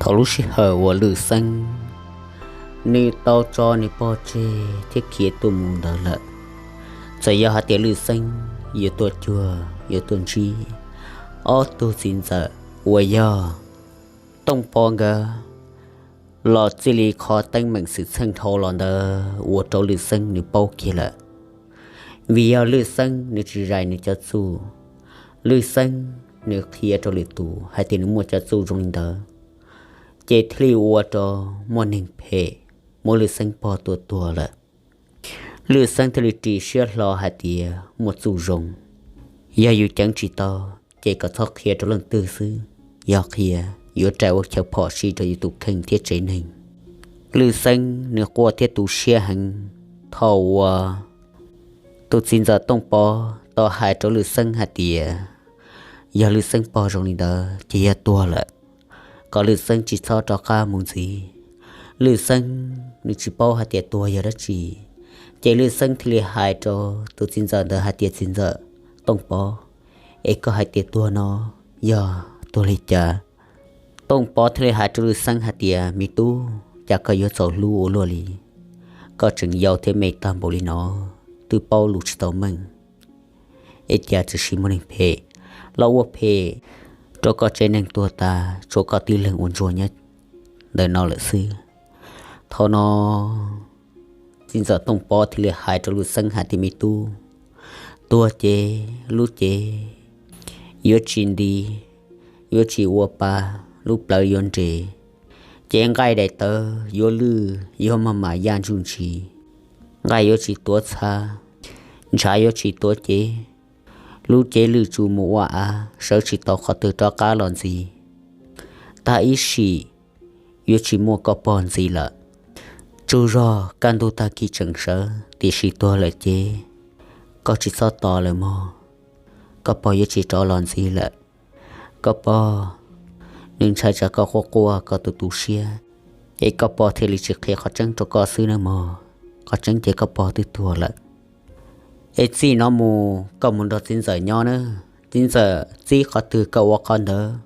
Thaum lub sij hawm uas Lwm Xeeb nws tau tso nws pog tseg thiab khiav tuaj mus ntawd lawm, txawm yog hais tias Lwm Xeeb yuav tuaj cuag yuav tuaj ntsib ob tug txiv ntxawm uas yog Tooj Pob nkawd los txij li qhov teeb meem xwm txheej dhau los ntawd ua rau Lwm Xeeb nws paub kiag lawm. Vim yog Lwm Xeeb nws tsis zais nws cov txuj, Lwm Xeeb nws qhia rau lwm tus hais tias nws muaj cov txuj zoo li ntawd, ces thiaj li ua rau muaj neeg phem muab Lwm Xeeb pog tua tuag lawm. Lwm Xeeb thiaj li ris siab hlo hais tias muaj txuj zoo, yog yus ceev tsis tau ces kom txhob qhia rau leej twg xwb, yog qhia yuav rais ua chaw phom sij rau yus tus kheej thiab tsev neeg. Lwm Xeeb nws quaj thiab tu siab heev thaum uas tus txiv ntxawm Tooj Pob tau hais rau Lwm Xeeb hais tias yog Lwm Xeeb pog zoo li ntawd ces yog tuag lawm, kom Lwm Xeeb tsis txhob rov qab mus ntxiv. Lwm Xeeb nws tsis paub hais tias tuag yog dab tsi, ces Lwm Xeeb thiaj li hais rau tus txiv ntxawm ntawd hais tias, Txiv ntxawm Tooj Pob, es koj hais tias tuag no yog tuag li cas? Tooj Pob thiaj li hais rau Lwm Xeeb hais tias, Me tub, cas koj yuav txaus hlub ua luaj li? Koj tseem yau thiab me tag npaum li no, twb paub lus tsis tau meej, es cas txawm sis muaj neeg phem los ua phem rau koj tsev neeg tuag tas, tshuav koj tib leeg ua ntsuag nyob ntawm no lawm xwb. Thaum no txiv ntxawm Tooj Pob thiaj li hais rau Lwm Xeeb hais tias, Me tub, tuag ces lub cev yuav tsis nti, yuav tsis ua pa, lub plawv yuav nres, ces nqaij daim tawv yuav lwj, yuav maj mam yaj ntsuj ntsis, nqaij yuav tsis tuav txha, ntshav yuav tsis tuav cev, lub cev lwj tsuj mus ua av, sawv tsis tau qhov twg rov qab los ntxiv. Tag ib sim yuav tsis muaj koj pog ntxiv lawm. Tsaug zog kaj ntug tag kis tseem sawv, tiam sis tuag lawm ces koj tsis txhob tos lawm mog. Koj pog yuav tsis rov los ntxiv lawm. Koj pog nws ntshai tsam koj quaj quaj koj tu tu siab, es koj pog thiaj li tsis qhia qhov tseeb rau koj xwb nawb mog. Qhov tseeb ces koj pog twb tuag lawm. Es txij no mus koj mus nrog txiv ntxawm nyob nawb, txiv ntxawm txib qhov twg koj ua qhov ntawd,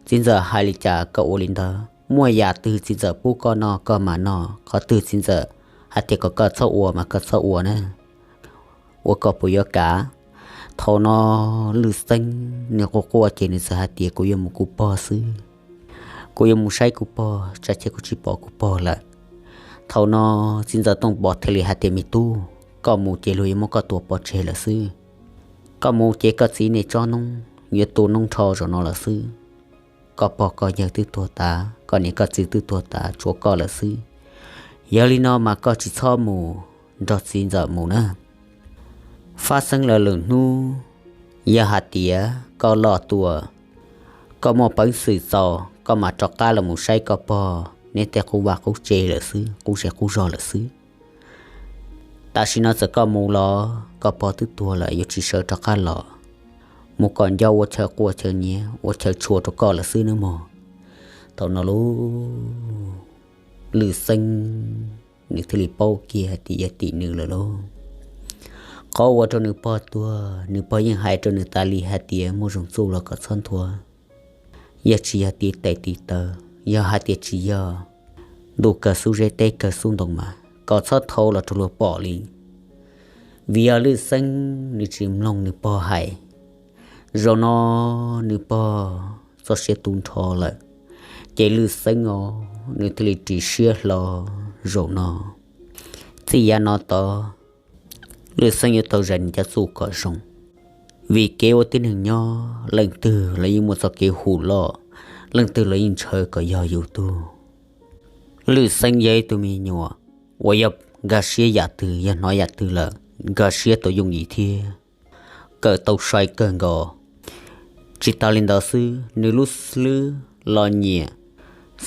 txiv ntxawm hais li cas koj ua li ntawd, muaj yam twg txiv ntxawm pub koj noj koj mam noj, qhov twg txiv ntxawm hais tias kom koj txhob ua mas koj txhob ua na. Ua koj puas yuav kam? Thaum no Lwm Xeeb nws quaj quaj ces nws txawm hais tias, Kuv yuav mus kuv pog xwb, kuv yuav mus saib kuv pog, tsam ces kuv tsis pom kuv pog lawm. Thaum no txiv ntxawm Tooj Pob thiaj li hais tias, Me tub, koj mus ces luag yuav muab koj tua pov tseg lawm xwb. Koj mus ces koj txiv nej tsob noob yuav tu noob nrho zaum no lawm xwb. Koj pog koj yawg twb tuag tas, koj niam koj txiv twb tuag tas, tshuav koj lawm xwb. Yog li no mas koj tsis txhob mus nrog txiv ntxawm mus na. Fab xeeb lawv lwm hnub, yog hais tias koj loj tuaj, koj muaj peev xwm txaus, koj mam rov qab los mus saib koj pog neb tej qub vaj qub tse lawm xwb, qub zej qub zog lawm xwb. Tam sim no txawm koj mus los koj pog twb tuag lawm, yuav tsis sawv rov qab los, mus kom nco ua chaw quaj chaw nyiav ua chaw tshua rau koj lawm xwb nawb mog. Thaum no lauj, Lwm Xeeb nws thiaj li paub kiag hais tias yog tim nws lawm lauj. Qhov ua rau nws pog tuag, nws pog yeej hais rau nws tas li hais tias muaj zoo txuj los kom txhob nthua, yog tsis yog tiv tes tiv taw, yog hais tias tsis yog ntuj kawg xub zeb teb kawg xub ntoo mas kom txhob thau los rau luag pom li. Vim yog Lwm Xeeb nws tsis mloog nws pog hais, zaum no nws pog txoj sia tu nrho lawm, ces Lwm Xeeb os nws thiaj li ris siab hlo. Zaum no, txij yav no tod, Lwm Xeeb yuav tau zais nws cov txuj kom zoo, vim kev ua tib neeg nyob leej twg los yeej muaj txoj kev hum loj, leej twg los yeej ntshaw kom yog yus tug. Lwm Xeeb yog ib tug me nyuam uas yog nkag siab yam twg, yog hnov yam twg lawm nkag siab tau yooj yim thiab kawm tau sai kawg nkaus. Tsis tas li ntawd xwb, nws lub hlwb los nyiam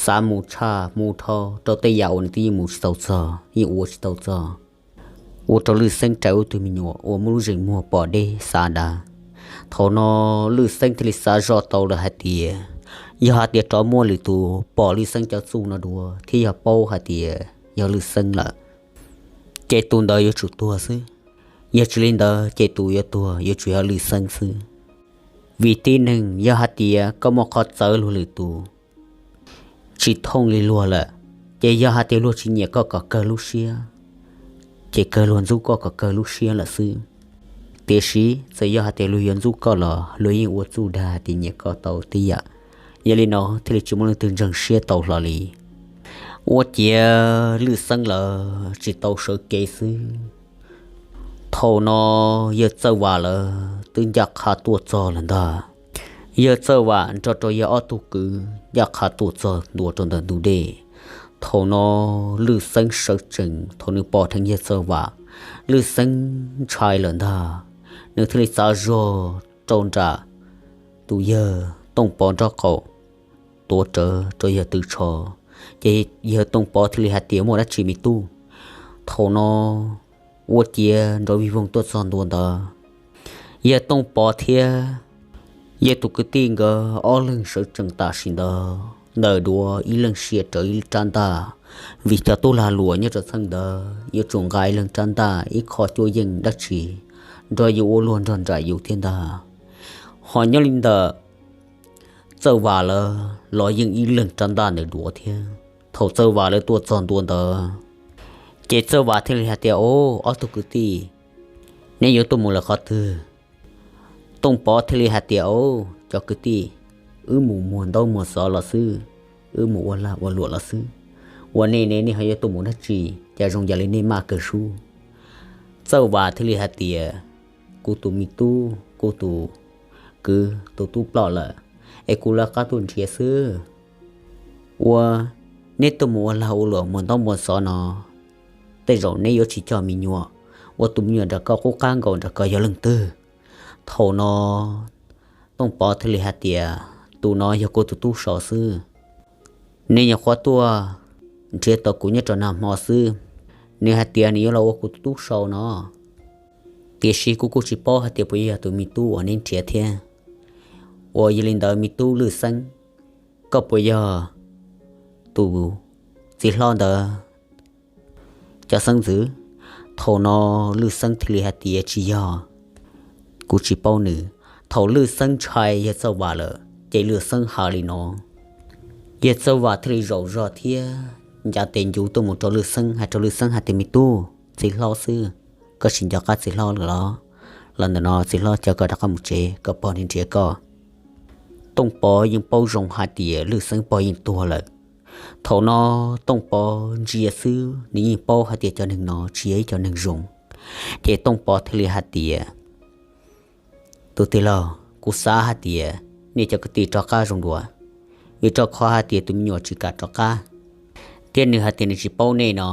xav mus tshaj mus dhau rau tej yam uas nws twb yeej mus tsis tau txog, yeej ua tsis tau txog, ua rau Lwm Xeeb rais ua tug me nyuam uas muaj lub zeem muag pom deb xav dav. Thaum no Lwm Xeeb thiaj li xav zoj tau lawm hais tias, yog hais tias rov muaj lwm tus pom Lwm Xeeb cov txuj no dua thiab yog paub hais tias yog Lwm Xeeb lawm, ces tus ntawd yuav tsum tuag xwb. Yog tsis li ntawd ces tus yuav tuag yuav tsum yog Lwm Xeeb xwb. Vim tib neeg yog hais tias koj muaj qhov txawv luag lwm tus, tsis thooj li luag lawm. Ces yog hais tias luag tsis nyiam koj kom kawg lub siab, ces kawg luag ntxub koj kom kawg lub siab lawm xwb. Tiam sis txawm yog hais tias luag yuav ntxub koj los luag yeej ua txuj dag hais tias nyiam koj tau tib yam. Yog li no thiaj li tsis muaj leej twg ntseeg siab tau hlo li. Ua ciav Lwj Xeeb lawv tsis tau sawv kev xwb, thaum no yawg Txawj Vam lawv twb ncaj qha tuaj txog lawm ntag. Yawg Txawj Vam nrog rau yawg ob tug kwv ncaj qha tuaj txog ntua rau ntawm ntug dej. Thaum no Lwj Xeeb sawv tsees, thaum nws pom dheev yawg Txawj Vam, Lwj Xeeb ntshai lawm ntag. Nws thiaj li txav zog rau nram tus yawg Tooj Pov nraub qaum, tuav rawv rau yawg tw tsho. Ces yawg Tooj Pov thiaj li hais tias, muaj dab tsi me tub? Thaum no ua ciav nrov vij voog tuaj txog ntua ntawd, yawg Tooj Pov thiab yawg tus kwv tij nkawd ob leeg sawv tsees tam sim ntawd ntawm duav ib leeg sia rawv ib rab ntaj, vim cov tub lag luam nyob rau txheej ntawd yuav tsum nqa ib leeg rab ntaj ib qho cuab yeej dab tsi nrog yus ua luag nrog nraim yus thiab ntag. Ho nyob li ntawm Txawj Vam lawv los yeej ib leeg rab ntaj ntawm duav thiab. Thaum Txawj Vam lawv tuaj txog ntua ntawd, ces Txawj Vam thiaj li hais tias, o, ob tug kwv tij, neb yuav tuaj mus lawm qhov twg? Tooj Pov thiaj li hais tias, o, cov kwv tij, wb mus muag ntaub muag xov los xwb, wb mus ua lag ua luam los xwb. Ua nej ne, nej ho yuav tuaj mus dab tsi, cas zoo yam li nej maj kawg sub? Txawj Vam thiaj li hais tias, kuv tus me tub, kuv tus kwv tus tub ploj lawm, es kuv lawv qab tuaj nrhiav xwb. Ua, neb tuaj mus ua lag ua luam muag ntaub muag xov no, tej zaum neb yuav tsis coj me nyuam, ua tus me nyuam nram ko qub qab nkaus nram ko yog leej twg? Thaum no Tooj Pov thiaj li hais tias, tus no yog kuv tus tub sau xwb. Nws nyuam qhuav tuaj nrhiav tau kuv nyob rau nag hmo xwb. Nws hais tias nws yuav los ua kuv tus tub sau no, tiam sis kuv kuj tsis paub hais tias puas yog tus me tub uas neb nrhiav thiab. Ua, yog li ntawd me tub Lwj Xeeb, koj puas yog tus txiv hlob ntawd cov xeeb ntxwv? Thaum no Lwj Xeeb thiaj li hais tias, tsis yog, kuv tsis paub nws. Thaum Lwj Xeeb ntshai yawg Txawj Vam lawm ces Lwj Xeeb hais li no, yawg Txawj Vam thiaj li zaum zog thiab ncav tes ncuv tuaj mus rau Lwj Xeeb, hais rau Lwj Xeeb hais tias, me tub, txiv hlob xwb, koj tsis nco qab txiv hlob lawm los? Los ntawm no txiv hlob coj koj rov qab mus tsev, koj pog nrhiav koj. Tooj Pov yeej paub zoo hais tias Lwj Xeeb pog yeej tuag lawm. Thaum no Tooj Pov ntsia xwb nws yeej paub hais tias cov neeg no tsis yog ib cov neeg zoo. Ces Tooj Pov thiaj li hais tias, tus tij laug, kuv xav hais tias nej cov kwv tij rov qab zoo dua, vim rau qhov hais tias tus me nyuam tsis kam rov qab, thiab nws hais tias nws tsis paub nej no,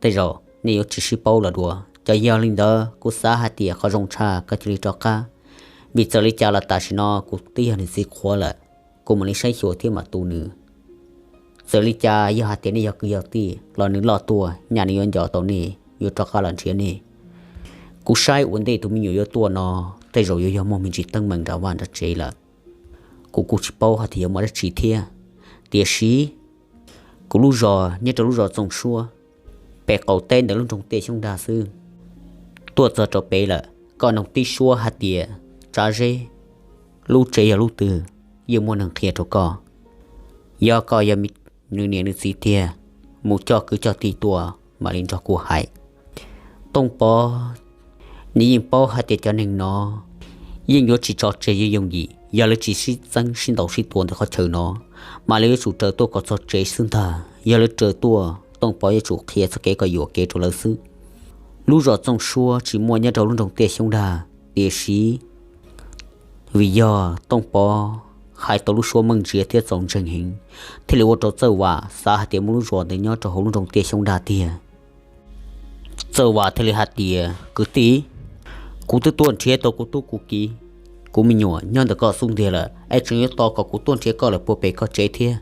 tej zaum nej yuav tsis sib paub los dua. Ces yog li ntawd kuv xav hais tias qhov zoo tshaj koj cia li rov qab, vim txawm li cas los tam sim no kuv twb yog nws txiv qhuav lawm, kuv mam li saib xyuas thiab mam tu nws. Txawm li cas yog hais tias nej yog kwv yog tij los nws loj tuaj nyaj nws yuav nco tau nej yuav rov qab los nrhiav nej. Kuv saib ua ntej tus me nyuam yuav tuaj no tej zaum yuav yog muaj me ntsis teeb meem nram vaj nram tsev lawm. Kuv kuj tsis paub hais tias yuav muaj dab tsi thiab, tiam sis kuv lub zos nyob rau lub zos Txooj Suab, pem qaum teb ntawm lub nroog Tiaj Xyoob Dag xwb. Tuaj txog rau pem lawm koj noog tib suab hais tias Tsav Zeb lub tsev yog lub twg, yeej muaj neeg qhia rau koj. Yog koj yog nws niam nws txiv tiag, mus coj kwv coj tij tuaj mam li nrog kuv hais. Tooj Pov nws yeej paub hais tias cov neeg no yeej yuav tsis tso tseg yooj yooj yim, yog lawv tsis sib txeeb sib ntaus sib tua ntawm qhov chaw no, mas lawv yuav tsum raws tuaj kom txog tsev xwb ntag. Yog lawv raws tuaj, Tooj Pov yuav tsum qhia txoj kev kom yuam kev rau lawv xwb. Lub zos Txooj Suab tsis muaj nyob rau lub nroog Tiaj Xyoob Dag, tiam sis vim yog Tooj Pov hais tau lub suab meej ntsia thiab txaus ntseeg heev, thiaj li ua rau Txawj Vam xav hais tias muaj lub zos ntawd nyob rau hauv lub nroog Tiaj Xyoob Dag tiag. Txawj Vam thiaj li hais tias, kwv tij, kuv twb tuaj nrhiav tau kuv tub kuv kiv, kuv me nyuam nyob ntawm koj xub ntiag lawm, es tseem yuav tos kom kuv tuaj nrhiav koj lawm puag pem koj tsev thiab.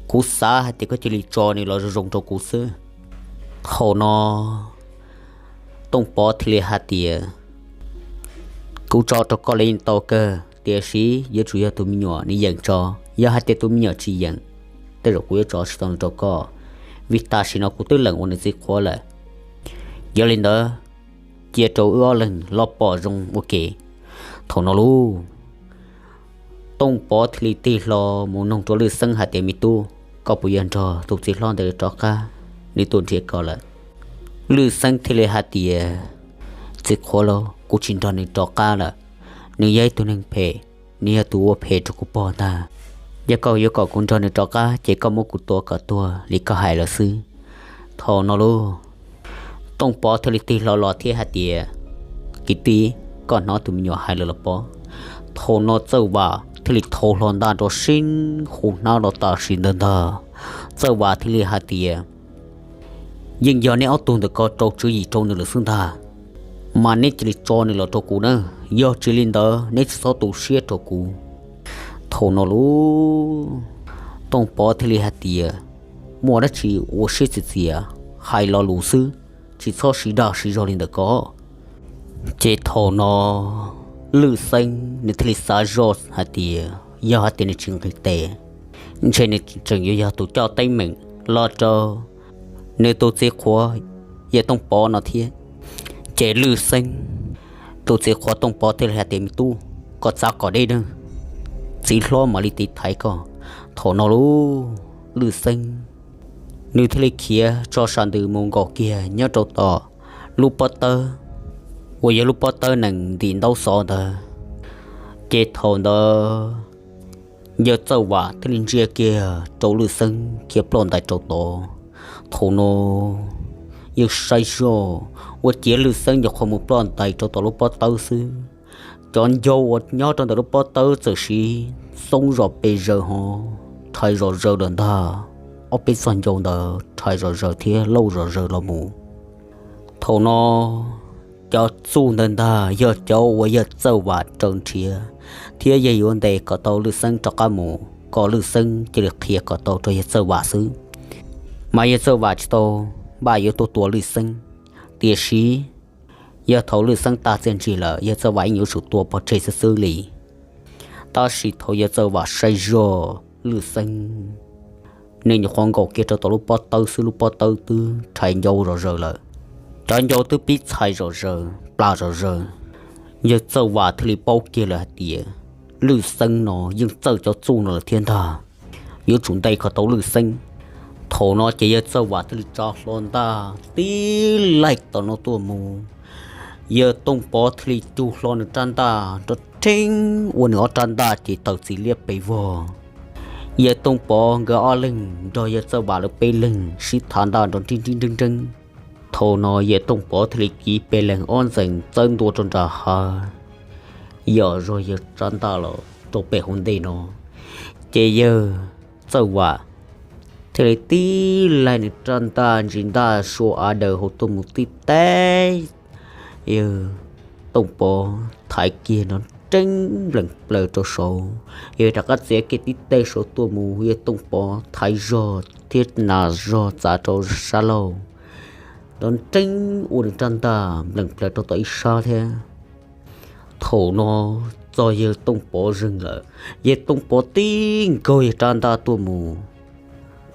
Kuv xav hais tias koj cia li tso nws los zoo zoo rau kuv xwb. Thaum no Tooj Pov thiaj li hais tias, kuv tso rau koj los yeej tau kawg, tiam sis yuav tsum yog tus me nyuam nws yeem tso. Yog hais tias tus me nyuam tsis yeem, tej zaum kuv yuav tso tsis tau nws rau koj, vim tam sim no kuv twb lees ua nws txiv qhuav lawm. Yog li ntawd, cia rau wb ob leeg los pom zoo ua ke. Thaum no lauj, Tooj Pov thiaj li tig hlo mus noog rau Lwj Xeeb hais tias, me tub, koj puas yuav nrog tus txiv hlob ntawd rov qab, nws tuaj nrhiav koj lawm. Lwj Xeeb thiaj li hais tias, txiv qhuav lauj, kuv tsis nrog nws rov qab lawm. Nws yog ib tug neeg phem, nws yog tus ua phem rau kuv pog ntag. Yog koj yuav kom kuv nrog nws rov qab ces koj muab kuv tua kom tuag li koj hais lawm xwb. Thaum no lauj, Tooj Pov thiaj li tig hlo los thiab hais tias, kwv tij, koj hnov tus me nyuam hais lawm los pob? Thaum no Txawj Vam thiaj li thau hlo ntaj nrov sib hu hnab los tam sim ntawd ntag. Txawj Vam thiaj li hais tias, yeej yog neb ob tug ntawm ko rau tswv yim rau nws lawm xwb ntag, mas neb cia li tso nws los rau kuv na, yog tsis li ntawd neb tsis txhob tu siab rau kuv. Thaum no lauj, Tooj Pov thiaj li hais tias, muaj dab tsi ua siab txias txias, hais lo lus xwb, tsis txhob siv dag siv zog li ntawm ko. Ces thaum no Lwj Xeeb nws thiaj li xav zoj hais tias yog hais tias nws tsis nqis tes, ntshe nws tseem yuav yog tus coj teeb meem los rau nws tus txiv qhuav yawg Tooj Pov no thiab. Ces Lwj Xeeb tus txiv qhuav Tooj Pov thiaj li hais tias, me tub, koj txav kom deb nawb, txiv hlob mam li tiv thaiv koj. Thaum no lauj, Lwj Xeeb nws thiaj li khiav tso sam ntws mus nkaum kiag nyob rau tom lub pob tawb uas yog lub pob tawb nees ntim ntaub xov ntawd. Ces thaum ntawd yawg Txawj Vam thiaj li ntsia kiag rau Lwj Xeeb khiav ploj ntais rau tod. Thaum no yawg saib zoj, ua ciav Lwj Xeeb nyuam qhuav mus ploj ntais rau tom lub pob tawb xwb, cov ncau uas nyob rau ntawm lub pob tawb txawm siv xoob zom pes zaws ho rhais zom zaws lawm ntag. Ob peb txog ncau ntawd rhais zom zaws thiab lauj zom zaws los mus. Thaum no cov txuj ntawd ntag yog cov uas yawg Txawj Vam raws nrhiav thiab yawg yuav ntes kom tau Lwj Xeeb rov qab mus, kom Lwj Xeeb cia li qhia kom tau rau yawg Txawj Vam xwb. Mas yawg Txawj Vam tsis tau npaj yuav tuaj tua Lwj Xeeb, tiam sis yog thaum Lwj Xeeb tag txiaj ntsig lawm yawg Txawj Vam yeej yuav tsum tua pov tseg xwb xwb li. Tab sis thaum yawg Txawj Vam saib zoj, Lwj Xeeb nws nyuam qhuav nkaum kiag rau tom lub pob tawb xwb, lub pob tawb twb rhais ncau zom zaws lawm. Cov ncau twb pib txhais zom zaws, plas zom zaws. Yawg Txawj Vam thiaj li paub kiag lawm hais tias Lwj Xeeb no yeej txawj cov txuj no lawm thiab ntag, yuav tsum ntes kom tau Lwj Xeeb. Thaum no ces yawg Txawj Vam thiaj li tsa hlo ntaj tib laig tom no tuaj mus. Yawg Tooj Pov thiaj li cug hlo nws rab ntaj nrov rheeb ua nws ob rab ntaj ces tawm txim liab pes vog. Yawg Tooj Pov nkawd ob leeg nrog yawg Txawj Vam lawv peb leeg sib thav ntaj nrov nrib nrib nreeb nreeb. Thaum no yawg Tooj Pov thiaj li kiv pes leeg ob ntxees txawb ntua rau nram hav, yam zog yawg rab ntaj los rau pem hauv ntej no. Ces yawg Txawj Vam thiaj li tib laig nws rab ntaj ntsis ntaj sua av daws hauv tuaj mus tib teb. Yawg Tooj Pov thaiv kiag nrov nreeb npleem plaws rau saud, yawg rov qab txiav kiag tib teg saud tuaj mus, yawg Tooj Pov thaiv zog thiab nas zog txav rau sab laug, nrov nreeb ua nws rab ntaj npleem plaws rau tom ib sab thiab. Thaum no txog yawg Tooj Pov zeeg lawm, yawg Tooj Pov tib nkaug yawg rab ntaj tuaj mus,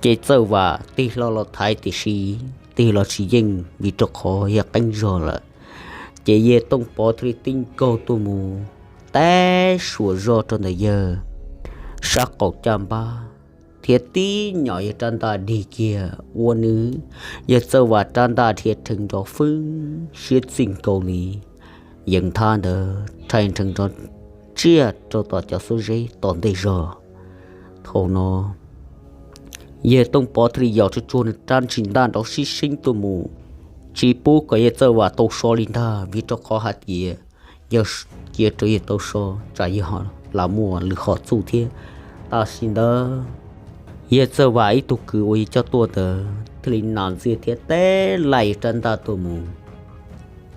ces Txawj Vam tig hlo los thaiv tiam sis tig los tsis yeej vim rau qhov yawg qeeb zog lawm. Ces yawg Tooj Pov thiaj li tib nkaug tuaj mus, teb suas zog rau ntawm yawg sab qaum caj npab, thiab tib nyom yawg rab ntaj dig kiag ua nws, yawg Txawj Vam rab ntaj dhia rhees nrov fwb siab txij nkaus li yeev nthab ntawd rhais nrhees nrov tsiaj rau tom cov xuab zeb tom ntej zog. Thaum no yawg Tooj Pov thiaj li yos tsuag tsuag nws rab ntsis ntaj nrov sib seeb tuaj mus, tsis pub kom yawg Txawj Vam tau so li ntag, vim rau qhov hais tias yog cia rau yawg tau so tsam yawg lam muaj lwm hom txuj thiab. Tam sim ntawd yawg Txawj Vam ib tug kwv uas yawg coj tuaj ntawd thiaj li nas ntxiag thiab teb laij yawg rab ntaj tuaj mus,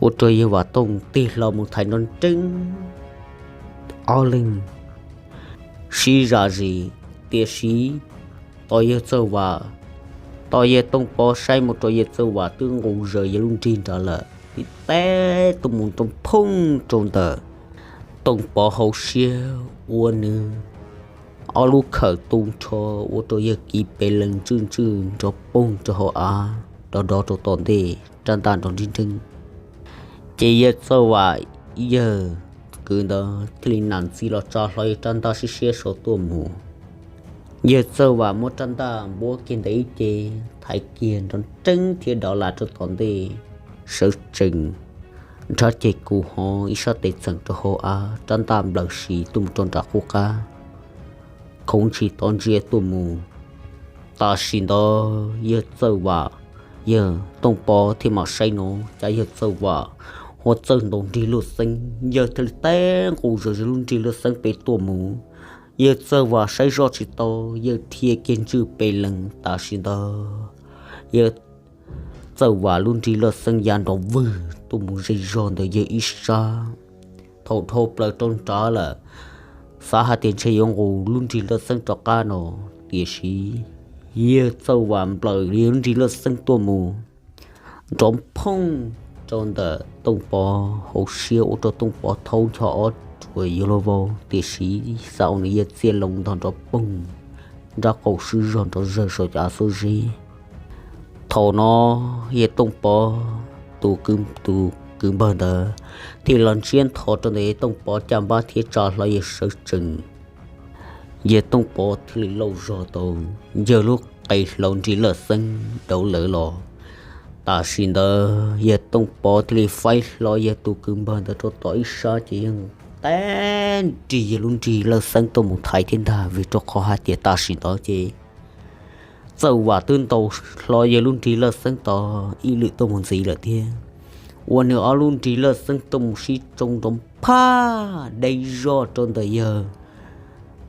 ua rau yawg Vam Tooj tig hlo mus thaiv nrov nreeb. Ob leeg sib zam zis, tiam sis tos yawg Txawj Vam, tos yawg Tooj Pov saib mus rau yawg Txawj Vam twb nqus zaws yawg lub nrig nrad lawm, tib teb tuaj mus rau phooj rau ntawm Tooj Pov hauv siab ua nws ob lub khawm tu nrho, ua rau yawg kiv pes lees ntswj ntswj nrov poog rau hauv av, dov dov rau tom ntej rab ntaj nrov nrib nreeb. Ces yawg Txawj Vam yawg kwv ntawd thiaj li nam ntxiv los tsa hlo yawg rab ntaj siab siab saud tuaj mus. Yawg Txawj Vam muab rab ntaj npuab kiag ntawm ib ce, thaiv kiag nrov nreeb thiab dov las rau tom ntej, sawv tsees nrhab ceg kuv hov ib sab tes txheem rau hauv av, rab ntaj nplawm si tuaj mus rau nram qub qab, khoov ntshis tov ntsia tuaj mus. Tam sim ntawd yawg Txawj Vam, yawg Tooj Pov thiaj mam saib no, cas yawg Txawj Vam ua txawj ntaus nrig luaj xeeb, yawg thiaj li teb nqus zom zaws lub nrig luaj xeeb pem tuaj mus. Yawg Txawj Vam saib zoj tsis tau, yawg dhia kiag ntswj pes lees. Tam sim ntawd yawg Txawj Vam lub nrig luaj xeeb ya nrov vwg tuaj mus ze zog ntawm yawg ib sab. Thaum dhau plaws rau nrad lawm, xav hais tias ntshe yuav nqus lub nrig luaj xeeb rov qab no, tiam sis yawg Txawj Vam nplawm li lub nrig luaj xeeb tuaj mus nrov phooj rau ntawm Tooj Pov hauv siab, ua rau Tooj Pov thaub ncho ob ruam yuav luag vau, tiam sis xav ua nws yawg txiaj loo ntog nrov poog, nrab qaum swb zog nrov zawg saum cov av xuab zeb. Thaum no yawg Tooj Pov tus kwv, tus kwv npawg ntawd thiaj los ntsiab nthos rau ntawm yawg Tooj Pov caj npab thiab tsa hlo yawg sawv tsees. Yawg Tooj Pov thiaj li lauj zog tau yawg lub qe hlau nrig lawj xeeb dauv lawv los. Tam sim ntawd yawg Tooj Pov thiaj li faib hlo yawg tus kwv npawg ntawd rau tom ib sab ces yawg teb nrig yawg lub nrig lawj xeeb tuaj mus thaiv thiab ntag, vim rau qhov hais tias tam sim ntawd ces Txawj Vam twb ntaus hlo yawg lub nrig lawj xeeb tod ib lwm tuaj mus ntxiv lawm thiab. Ua nws ob lub nrig lawj xeeb tuaj mus sib tsoo nrov phaj deb zog rau ntawm yawg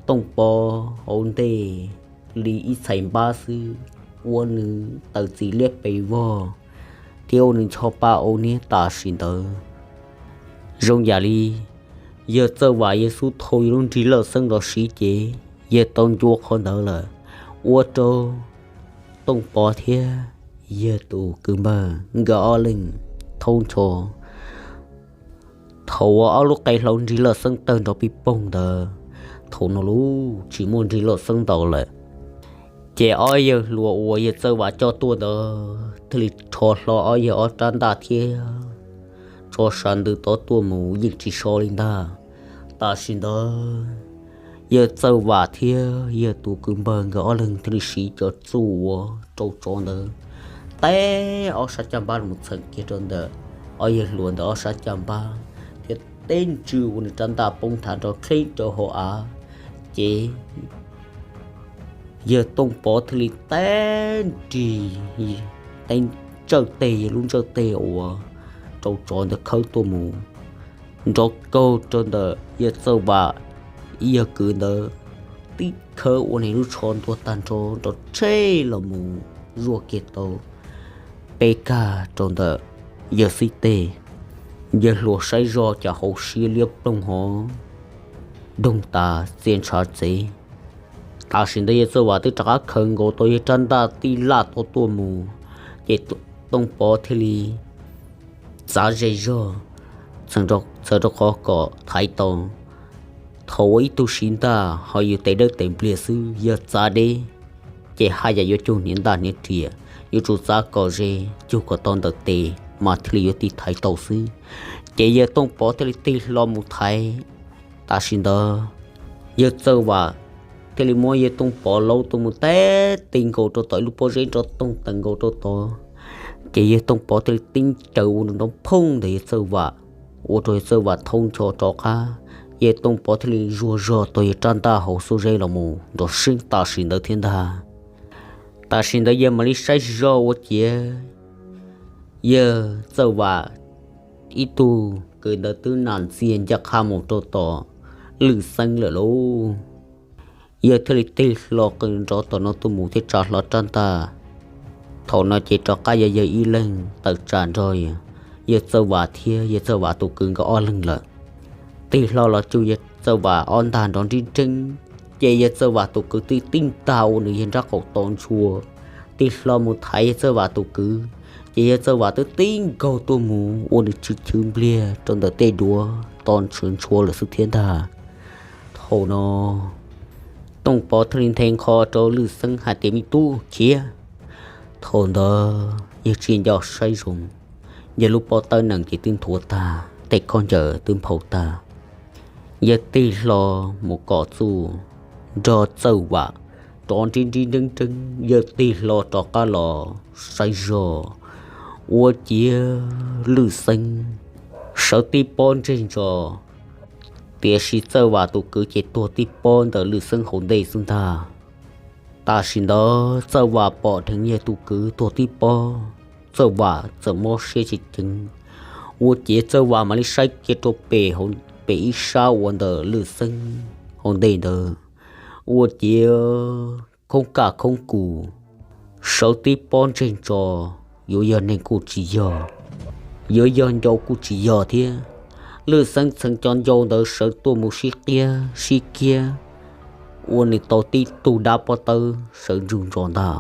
Tooj Pov hauv ntej li ib txhais npab xwb, ua nws taws txim liab pes vog thiab ua nws ncho pa au niab tam sim ntawd. Zoo yam li yawg Txawj Vam yawg xub thau yawg lub nrig lawj xeeb los siv ces yawg tau ncua qhov ntawd lawm, ua rau Tooj Pov thiab yawg tus kwv npawg nkawd ob leeg thaub ncho. Thaum uas ob lub qe hlau nrig lawj xeeb tawg nrov pij poog ntawd, thaum no lub tsis muaj nrig lawj xeeb ntaus lawm, ces ob yawg hluas uas yawg Txawj Vam coj tuaj ntawd thiaj li rho hlo ob yawg ob rab ntaj thiab tso sas ntws tod tuaj mus yeej tsis so li ntag. Tam sim ntawd yawg Txawj Vam thiab yawg tus kwv npawg nkawd ob leeg thiaj li siv cov txuj uas rau tsov ntawd teb ob sab caj npab los txheem kiag rau ntawm ob yawg hluas ntawd ob sab caj npab, thiab teb ntswj ua nws rab ntaj poob thav nrov dheeb rau hauv av. Ces yawg Tooj Pov thiaj li teb nrig, teb ntsawj teg, yawg lub ntsawj teg uas rau tsov ntawd khawb tuaj mus nrov kaug rau ntawm yawg Txawj Vam ib yawg kwv ntawd tib khawb ua nws lub tsho ntuag tag nrho nrov tsheb los mus zuaj kiag tau peb kag rau ntawm yawg xib teg. Yawg hluas saib zoj cas hauv siab liab ploog hov doog tas txia ntshav txev. Tam sim ntawd yawg Txawj Vam twb rov qab khaws nkaus tau yawg rab ntaj tij laj tod tuaj mus, ces Tooj Pov thiaj li txav ze zog, txhawm rau qhov kom thaiv tau. Thaum uas ib tug siv ntaj ho yus tes dawb tes npliag xwb, yog txav deb ces haj yam yuav cug hniav ntaj hniav riam, yuav tsum txav kom ze, cug kom tau ntawm tes mas thiaj li yuav tiv thaiv tau xwb. Ces yawg Tooj Pov thiaj li tig hlo mus thaiv. Tam sim ntawd yawg Txawj Vam thiaj li muab yawg Tooj Pov laub tuaj mus teb ti nkaus rau tom ib lub pob zeb nrov toog tees nkaus rau tod. Ces yawg Tooj Pov thiaj li tib caws ua nrov phooj ntawm yawg Txawj Vam, ua rau yawg Txawj Vam thaub ncho rov qab. Yawg Tooj Pov thiaj li zuag zog tau yawg rab ntaj hauv xuab zeb los mus nrov seeb tam sim ntawd thiab ntag. Tam sim ntawd yawg mam li saib zog ua ciav yawg Txawj Vam ib tug kwv ntawd twb nam ntxiag ncaj qha mus rau tom Lwm Xeeb lawm lauj. Yawg thiaj li tig hlo qw nrov tom no tuaj mus thiab tsa hlo rab ntaj. Thaum no ces rov qab yog yawg ib leeg tawm tsam nrog yawg Txawj Vam thiab yawg Txawj Vam tus kwv nkawd ob leeg lawm. Tig hlo los cug yawg Txawj Vam ob ntag nrov nrib nreeb, ces yawg Txawj Vam tus kwv twb tib ntag ua nws yawg nrab qaum to ntshua, tig hlo mus thaiv yawg Txawj Vam tus kwv, ces yawg Txawj Vam twb tib nkaug tuaj mus ua nws tsw chwv npliag rau ntawm tej duav to ntshua ntshua lawm xwb thiab ntag. Thaum no Tooj Pov thiaj li nthe nqho rau Lwm Xeeb hais tias, me tub, khiav. Thaum ntawd yawg tsis nco saib zoo, yawg lub pob tawb nees ces twb nthuav tag, tej khaub ncaws twb nphau tag. Yawg tig hlo mus kom txuj nrog Txawj Vam rov nrib nrib nreeb nreeb, yawg tig hlo rov qab los saib zog, ua ciav Lwj Xeeb sawv tib pob ntseg ntso. Tiam sis Txawj Vam tus kwv ces tuag tib pob ntawm Lwj Xeeb hauv ntej xwb ntag. Tam sim ntawd Txawj Vam pom dheev yawg tus kwv tuag tib pob, Txawj Vam txawm mob siab tsis ceev. Ua ciav Txawj Vam mam li saib kiag rau pem hauv pem ib sab uas ntawm Lwj Xeeb hauv ntej ntawd, ua ciav khoob kaj khoob kus, sawv tib pob ntseg ntso, yuav yog neeg kuj tsis yog, yuav yog ncau kuj tsis yog thiab. Lwj Xeeb txheev cov ncau ntawd sawv tuaj mus sib qiab sib kiab, ua nws tau tib tug dab pob tawb sawv ntsug ntso ntag.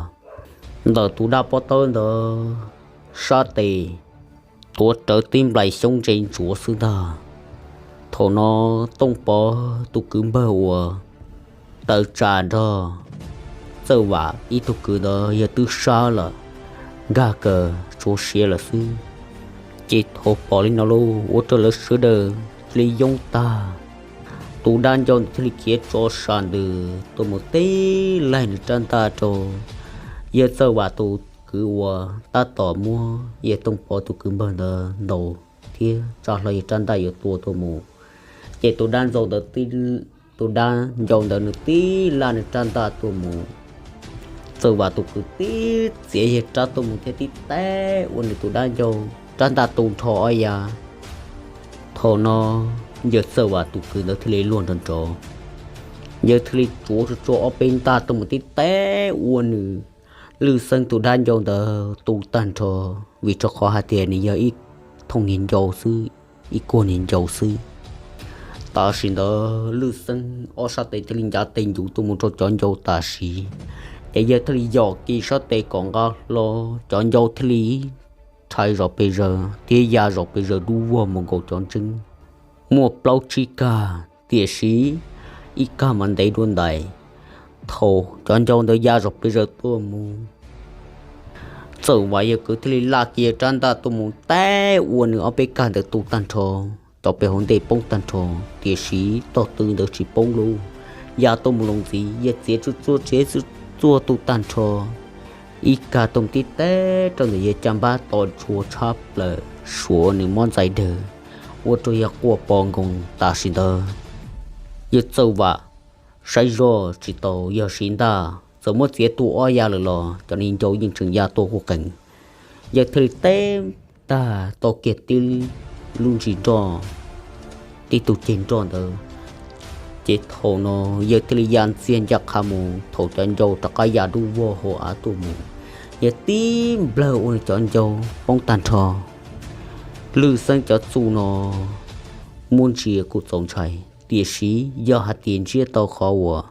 Ntawm tus dab pob tawb ntawd sab tes tuav rawv tib nplais xyoob ntse ntsuav xwb ntag. Thaum no Tooj Pov tus kwv npawg uas tawm tsam nrog Txawj Vam ib tug kwv ntawd yawg twb sab lawm, nkag kawg tshuav siav lawm xwb. Ces thaum pom li no lauj, ua rau lawv sawv daws li yoob tag. Tus dab ncau ntawd thiaj li khiav tso sam ntws tuaj mus tib laig nws rab ntaj rau yawg Txawj Vam tus kwv uas tab tom muab yawg Tooj Pov tus kwv npawg ntawd ntaus thiab tsa hlo yawg rab ntaj yuav tua tuaj mus. Ces tus dab ntxau ntawd, tus dab ncau ntawd nws tib laj nws rab ntaj tuaj mus. Txawj Vam tus kwv tib txiav yawg rab tuaj mus thiab tib teb ua nws tus dab ncau rab ntaj tu nrho ob yav. Thaum no yawg Txawj Vam tus kwv ntawd thiaj li luag nrov nrov, yawg thiaj li tsuav tsuag tsuag ob peb ntaj tuaj mus tib teb ua nws Lwj Xeeb tus dab ncau ntawd tu tag nrho, vim rau qhov hais tias nws yog ib thooj niag ncau xwb, ib kuag niag ncau xwb. Tam sim ntawd Lwj Xeeb ob sab tes thiaj li ncav tes ncuv tuaj mus rau cov ncau tam sim, ces yawg thiaj li yom kiag sab tes kom nqa hlo, cov ncau thiaj li rhais zom pes zaws thiab ya zom pes zaws dub vog mus nkaus cov ntseeb muaj plaub tsib kag, tiam sis ib kag mas ntev dua ntais. Thaum cov ncau ntawd ya zom pes zaws tuaj mus, Txawj Vam yawg kwv thiaj li laj kiag rab ntaj tuaj mus teb ua nws ob peb kag ntawd tu tag nrho, cov pes hauv ntej poob tag nrho, tiam sis tog tw ntawd tsis poob lauj. Ya tuaj mus los ntxiv, yawg txiav tsuj tsuag txiav tsuj tsuag tu tag nrho, ib kag tuaj mus tib teb rau ntawm yawg caj npab to ntshua tshab plaws, suav nws mob ntxais dawg, ua rau yawg quaj po nkoos tam sim ntawd. Yawg Txawj Vam saib zoj tsis tau yawg siv ntaj, txawm muab txiav tuag ob yav lawm los cov niag ncau yeej tseem ya tuaj quj qees. Yawg thiaj li teb tag tau kiag tib lub ntsis nroj, tib tug ceg nroj ntawd, ces thaum no yawg thiaj li ya ntxiag ncaj qha mus. Thaum cov ncau rov qab ya dub vog hauv av tuaj mus, yawg tib nplawg ua nws cov ncau poob tag nrho. Lwj Xeeb cov txuj no muab ntsia kuj txaus ntshai, tiam sis yog hais tias ntsiab tau qhov uas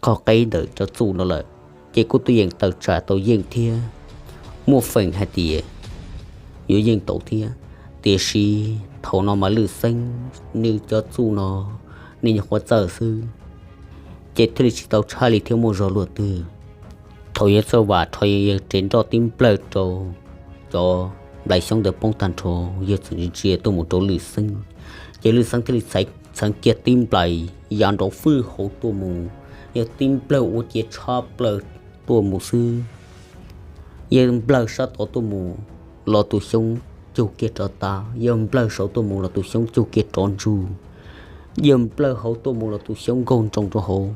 qhov qeb ntawm cov txuj no lawm, ces kuj tuaj yeem tawm tsam tau yeej thiab muaj feem hais tias yuav yeej tau thiab. Tiam sis thaum no mas Lwj Xeeb nws cov txuj no nws nyuam qhuav txawj xwb, ces thiaj li tsis tau tshaj li thiab muaj zog luaj twg. Thaum yawg Txawj Vam rho yawg tsev nroj tib nplawg rau cov nplais xyoob ntawd poob tag nrho, yawg txawm ntsia ntsia tuaj mus rau Lwj Xeeb, ces Lwj Xeeb thiaj li txheev kiag tib nplais ya nrov fwj hauv tuaj mus. Yawg tib nplawg ua ciav tshab plaws tuaj mus xwb, yawg nplawg sab tod tuaj mus los tus xyoob cug kiag rov tav, yawg nplawg saud tuaj mus los tus xyoob cug kiag rov ntsug, yawg nplawg hauv tuaj mus los tus xyoob nkaug nroo rau hauv.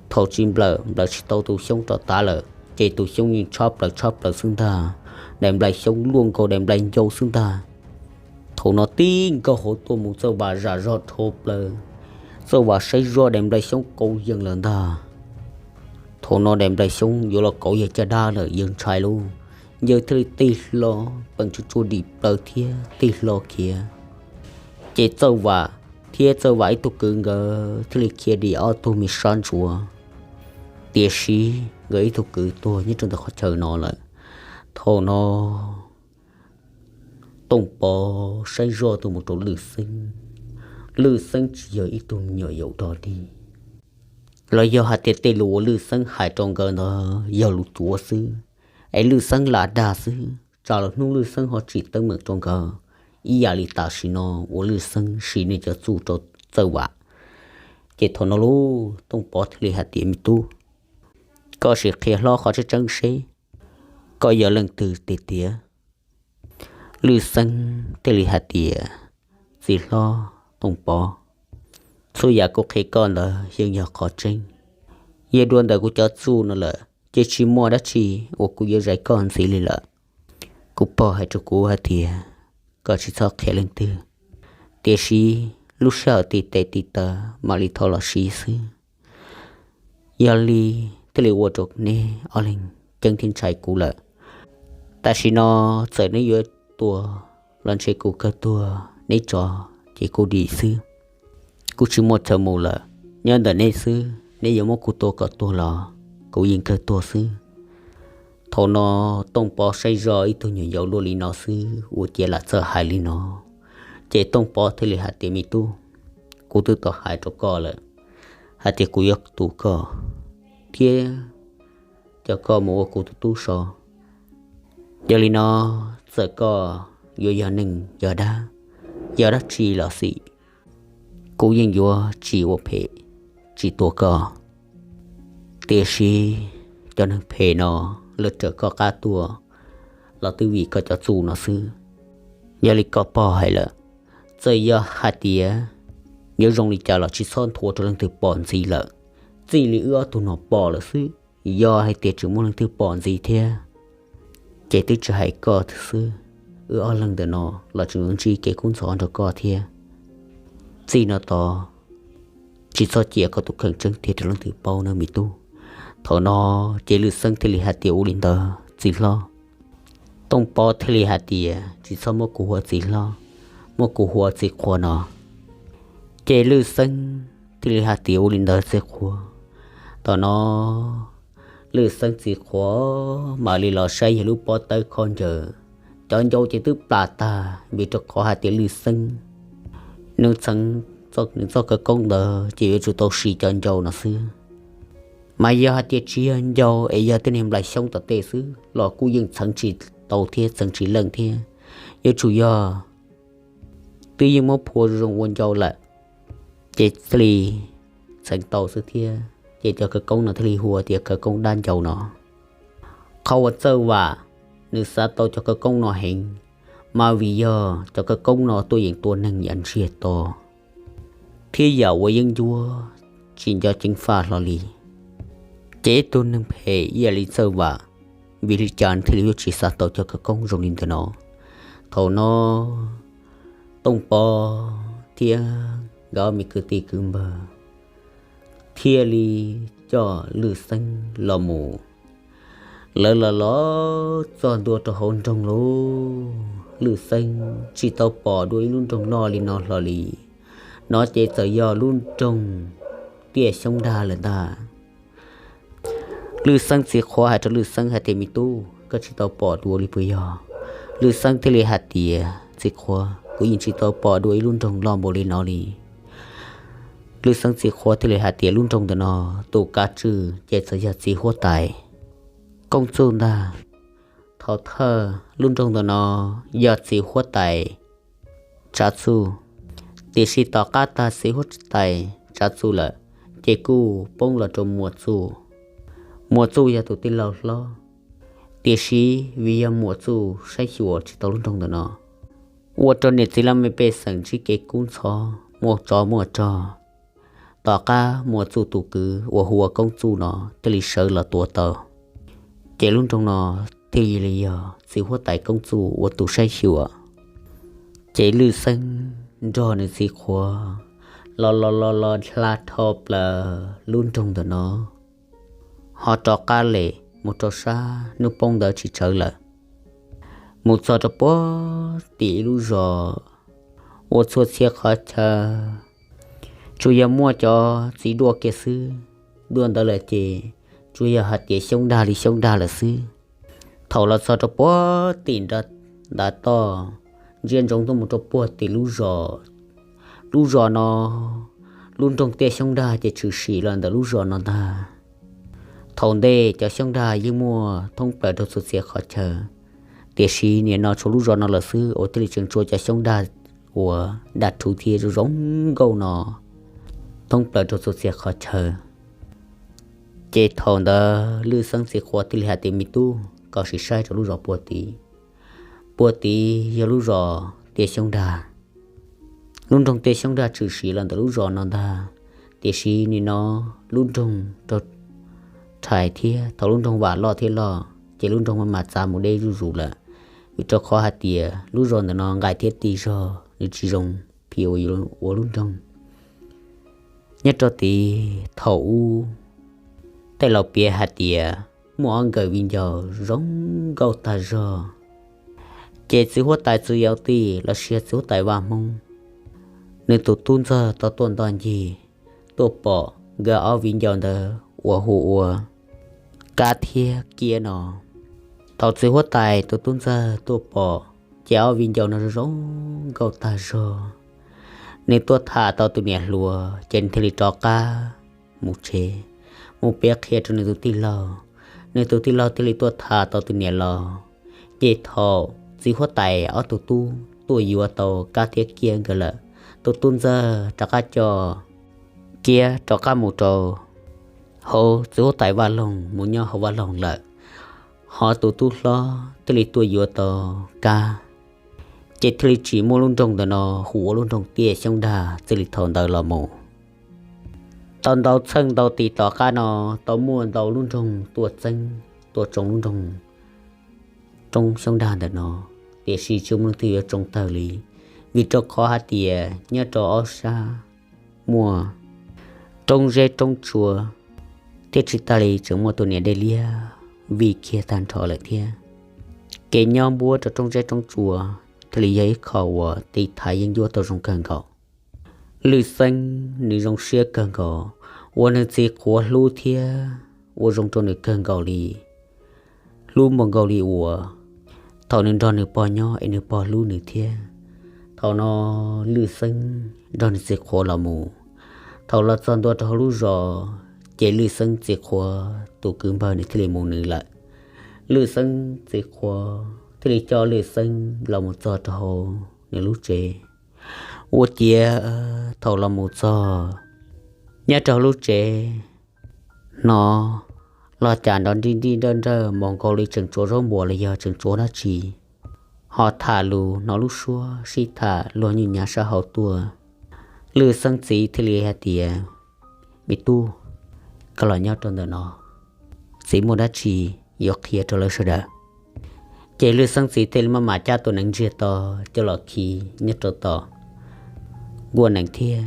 Thaum tsis nplawg, nplawg tsis tau tus xyoob rov tav lawm, ces tus xyoob yeej tshab plaws tshab plaws xwb ntag, daim nplais xyoob luaj nkaus daim nplais ncau xwb ntag. Thaum no tib nkaug hauv tuaj mus Txawj Vam zam zog dhau plaws, Txawj Vam saib zoj daim nplais xyoob kauv yees lawm ntag. Thaum no daim nplais xyoob yuav los kauv yawg caj dab lawm, yawg ntshai lauj, yawg thiaj li tig hlo, peem tsuj tsuag dim plaws thiab tig hlo khiav. Ces Txawj Vam thiab Txawj Vam ib tug kwv nkawd thiaj li khiav dim ob tug me sab ntsuav, tiam sis nkawd ib tug kwv tuag nyob rau ntawm qhov chaw no lawm. Thaum no Tooj Pov saib zoj tuaj mus rau Lwj Xeeb, Lwj Xeeb tsis yog ib tug me nyuam yaus dog dig, los yog hais tias tej lus uas Lwj Xeeb hais rau nkawd ntawd yog lus cuav xwb, es Lwj Xeeb lam dag xwb, tsam los hnub Lwj Xeeb ho tsim teeb meem rau nkawd ib yam li tam sim no uas Lwj Xeeb siv nws cov txuj rau Txawj Vam. Ces thaum no lauj, Tooj Pov thiaj li hais tias, me tub, Koj sim qhia hlob qhov tseeb tseeb seb koj yog leej twg tiag tiag. Lwj Xeeb thiaj li hais tias, Txiv hlob Tooj Pov, txhua yam kuv qhia koj ntawd yeej yog qhov tseeb. Yog dua ntawm kuv cov txuj no lawm ces tsis muaj dab tsi uas kuv yuav zais koj ntxiv li lawm. Kuv pog hais rau kuv hais tias koj tsis txhob qhia leej twg, tiam sis lub sij hawm tib teb tib taw mam li thov los siv xwb. Yog li thiaj li ua rau neb ob leeg ceeb thiab ntshai kuv lawm. Tam sim no txawm neb yuav tua los ntshe kuv kawg tuag, neb tso ces kuv dim xwb. Kuv tsis muaj chaw mus lawm, nyob ntawm neb xwb, neb yuav muab kuv tua kom tuag los kuv yeej kawg tuag xwb. Thaum no Tooj Pov saib zoj ib tug nyuam yaus luaj li no xwb ua cas lam txawj hais li no. Ces Tooj Pov thiaj li hais tias, Me tub, kuv twb tau hais rau koj lawm hais tias kuv yuav tu koj thiab coj koj mus ua kuv tus tub so. Yog li no, txawm koj yuav yog neeg yog dab, yog dab tsi los xij, kuv yeej yuav tsis ua phem, tsis tua koj. Tiam sis cov neeg phem no lawv raws koj qab tuaj los twb vim koj cov txuj no xwb. Yog li koj pog hais lawm, txawm yog hais tias yuav zoo li cas los tsis txhob nthuav rau leej twg pom ntxiv lawm. Txij li wb ob tug no pom lawm xwb, yog hais tias tseem muaj leej twg pom ntxiv thiab ces twb tsis hais koj xwb, wb ob leeg ntawm no los tseem yuav ntsib kev kub ntxhov nrog koj thiab. Txij no tod tsis txhob cia koj tus kheej tseeb tiag rau leej twg paub nawb me tub. Thaum no ces Lwj Xeeb thiaj li hais tias, Ua li ntawd txiv hlob. Tooj Pov thiaj li hais tias, Tsis txhob muab kuv hu ua txiv hlob, muab kuv hu ua txiv qhua no. Ces Lwj Xeeb thiaj li hais tias, Ua li ntawd txiv qhua. Thaum no Lwj Xeeb txiv qhua mam li los saib yog lub pob tawb khaub ncaws, cov ncau ces twb plam tag vim rau qhov hais tias Lwj Xeeb nws txheev nws txoj khawv koob ntawd ces yuav tsum tau siv cov ncau no xwb. Mas yog hais tias tsis yog ncau es yog tej niag nplais xyoob tom tej xwb los kuj yeej txheev tsis tau thiab txheev tsis leej thiab. Yuav tsum yog twb yeej muab phua zoo ua ncau lawm ces thiaj li txheev tau xwb thiab. Ces cov khawv koob no thiaj li hu tias khawv koob dab ncau no. Qhov uas Txawj Vam nws xav tau cov khawv koob no heev, mas vim yog cov khawv koob no tuaj yeem tua neeg yav ntsiag to thiab yam uas yeeb ncuab tsis nco ceev faj hlo li. Ces ib tug neeg phem ib yam li Txawj Vam, vim li cas thiaj li yuav tsis xav tau cov khawv koob zoo li ntawm no? Thaum no Tooj Pov thiab nkawd ob me kwv tij kwv npawg thiaj li coj Lwj Xeeb los mus. Lawv los los txog ntua rau hauv nroog lauj, Lwj Xeeb tsis tau pom dua ib lub nroog loj li no hlo li. No ces txawm yog lub nroog Tiaj Xyoob Dag lawm ntag. Lwj Xeeb txiv qhua hais rau Lwj Xeeb hais tias, Me tub, koj tsis tau pom dua li puas yog? Lwj Xeeb thiaj li hais tias, Txiv qhua, kuv yeej tsis tau pom dua ib lub nroog loj npaum li no li. Lwj Xeeb txiv qhua thiaj li hais tias, Lub nroog ntawm no tus kav tswj ces txawm yog txiv huab tais Koob Txuj ntag. Thaum thawj lub nroog ntawm no yog txiv huab tais Tsav Txuj, tiam sis tom qab tag txiv huab tais Tsav Txuj lawm, ces kuj poob los rau Muas Txuj. Muas Txuj yog tus tij laug hlob, tiam sis vim yog Muas Txuj saib xyuas tsis tau lub nroog ntawm no, ua rau niam txiv laj mej pej xeem ntsib kev kub ntxhov, muaj tsov muaj rog. Tom qab Muas Txuj tus kwv uas hu ua Koob Txuj no thiaj li sawv los tua tau, ces lub nroog no thiaj li yog txiv huab tais Koob Txuj ua tus saib xyuas. Ces Lwj Xeeb nrog nws txiv qhua los los los los hla dhau plaws lub nroog ntawm no, ho rov qab lem mus rau sab hnub poob ntawd tsis tsawg lawm, mus txog rau puag tim ib lub zos uas txhua txhia qhov chaw tsuas yog muaj cov txiv duaj kiag xwb. Duaj ntawd lawm ces tsuas yog hais tias xyoob dag li xyoob dag lawm xwb. Thaum los txog rau puag tim nrad, ntav toj ntsia ntsoov tuaj mus rau puag tim lub zos, lub zos no lub nroog Tiaj Xyoob Dag ces tshwm sim los ntawm lub zos no ntag. Thaum ntej cov xyoob dag yeej muaj thoob plaws rau txhua txhia qhov chaw, tiam sis nim no tshuav lub zos no lawm xwb uas thiaj li tseem tshuav cov xyoob dag uas dag rhuv thiab zoo zoo nkauj no thoob plaws rau txhua txhia qhov chaw. Ces thaum ntawd Lwj Xeeb txiv qhua thiaj li hais tias, Me tub, koj sim saib rau lub zos puag tid. Puag tid yog lub zos Tiaj Xyoob Dag. Lub nroog Tiaj Xyoob Dag tshwm sim los ntawm lub zos no ntag, tiam sis nim no lub nroog raug rhais thiab thaum lub nroog vam loj thiab loj ces lub nroog maj mam txav mus deb zuj zus lawm, vim rau qhov hais tias lub zos ntawm no nqaim thiab tig zog, nws tsis zoo phim ua lub nroog. Nyob rau tid thaum ub, tej laus piav hais tias muaj ob nkawm viv ncaus zoo nkauj tag zog, ces txiv huab tais Txwv Yau Tij los sis txiv huab tais Vaj Hmoob, nws tus tub ntxawg tau tuaj nto ncig, tuaj pom nkawd ob viv ncaus ntawd uas hu ua Kab thiab Kiab no. Thaum txiv huab tais tus tub ntxawg tuaj pom ces ob viv ncaus no zoo nkauj tag zog, nws tuaj tham tau tus niam hluas ces nws thiaj li rov qab mus tsev, mus piav qhia rau nws tus tij laug. Nws tus tij laug thiaj li tuaj tham tau tus niam laus. Ces thaum txiv huab tais ob tug tub tuaj yuav tau Kab thiab Kiab nkawd lawm, tus tub ntxawg rov qab coj Kiab rov qab mus rau hauv txiv huab tais vaj loog, mus nyob hauv vaj loog lawm, ho tus tub hlob thiaj li tuaj yuav tau Kab. Ces thiaj li tsim muaj lub nroog ntawm no hu ua lub nroog Tiaj Xyoob Dag txij li thaum ntawd los mus. Tau ntau txheej ntau tis tom qab no, tau muaj ntau lub nroog tuaj txeeb, tuaj tsoo lub nroog Roob Xyoob Dag ntawm no, tiam sis tsis muaj leej twg yuav tsoo tawg li, vim rau qhov hais tias nyob rau ob sab muaj roob zeb roob tsua, thiab tsis tas li tseem muaj tus niam dej liab vij kiag tag nrho lawm thiab. Kev nyob npuab rau roob zeb roob tsua thiaj li yog ib qho uas tiv thaiv yeeb ncuab tau zoo kawg nkaus. Lwj Xeeb nws zoo siab kawg nkaus uas nws txiv qhuav hlub thiab ua zoo rau nws kawg nkaus li, hlub npaum nkaus li uas thaum nws nrog nws pog nyob es nws pog hlub nws thiab. Thaum no Lwj Xeeb nrog nws txiv qhuav los mus, thaum los txog ntua rau hauv lub zos, ces Lwj Xeeb txiv qhuav tus kwv npawg nws thiaj li mus nws lawm. Lwj Xeeb txiv qhuav thiaj li coj Lwj Xeeb los mus txog rau hauv nws lub tsev. Ua ciav thaum los mus txog nyob rau hauv lub tsev, hnov los cas nrov nrij nrij nrawj nrawj npaum nkaus li tseem tsuav zaub npuas los yog tseem tsuav dab tsi, ho tham lus hnov lub suab sib tham luag nyuj nyav sab hauv tuaj. Lwj Xeeb txiv thiaj li hais tias, Me tub, koj los nyob rau ntawm no, txiv muaj dab tsi yuav qhia rau lawv sawv daws. Ces Lwj Xeeb txiv thiaj li maj mam cab tus neev ntsiag to coj los khi nyob rau tom nkuaj nees thiab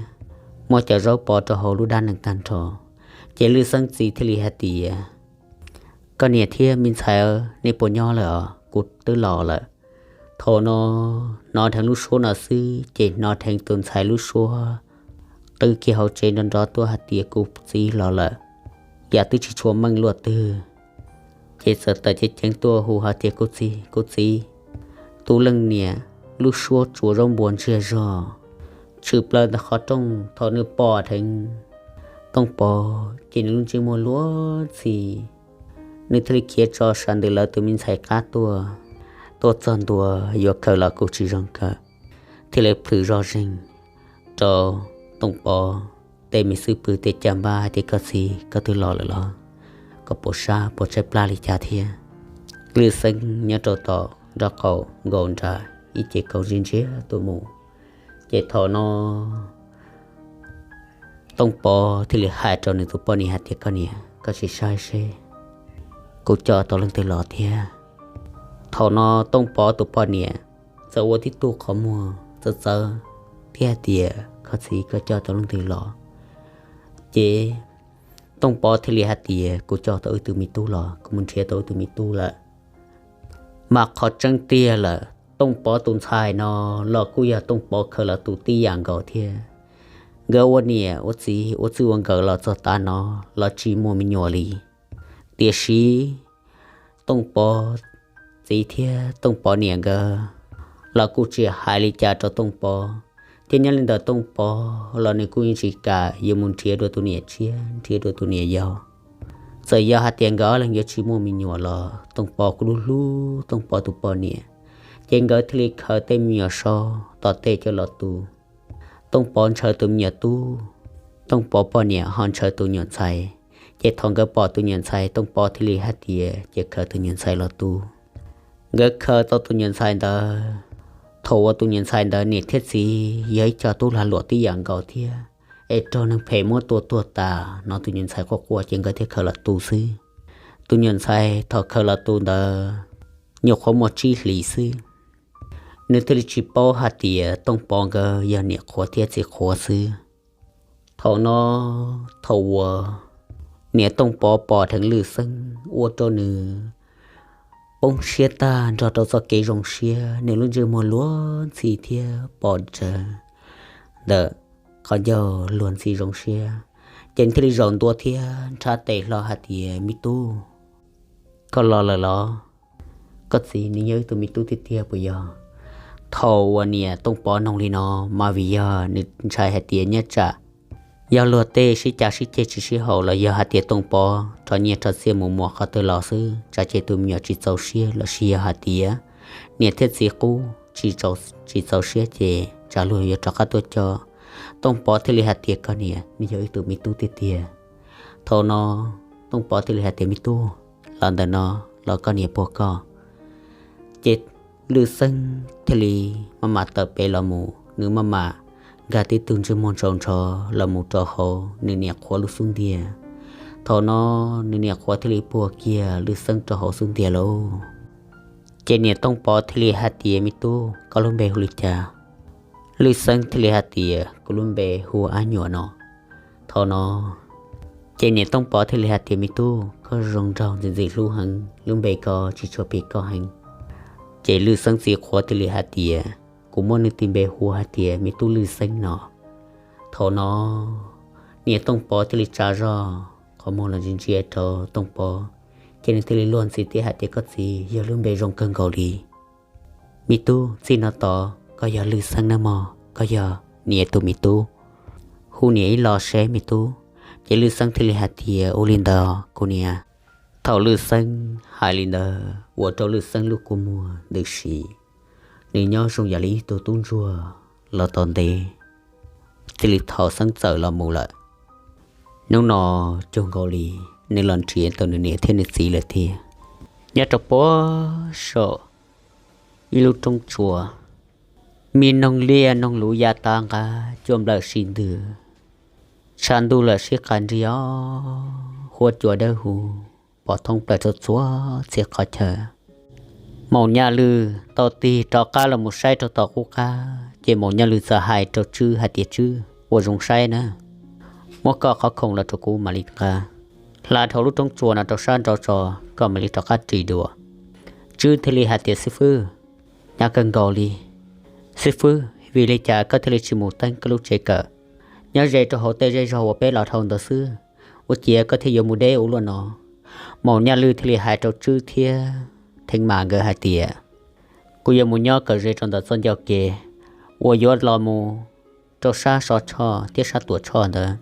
muab cov zaub pov rau hauv lub dab nees tag nrho. Ces Lwj Xeeb txiv thiaj li hais tias, Koj niam thiab me ntxhais, nej puas nyob lawm os? Kuv twb los lawm. Thaum no hnov dheev lub suab no xwb ces hnov dheev tus ntxhais lub suab qw kiag hauv tsev nrov nrov tuaj hais tias, Kuv txiv los lawm. Yam twb tsis tshua meej luaj twg, ces txawm tawm ceev ceev tuaj hu hais tias, Kuv txiv, kuv txiv! Tus leej niam lub suab tsuav zaub npua ntsiag zog tshwm plaws ntawm qhov rooj. Thaum nws pom dheev Tooj Pov ces nws lub ntsej muag luag ntxhi, nws thiaj li khiav tso sam ntws lawv tus me ntxhais qab tuaj. Tuaj txog ntua yuav khaws los kuj tsis zoo khaws, thiaj li plhws zoj zeeg rau Tooj Pov tej me xub pwg tej caj npab hais tias, Koj txiv, koj twb los lawm los? Koj puas sab puas tshaib plab li cas thiab? Lwj Xeeb nyob rau tom nraub qaum nkaus nram ib ce kaus ntsia ntsia tuaj mus. Ces thaum no Tooj Pov thiaj li hais rau nws tus poj niam hais tias, Koj niam, koj sim saib seb kuv coj tau leej twg los thiab. Thaum no Tooj Pov tus poj niam txawm ua tib tug qhov muag txawv txawv thiab hais tias, Koj txiv, koj coj tau leej twg los? Ces Tooj Pov thiaj li hais tias, Kuv coj tau ib tug me tub los, kuv mus nrhiav tau ib tug me tub lawm. Mas qhov tseeb tiag lawm, Tooj Pov tus ntxhais no los kuj yog Tooj Pov khaws los tu tib yam nkaus thiab. Nkawd ua niam ua txiv ua txij ua nkawm los txog tav no los tsis muaj me nyuam li. Tiam sis Tooj Pov txiv thiab Tooj Pov niam nkawd los kuj tsis hais li cas rau Tooj Pov, thiab nyob li ntawd Tooj Pov los nws kuj yeej tsis kam yuav mus nrhiav dua tus niam tshiab, nrhiav dua tus niam yau. Txawm yog hais tias nkawd ob leeg yuav tsis muaj me nyuam los Tooj Pov kuj hlub hlub Tooj Pov tus poj niam, ces nkawd thiaj li khaws tej me nyuam so tom tej coj los tu. Tooj Pov ntshaw tus me nyuam tub, Tooj Pov poj niam ho ntshaw tus nyuam ntxhais, Ces thaum nkawd pom tus nyuam ntxhais Tooj Pov thiaj li hais tias cia khaws tus nyuam ntxhais los tu. Nkawd khaws tau tus nyuam ntxhais ntawd, thaum uas tus nyuam ntxhais ntawd niam thiab txiv yog ib co tub lag luam tib yam nkaus thiab, es raug neeg phem muab tua tuag tas no tus nyuam ntxhais quaj quaj ces nkawd thiaj khaws los tu xwb. Tus nyuam ntxhais thaum khaws los tu ntawd nyuam qhuav muaj tsib hlis xwb, nws thiaj li tsis paub hais tias Tooj Pov nkawd yog niam qhuav thiab txiv qhuav xwb. Thaum no, thaum uas niam Tooj Pov pom dheev Lwj Xeeb ua rau nws poob siab tag nrog rau txoj kev zoo siab, nws lub ntsej muag luag ntxhi thiab pom tsawv ntawm qhov ncauj luag ntxhi zoo siab, ces nws thiaj li zaum ntua thiab nrhab tes hlo hais tias, Me tub, koj los lawm los? Koj txiv, nws yog wb tus me tub tiag tiag puas yog? Thaum uas niam Tooj Pov noog li no, mas vim yog nws ntshai hais tias nyob tsam yog luag tej sib cav sib ceg tsis sib haum los yog hais tias Tooj Pov rho nyiaj rho txiaj mus muas qhov twg los xwb, tsam ces tus me nyuam tsis txaus siab los sis yog hais tias niam thiab txiv qub tsis txaus siab ces tsam luag yuav rov qab tuaj coj. Tooj Pov thiaj li hais tias, Koj niam, nws yog wb tus me tub tiag tiag. Thaum no Tooj Pov thiaj li hais tias, Me tub, los ntawm no, los koj niam puag koj. Ces Lwj Xeeb thiaj li maj mam tawm pem los mus, nws maj mam nkag tib tug ntsej muag ntsaus ntsho los mus rau hauv nws niam qhuav lub xub ntiag. Thaum no nws niam qhuav thiaj li puag kiag Lwj Xeeb rau hauv xub ntiag lauj. Ces niam Tooj Pov thiaj li hais tias, Me tub, koj lub npe hu li cas? Lwj Xeeb thiaj li hais tias, Kuv lub npe hu Ab Nyuam no. Thaum no ces niam Tooj Pov thiaj li hais tias, Me tub, koj zoo nraug ntxim ntxim hlub heev, lub npe ko tsis tshua phim koj heev. Ces Lwj Xeeb txiv qhuav thiaj li hais tias, Kuv muab nws tis npe hu hais tias me tub Lwj Xeeb no. Thaum no niam Tooj Pov thiaj li tsa zog qhov muag los ntsia ntsia rau Tooj Pov, ces nws thiaj li luag ntxhi thiab hais tias, Koj txiv, yog lub npe zoo kawg nkaus li. Me tub, txij no tod koj yog Lwj Xeeb nawb mog, koj yog niam tus me tub. Hu niam ib los seb me tub. Ces Lwj Xeeb thiaj li hais tias, Ua li ntawd kuv niam. Thaum Lwj Xeeb hais li ntawd ua rau Lwj Xeeb lub kua muag ntws si, nws nyob zoo yam li ib tug tub ntsuag los tau ntev, thiaj li thaum Xeeb txawm los mus lawm. Hnub no cuag nkaus li nws los nrhiav tau nws niam thiab nws txiv lawm tiag. Nyob rau puag saum ib lub roob tsuas, me noog liaj noog luv ya tag nqa, cua nplawm sib ntws, tshav ntuj lawm sib qas nrig os, huab cua dawb huv pom thoob plaws rau txhua txhia qhov chaw. Maum Nyaj Lwj tau tig rov qab los mus saib rau tom qub qab, ces Maum Nyaj Lwj txawm hais rau Tswb hais tias, Tswb, ua zoo saib na, muab koj qhov khoom los rau kuv mam li nqa. Hla dhau lub roob tsuas no rau sab nraud tso, koj mam li rov qab ris dua. Tswb thiaj li hais tias, Xib fwb, hnyav kawg nkaus li. Xib fwb, vim li cas koj thiaj li tsis mus teeb koj lub tsev kawm, nyob ze rau hauv tej zej zog uas peb los dhau ntawd xwb, ua ciav koj thiaj yuav mus deb ua luaj no? Maum Nyaj Lwj thiaj li hais rau Tswb thiab Theev Mas nkawd hais tias, Kuv yuav mus nyob kawm ze rau ntawm txoj ncauj kev uas yuav los mus rau sab Sov Tshoj thiab sab Tuam Tshoj ntawd,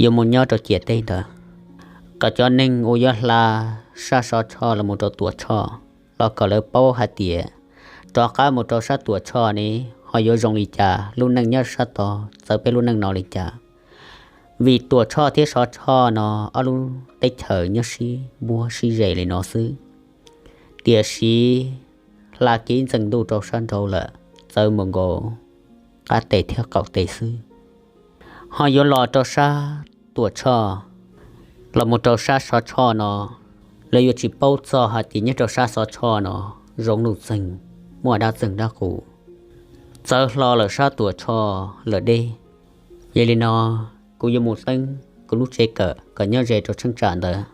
yuav mus nyob rau ciam teb ntawd, kom cov neeg uas yuav hla sab Sov Tshoj los mus rau Tuam Tshoj los kom lawv paub hais tias rov qab mus rau sab Tuam Tshoj ne ho yuav zoo li cas, lub neej nyob sab tod txawv peb lub neej no li cas. Vim Tuam Tshoj thiab Sov Tshoj no ob lub teb chaws nyob sib npuab sib ze li no xwb, tiam sis hla kev ntxeev ntuj rau sab nraud lawm, txawv mus nkaus qab tes thiab qaum tes xwb. Ho yuav los rau sab Tuam Tshoj, los mus rau sab Sov Tshoj no, lawv yuav tsis paub txog hais tias nyob rau sab Sov Tshoj no zoo nuj txeeg, muaj dab txeeg dab qus, txawv hlo lawm sab Tuam Tshoj lawm deb. Yog li no, kuv yuav mus teeb kuv lub tsev kawm kom nyob ze rau cheeb tsam ntawd,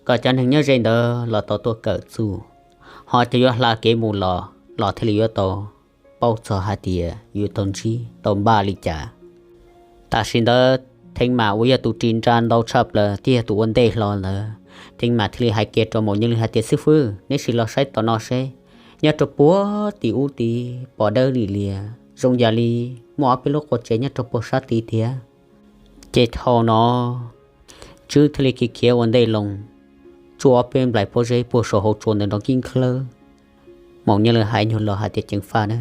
kom cov neeg nyob ze ntawd los tau tuaj kawm txuj, ho cov yuav hla kev mus los los thiaj li yuav tau paub txog hais tias yuav tau ntsib tau npaj li cas. Tam sim ntawd Theev Mas uas yog tus ris nra ntau tshaj plaws thiab yog tus ua ntej hlo ntawd, Theev Mas thiaj li hais kiag rau Maum Nyaj Lwj hais tias, Xib fwb, neb sim los saib tom no seb, nyob rau puag tim ub tid pom dawb lim lias zoo yam li muaj ob peb lub qub tsev nyob rau puag sab tid tiag. Ces thaum no Tswb thiaj li khiav khiav ua ntej loo, tsuj ob peb nplaim pob zeb puag saum hauv tsua ntawd nrov kib nkhawb. Maum Nyaj Lwj hais nyuag los hais tias, Ceev faj na.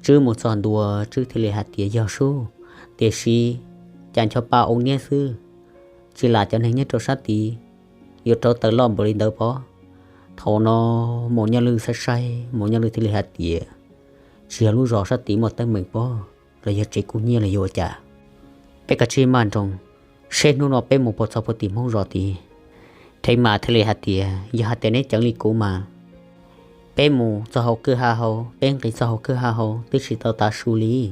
Tswb mus txog ntua, Tswb thiaj li hais tias, Yog sub, tiam sis cas ncho pa ua niab xwb? tsis lam cov neeg nyob rau sab tid yuav rauv taws loj npaum li ntawd pob. Thaum no Maum Nyaj Lwj saib saib, Maum Nyaj Lwj thiaj li hais tias, tsis yog lub zos sab tid muaj teeb meem pob, los yog tsev kub hnyiab los yuav ua cas? Peb kav tsij maj nroos, seb hnub no peb mus puas txog puag tim Hmoob zos tid. Theev Mas thiaj li hais tias, yog hais tias neb ceev li kuv mas, peb mus txog hauv kwj ha hauv, peb nqis txog hauv kwj ha hauv twb tsis tau tav su li.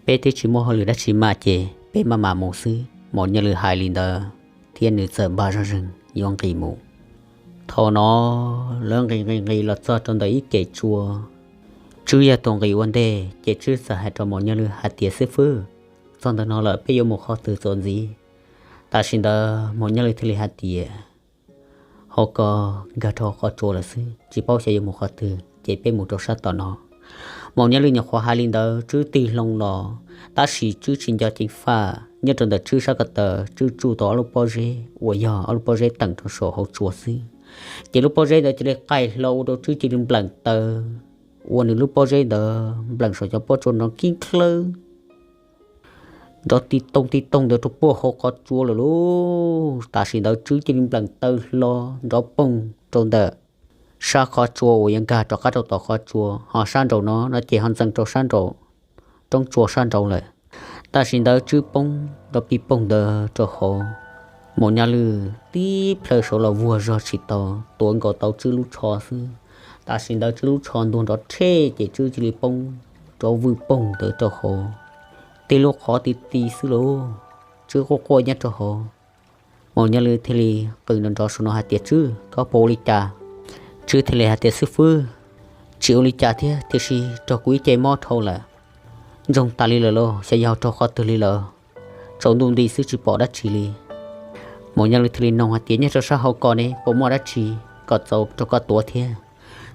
Peb twb tsis muaj hauj lwm dab tsi mas ces peb maj mam mus xwb. Maum Nyaj Lwj hais li ntawd thiab nws txawm npaj zoj zeeg yuav nqis mus. Thaum no lawv nqis nqis nqis los txog rau ntawm ib kem tsua. Tswb yog tus nqis ua ntej ces Tswb txawm hais rau Maum Nyaj Lwj hais tias, xib fwb, txog ntawm no lawm peb yuav mus qhov twg txuas ntxiv? Tam sim ntawd Maum Nyaj Lwj thiaj li hais tias, hauv ko nkag rau qhov tsua lawm xwb, tsis paub xyov yuav mus qhov twg ces peb mus rau sab tom no. Maum Nyaj Lwj nyuam qhuav hais li ntawd Tswb tig hlo los, tab sis Tswb tsis nco ceev faj. Nyob rau ntawm Tswb sab ko taw, Tswb tsuj tau ob lub pob zeb uas yog ob lub pob zeb teem rau saum hauv tsua xwb, ces lub pob zeb ntawd cia li qaij hlo ua rau Tswb cia li npleem taw, ua nws lub pob zeb ntawd npleem saum cov pob tsua nrov kib nklawb, nrov ti tooj ti tooj ntawd rau puag hauv qhov tsua lawm lauj. Tam sim ntawd Tswb cia li npleem taw hlo nrov poog rau ntawm sab qhov tsua uas yuav nkag rov qab rau tom qhov tsua, ho sab nraum no no ces ho ntxeev rau sab nraum roob tsua sab nraud lawm. Tam sim ntawd Tswb poob nrov pij poog ntawd rau hauv. Maum Nyaj Lwj tib plhaw saud los vuag zog tsis tau, tuav nkaus tau Tswb lub tsho xwb. Tam sim ntawd Tswb lub tsho ntuag nrov rhe ces Tswb cia li poob nrov vwj poog ntawd rau hauv. Tib lub qhov ti ti xwb lauj, Tswb quaj quaj nyob rau hauv. Maum Nyaj Lwj thiaj li qw nrov nrov saum no hais tias, Tswb, koj puas ua li cas? Tswb thiaj li hais tias, xib fwb, tsis ua li cas thiab, tiam sis raug kuv ib ce mob dhau lawm. Ntsoog tas li lawm lauj, xyov yog raug qhov twg li lawm. Tsaus ntuj nti xwb tsis pom dab tsi li. Maum Nyaj Lwj thiaj li nug hais tias, nyob rau sab hauv ko ne puas muaj dab tsi kom txaus rau koj tuav thiab?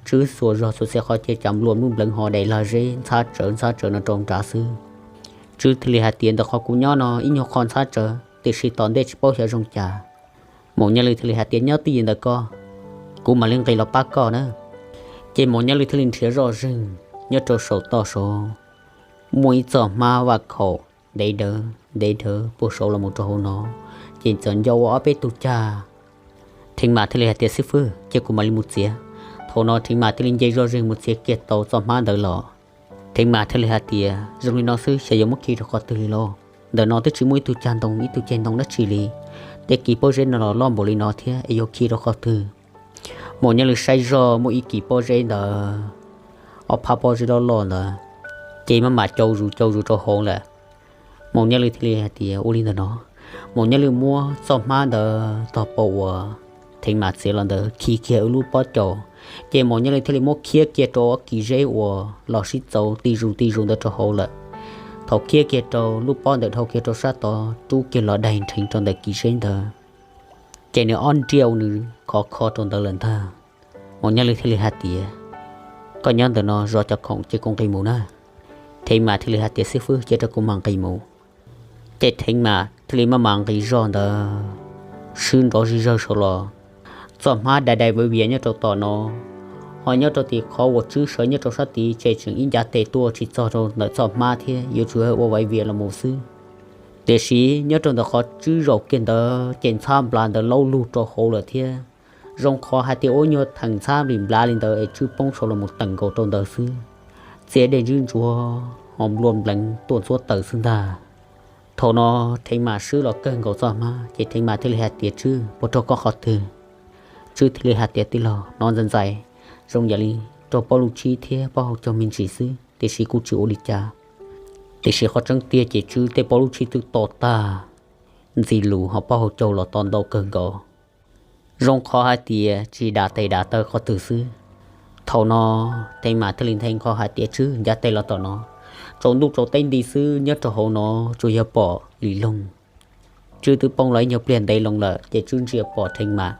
Tswb xuas zog xuas xiav qhov cia cas nplua nplub npleev ho daim lag zeb ntxhab tsawv ntxhab tsawv no rau nrad xwb. Tswb thiaj li hais tias, ntawm qhov kuv nyob no ib nyuag qho ntxhab tsawv, tiam sis tom ntej tsis paub xyov zoo cas. Maum Nyaj Lwj thiaj li hais tias, nyob twj ywm ntawm ko, kuv mam li nqis los pab koj na. Ces Maum Nyaj Lwj thiaj li nrhiav zoj zeeg nyob rau saum toj saud, muaj ib txoj hmab vaj khaum ntev dawv ntev dawv puag saud los mus rau hauv no, ces txawm nco ua ob peb tug cag. Theev Mas thiaj li hais tias, xib fwb, cia kuv mam li mus txiav. Thaum no Theev Mas thiaj li nce zoj zeeg mus txiav kiag tau txoj hmab ntawd los. Theev Mas thiaj li hais tias, zoo li no xwb xyov yuav muab khi rau qhov twg li lauj? Ntawm no twb tsis muaj ib tug cag ntoo ib tug ceg ntoo dab tsi li. Tej kis pob zeb no los loj npaum li no thiab es yuav khi rau qhov twg? Maum Nyaj Lwj saib zoj muaj ib kis pob zeb ntawd, ob phab pob zeb loj loj ntawd, ces maj mam cau zus cau zus rau hauv lawm. Maum Nyaj Lwj thiaj li hais tias, ua li ntawm no. Maum Nyaj Lwj muab txoj hmab ntawd tog pau uas Theev Mas txiav los ntawd khi kiag ib lub pob caus, ces Maum Nyaj Lwj thiaj li muab khiab kiag rau ob kis zeb uas los sib txaus ti zus ti zus ntawd rau hauv lawm. Thaum khiab kiag rau lub pob ntawd dhau kiag rau sab tod rub kiag los daig nrheev rau ntawm kis zeb ntawd, ces nws ob nriaj ua nws khov kho rau ntawd lawm ntag. Maum Nyaj Lwj thiaj li hais tias, koj nyob ntawm no zov cov khoom ces kuv nqis mus na. Theev Mas thiaj li hais tias, xib fwb, cia rau kuv mam nqis mus. Ces Theev Mas thiaj li maj mam nqis zog ntawd, swb nrov zig zawg saud los. Txoj hmab dai dai viav viav nyob rau tom no, ho nyob rau tim qhov uas Tswb sawv nyob rau sab tid ces tseem ib ncav tes tuaj tsis txog rau ntawm txoj hmab thiab, yuav tsum ua viav viav los mus xwb. Tiam sis nyob rau ntawm qhov Tswb zaum kiag ntawd ces ntxhab nplas ntawd laub lug rau hauv lawm thiab. Zoo qhov hais tias ua nyuag theem ntxhab nplas li ntawd es Tswb poob saud los mus tawm nkaus rau ntawd xwb, txias dej ntswb ntsuav ho nplua npleev tuaj ntxhuab taws xwb ntag. Thaum no Theev Mas swb los kawg nkaus txoj hmab ces Theev Mas thiaj li hais tias, Tswb, puas raug koj qhov twg? Tswb thiaj li hais tias, tij laug, hnov ntxais ntxais zoo yam li raug Pob Luj Tshib thiab Pob Hau Caug me ntsis xwb, tiam sis kuj tsis ua li cas. Tiam sis qhov tseeb tiag ces Tswb tej Pob Luj Tshib twb to tag, ntxi lus ho Pob Hau Caug los to ntau kawg nkaus. Zoo qhov hais tias tsis dam tes dam taw qhov twg xwb. Thaum no Theev Mas thiaj li nthe nqho hais tias, Tswb, ncav tes los tom no. Tsaus ntuj tsaus teb nti xwb nyob rau hauv no tsuas yog pom lim loog. Tswb twb poob los ib nyuag pliag ntev loo lawm ces Tswb ntsia pom Theev Mas.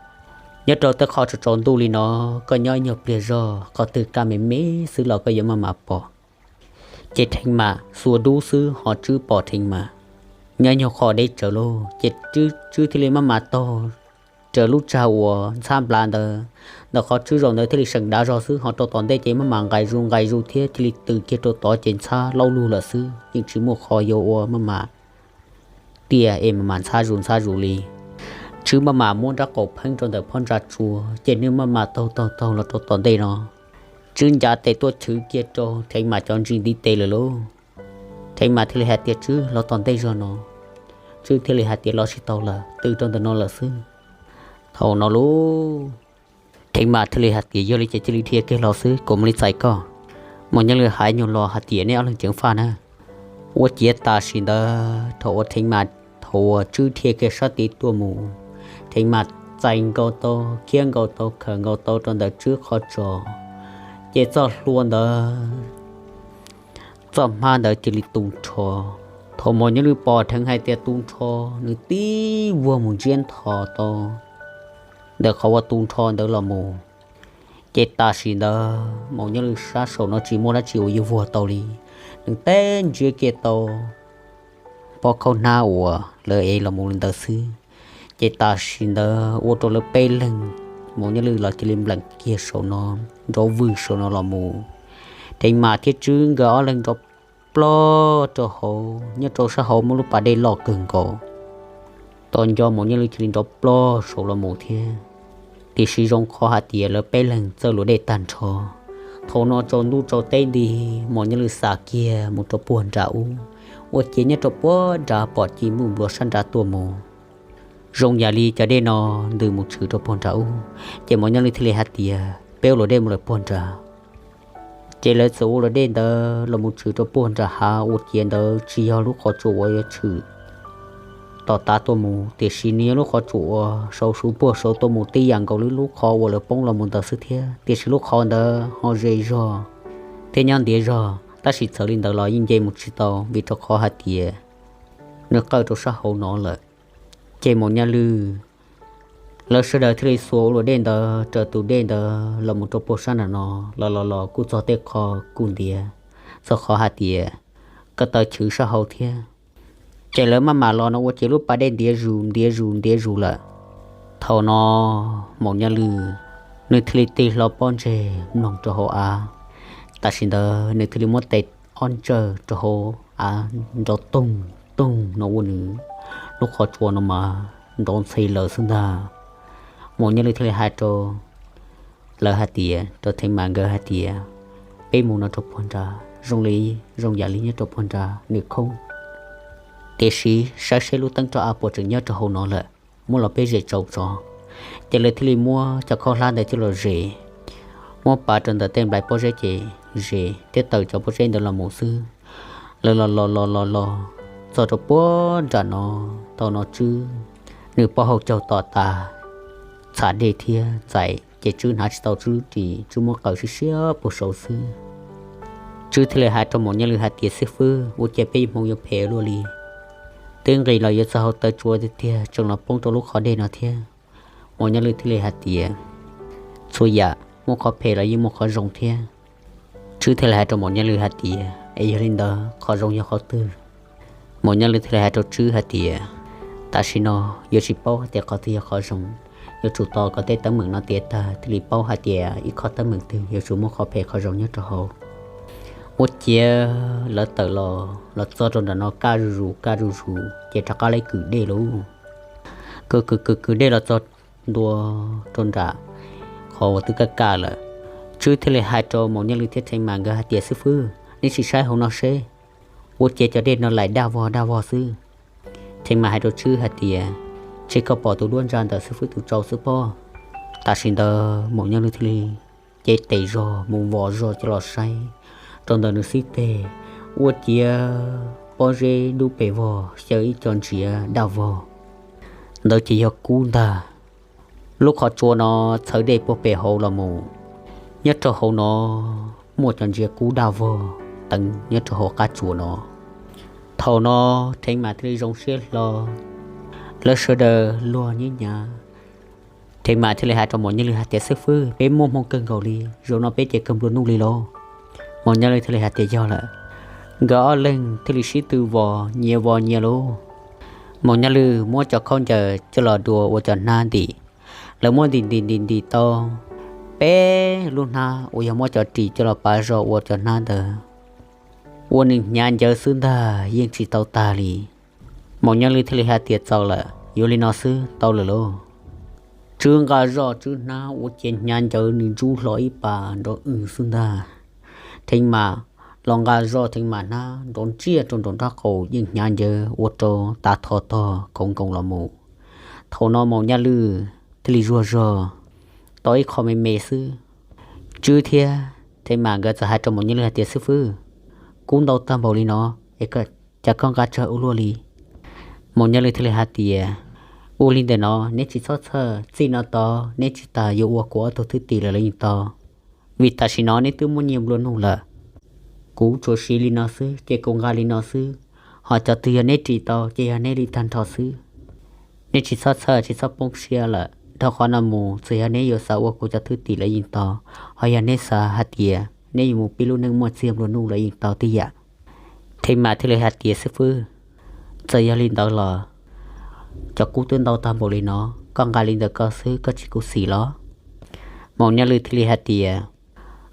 Nyob rau tej qho tsaus tsaus ntuj li no, koj nyob ib nyuag pliag zog qhov twg kaj me me xwb los koj yuav maj mam pom. Ces Theev Mas xuas dub xwb ho Tswb pom Theev Mas nyob ib nyuag qho deb tsawv lauj, ces Tswb thiaj li maj mam taug raws lub tsag uas ntxhab nplas ntawd. Ntawm qhov Tswb zaum ntawd thiaj li seem dav zog xwb ho rau tom ntej ces maj mam nqaim zus nqaim zus thiab cia li tws kiag rau tod ces ntxhab laub lug lawm xwb, yeej tsis muaj qhov yuav ua maj mam tiaj es maj mam ntxhab zus ntxhab zus li. Tswb maj mam muab nrab qaum pheeb rau ntawm phab ntsa tsua, ces nws maj mam taug taug taug los rau tom ntej no. Tswb ncav tes tuaj chwv kiag rau Theev Mas cov ntsis ntiv tes lawm lauj. Theev Mas thiaj li hais tias, Tswb, los tom ntej zog no. Tswb thiaj li hais tias, Los tsis tau lawm, tws rau ntawm no lawm xwb. Thaum no lauj, Theev Mas thiaj li hais tias, Yog li ces cia li dhia kiag los xwb, kuv mam li txais koj. Maum Nyaj Lwj hais nyuag los hais tias, Nej ob leeg ceev faj na. Ua ciav tam sim ntawd thaum uas Theev Mas, thaum uas Tswb dhia kiag sab tid tuaj mus, Theev Mas txais nkaus tau, khiab nkaus tau, khawm nkaus tau rau ntawm Tswb qhov tsos, ces txoj hlua ntawd, txoj hmab ntawd cia li tu nrho. Thaum Maum Nyaj Lwj pom dheev hais tias tu nrho, nws tib vuag mus ntsiab nthos tau ntawm qhov uas tu nrho ntawd los mus. Ces tam sim ntawd Maum Nyaj Lwj sab saum no tsis muaj dab tsi uas yuav vuag tau li, nws teb ntsiab kiag tau pob khaub hnab uas lawv ev los mus li ntawd xwb. Ces tam sim ntawd ua rau lawv peb leeg, Maum Nyaj Lwj los cia li npleem kiag saum no, nrov vwg saum no los mus. Theev Mas thiab Tswb nkawd ob leeg nrov plog rau hauv, nyob rau sab hauv muaj lub pas dej loj kawg nkaus. Tos nco Maum Nyaj Lwj cia li nrov plog saum los mus thiab. Tiam sis zoo qhov hais tias lawv peb leeg txawj luam dej tag nrho. Thaum no tsaus ntuj tsaus teb nti, Maum Nyaj Lwj xav kiag mus rau puag nram ub, ua ciav nyob rau puag nrad pom ci npluj nplua sab nrad tuaj mus. Zoo yam li cov dej no ntws mus tshwm rau puag nrad ub, ces Maum Nyaj Lwj thiaj li hais tias, Peb ua luam dej mus lawm puag nrad. Ces lawv txawm ua luam dej ntawd los mus tshwm rau puag nram hav, ua ciav ntawd tsis yog lub qhov tsua uas yuav tshwm tom tav tuaj mus, tiam sis nws yog lub qhov tsua uas sau suv puag saud tuaj mus tib yam nkaus li lub qhov uas lawv poob los mus ntawd xwb thiab, tiam sis lub qhov ntawd ho ze zog thiab nyob ntiav zog, tab sis txawm li ntawd los yeej nce mus tsis tau vim rau qhov hais tias nws qawj rau sab hauv no lawm. Ces Maum Nyaj Lwj lawv sawv daws thiaj li xuas ua luam dej ntawd raws tus dej ntawd los mus rau puag sab nram no, los los los kuj txog tej qho kuj ntiav, txog qhov hais tias ko taw chwv sab hauv thiab. Ces lawv maj mam los no ua ciav lub pas dej ntiav zus ntiav zus ntiav zus lawm. Thaum no Maum Nyaj Lwj nws thiaj li tig hlo pob ntseg mloog rau hauv av. Tam sim ntawd nws thiaj li muab tes ob ntsawj rau hauv av nrov toog toog no ua nws lub qhov tsua no mas nrov ntxhi lawm xwb ntag. Maum Nyaj Lwj thiaj li hais rau lawv hais tias, rau Theev Mas nkawd hais tias, Peb mus no rau puag nrad, zoo li, zoo yam li nyob rau puag nrad nws khoob, tiam sis saib seb lub teeb roj av puas tseem nyob rau hauv no lawm, muab los peb zem tsau tso. Ces lawv thiaj li muab cov khaub hlab ntawd coj los zem, muab pav rau ntawm tej nplai pob zeb ces zem thiab taws cov pob zeb ntawd los mus xwb. Lawv los los los los los txog rau puag nram no, thaum no Tswb nws pob hau caug tom tas, txham dej thiab ntxais ces Tswb hnav tsis tau Tswb ris, Tswb muab qaws siab siab puag saud xwb. Tswb thiaj li hais rau Maum Nyaj Lwj hais tias, Xib fwb, ua cas peb hmoov yuav phem luaj li? Twb nqis los yuav txog hauv taw tsua tiag tiag tseem los poob rau lub qhov dej no thiab. Maum Nyaj Lwj thiaj li hais tias, Txhua yam muaj qhov phem los yeej muaj qhov zoo thiab. Tswb thiaj li hais rau Maum Nyaj Lwj hais tias, Es yog li ntawd qhov zoo yog qhov twg? Maum Nyaj Lwj thiaj li hais rau Tswb hais tias, Tam sim no yuav tsis paub hais tias qhov twg yog qhov zoo, yuav tsum tos kom tej teeb meem no tiav tag thiaj li paub hais tias ib qhov teeb meem twg yuav tsum muaj qhov phem qhov zoo nyob rau hauv. Ua ciav lawv tawm los los txog rau nram no kaj zuj zus kaj zuj zus ces rov qab li kwm dej lauj. Kwm kwm kwm kwm dej los txog ntua rau nram qhov uas twb kaj kaj lawm. Tswb thiaj li hais rau Maum Nyaj Lwj thiab Theev Mas nkawd hais tias, Xib fwb, neb sim saib hauv no seb, ua ciav cov dej no laim daj vog daj vog xwb. Theev Mas hais rau Tswb hais tias, Ntshe koj pom tus duab ntsa ntawm xib fwb tus tsau xwb pob. Tam sim ntawd Maum Nyaj Lwj thiaj li cev tes zog mus vos zog coj los saib rau ntawm nws xib teg, ua ciav pob zeb dub pes vog xyaw ib co ntsiav daj vog. Ntawd ces yog kub ntag. Lub qhov tsua no txhawv dej puag pem hauv los mus, nyob rau hauv no muaj cov ntsiav kub daj vog teev nyob rau hauv qab tsua no. Thaum no Theev Mas thiaj li zoo siab hlo, lawv sawv daws luag nyiab nyav. Theev Mas thiaj li hais rau Maum Nyaj Lwj hais tias, Xib fwb, peb muaj hmoo kawg nkaus li, zaum no peb ces kawg nplua nuj li lauj. Maum Nyaj Lwj thiaj li hais tias, Yog lawm. Nkawd ob leeg thiaj li sib tw vos nyias vos nyias lauj. Maum Nyaj Lwj muab cov khaub ncaws coj los dua ua cov hnab ntim. Lawv muab ntim ntim ntim ntim tau peb lub hnab uas yog muab cov ris coj los pav zog ua cov hnab ntawd, ua nws hnyav ncawv xwb ntag yeej tsis tau tag li. Maum Nyaj Lwj thiaj li hais tias, Txaus lawm, yuav li no xwb tau lawm lauj. Tswb nqa zoj, Tswb hnab ua ciav hnyav ncawv, nws ntsub hlo ib pas nrov wb xwb ntag. Theev Mam los nqa zoj, Theev Mam hnab nrov ntsiaj rau nraum nraub qaum, yeej hnyav ncawv ua rau tav tho tog khoov nkoos los mus. Thaum no Maum Nyaj Lwj thiaj li zuag zog tau ib qho me me xwb. Tswb thiab Theev Mam nkawd txawm hais rau Maum Nyaj Lwj hais tias, Xib fwb, kub ntau tag npaum li no es cas koj nqa tsawg ua luaj li? Maum Nyaj Lwj thiaj li hais tias, Ua li ntawm no, neb tsis txhob txhawj, txij no tod neb tsis tas yuav ua kuv ob tug thwj tim lawm los yeej tau. Vim tam sim no neb twb muaj nyiaj nplua nuj lawm. Kuv tsuas siv li no xwb ces kuv nqa li no xwb, ho cov twg yog neb ris tau ces yog neb li tag nrho xwb. Neb tsis txhob txhawj, tsis txhob poob siab lawm. Dhau qhov no mus txawm yog neb yuav xav ua kuv cov thwj tim los yeej tau, ho yog neb xav hais tias neb yuav mus pib lub neej muaj txiag nplua nuj los yeej tau tib yam. Theev Mam thiaj li hais tias, Xib fwb, txawm yog li ntawd los cov kub twb ntau tag npaum li no, koj nqa li ntawm koj xwb, koj tsis khuv xim los? Maum Nyaj Lwj thiaj li hais tias,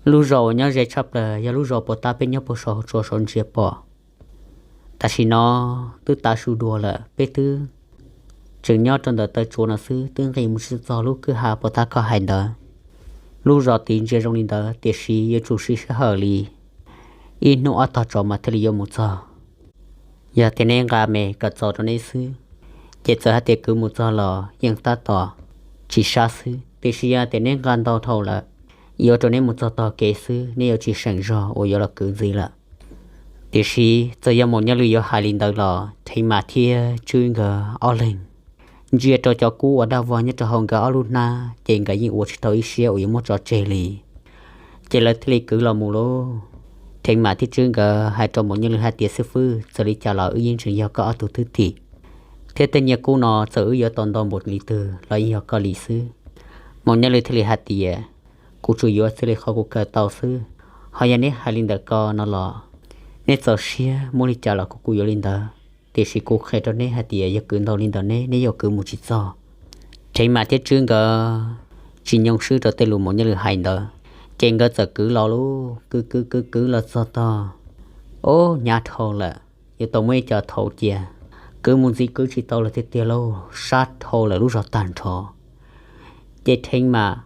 Lub zos uas nyob ze tshaj plaws yog lub zos puas tab peb nyob puag saum tsua saum ntsia pom. Tam sim no twb tav su dua lawm, peb twb tseem nyob rau ntawm taw tsua no xwb, twb nqis mus tsis txog lub kwj ha puas tab koj hais ntawd. Lub zos tid ntsia zoo li ntawd, tiam sis yuav tsum siv sij hawm li ib hnub ob tog tso mas thiaj li yuav mus txog. Yog tias neb nqa me kom txaus rau neb xwb, ces txawm hais tias kwv mus txog los yeej tab tom tsis sab xwb, tiam sis yog tias neb nqa ntau dhau lawm, yuav rau neb mus txog tog kev xwb, neb yuav tsis seem zog uas yuav los kwv ntxiv lawm. Tiam sis txawm yog Maum Nyaj Lwj yuav hais li ntawd los Theev Mam thiab Tswb nkawd ob leeg ntsia rau cov kub uas daj vog nyob rau hauv nkawd ob lub hnab ces nkawd yeej ua tsis tau ib siab uas yuav muab tso tseg li. Ces lawv thiaj li kwv los mus lauj. Theev Mam thiab Tswb nkawd hais rau Maum Nyaj Lwj hais tias, Xib fwb, txawm li cas los wb yeej tseem yog koj ob tug thwj tim, thiab tej nyiaj kub no txawm wb yuav tau ntau npaum li twg los yeej yog koj li xwb. Maum Nyaj Lwj thiaj li hais tias, Kuv tsuas yuav txij li qhov kuv kawm tau xwb, ho yog neb hais li ntawm ko no los neb txaus siab muab li cas los kuv kuj yuav li ntawd. Tiam sis kuv qhia rau neb hais tias yog kwv ntau li ntawm neb, neb yuav kwv mus tsis txog. Theev Mam thiab Tswb nkawd tsis nyoo swb rau tej lus Maum Nyaj Lwj hais ntawd, ces nkawd txawm kwv los lauj, kwv kwv kwv kwv los txog tog, ob hnyav dhau lawm, yuav tau muaj ib co thau cia, kwv mus ntxiv kwv tsis tau lawm tiag tiag lauj, sab dhau lawm lub zos tag nrho. Ces Theev Mam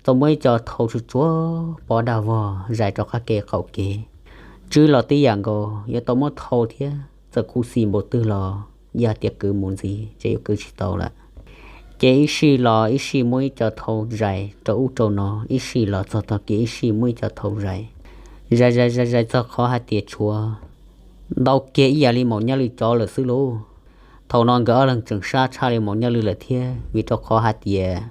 tau muab ib co thau tsuag tsuag pov daj vog zais rau qab kev qaum kev. Tswb los tib yam nkaus, yuav tau muab thau thiab, txawm khuv xim npaum twg los yog tias kwv mus ntxiv ces yuav kwv tsis tau lawm. Ces ib sij los ib sij muab ib co thau zais rau ub rau no, ib sij los txog tog kev ib sij muab ib co thau zais, zais zais zais zais txog qhov hais tias tshuav ntau kiag ib yam li Maum Nyaj Lwj cov lawm xwb lauj. Thaum no nkawd ob leeg tseem sab tshaj li Maum Nyaj Lwj lawm thiab, vim rau qhov hais tias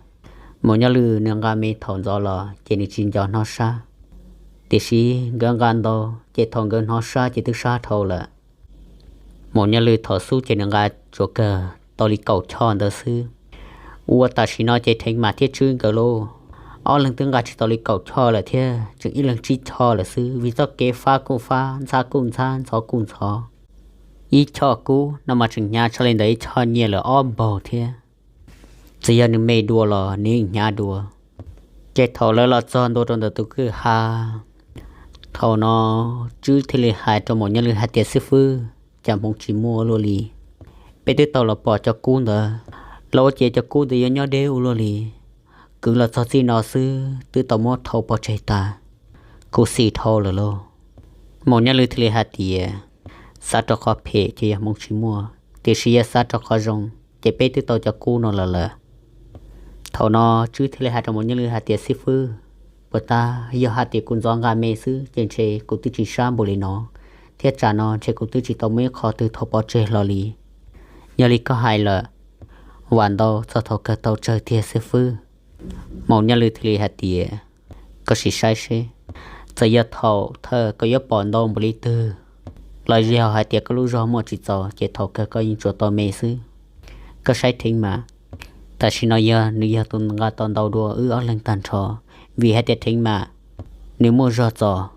Maum Nyaj Lwj nws nqa me thaum ntxov los ces nws tsis nco hnov sab, tiam sis nkawd nqa ntau ces thaum nkawd hnov sab ces twb sab dhau lawm. Maum Nyaj Lwj thaum xub ces nws nqa tsuas kawg tau li kaum choj ntawd xwb. Ua tam sim no ces Theev Mam thiab Tswb nkawd lauj, ob leeg twb nqa tsis tau li kaum choj lawm thiab, tseem ib leeg tsib choj lawm xwb, vim txoj kev fab kuj fab, ntxhab kuj ntxhab, ntxhov kuj ntxhov. Ib choj kub no mas tseem hnyav tshaj li ntawm ib choj nyiaj lawm ob npaug thiab. Txawm yog nws me dua los nws yeej hnyav dua. Ces thaum lawv los txog ntua rau ntawm tus kwj ha, thaum no Tswb thiaj li hais rau Maum Nyaj Lwj hais tias, Xib fwb, cas hmoov tsis muaj ua luaj li? Peb twb tau los pom cov kub ntawd, los ua cas cov kub ntawd yuav nyob deb ua luaj li? Kwv los txog txij no xwb twb tau muab thau pov tseg tas, khuv xim dhau lawm lauj. Maum Nyaj Lwj thiaj li hais tias, Xav rau qhov phem ces yog hmoov tsis muaj, tiam sis yog xav rau qhov zoo ces peb twb tau cov kub no los lawm. Thaum no Tswb thiaj li hais rau Maum Nyaj Lwj hais tias, Xib fwb, puas tab yog hais tias kuv ntxov nqa me xwb ces ntshe kuv twb tsis sab npaum li no, thiab tsam no ntshe kuv twb tsis tau muaj ib qho twg thau pov tseg hlo li. Yog li koj hais lawm, vam ntau txog thaum kawg tau tsawg tiag xib fwb. Maum Nyaj Lwj thiaj li hais tias, Koj sim saib seb, txawm yog thaum thawj koj yuav pom ntau npaum li twg, los yog hais tias koj lub zog muaj tsis txaus ces thaum kawg koj yeej tsuas tau me xwb. Koj saib Theev Mam, tam sim no yog nws yog tus nqa tau ntau dua wb ob leeg tag nrho, vim hais tias Theev Mam nws muaj zog txaus.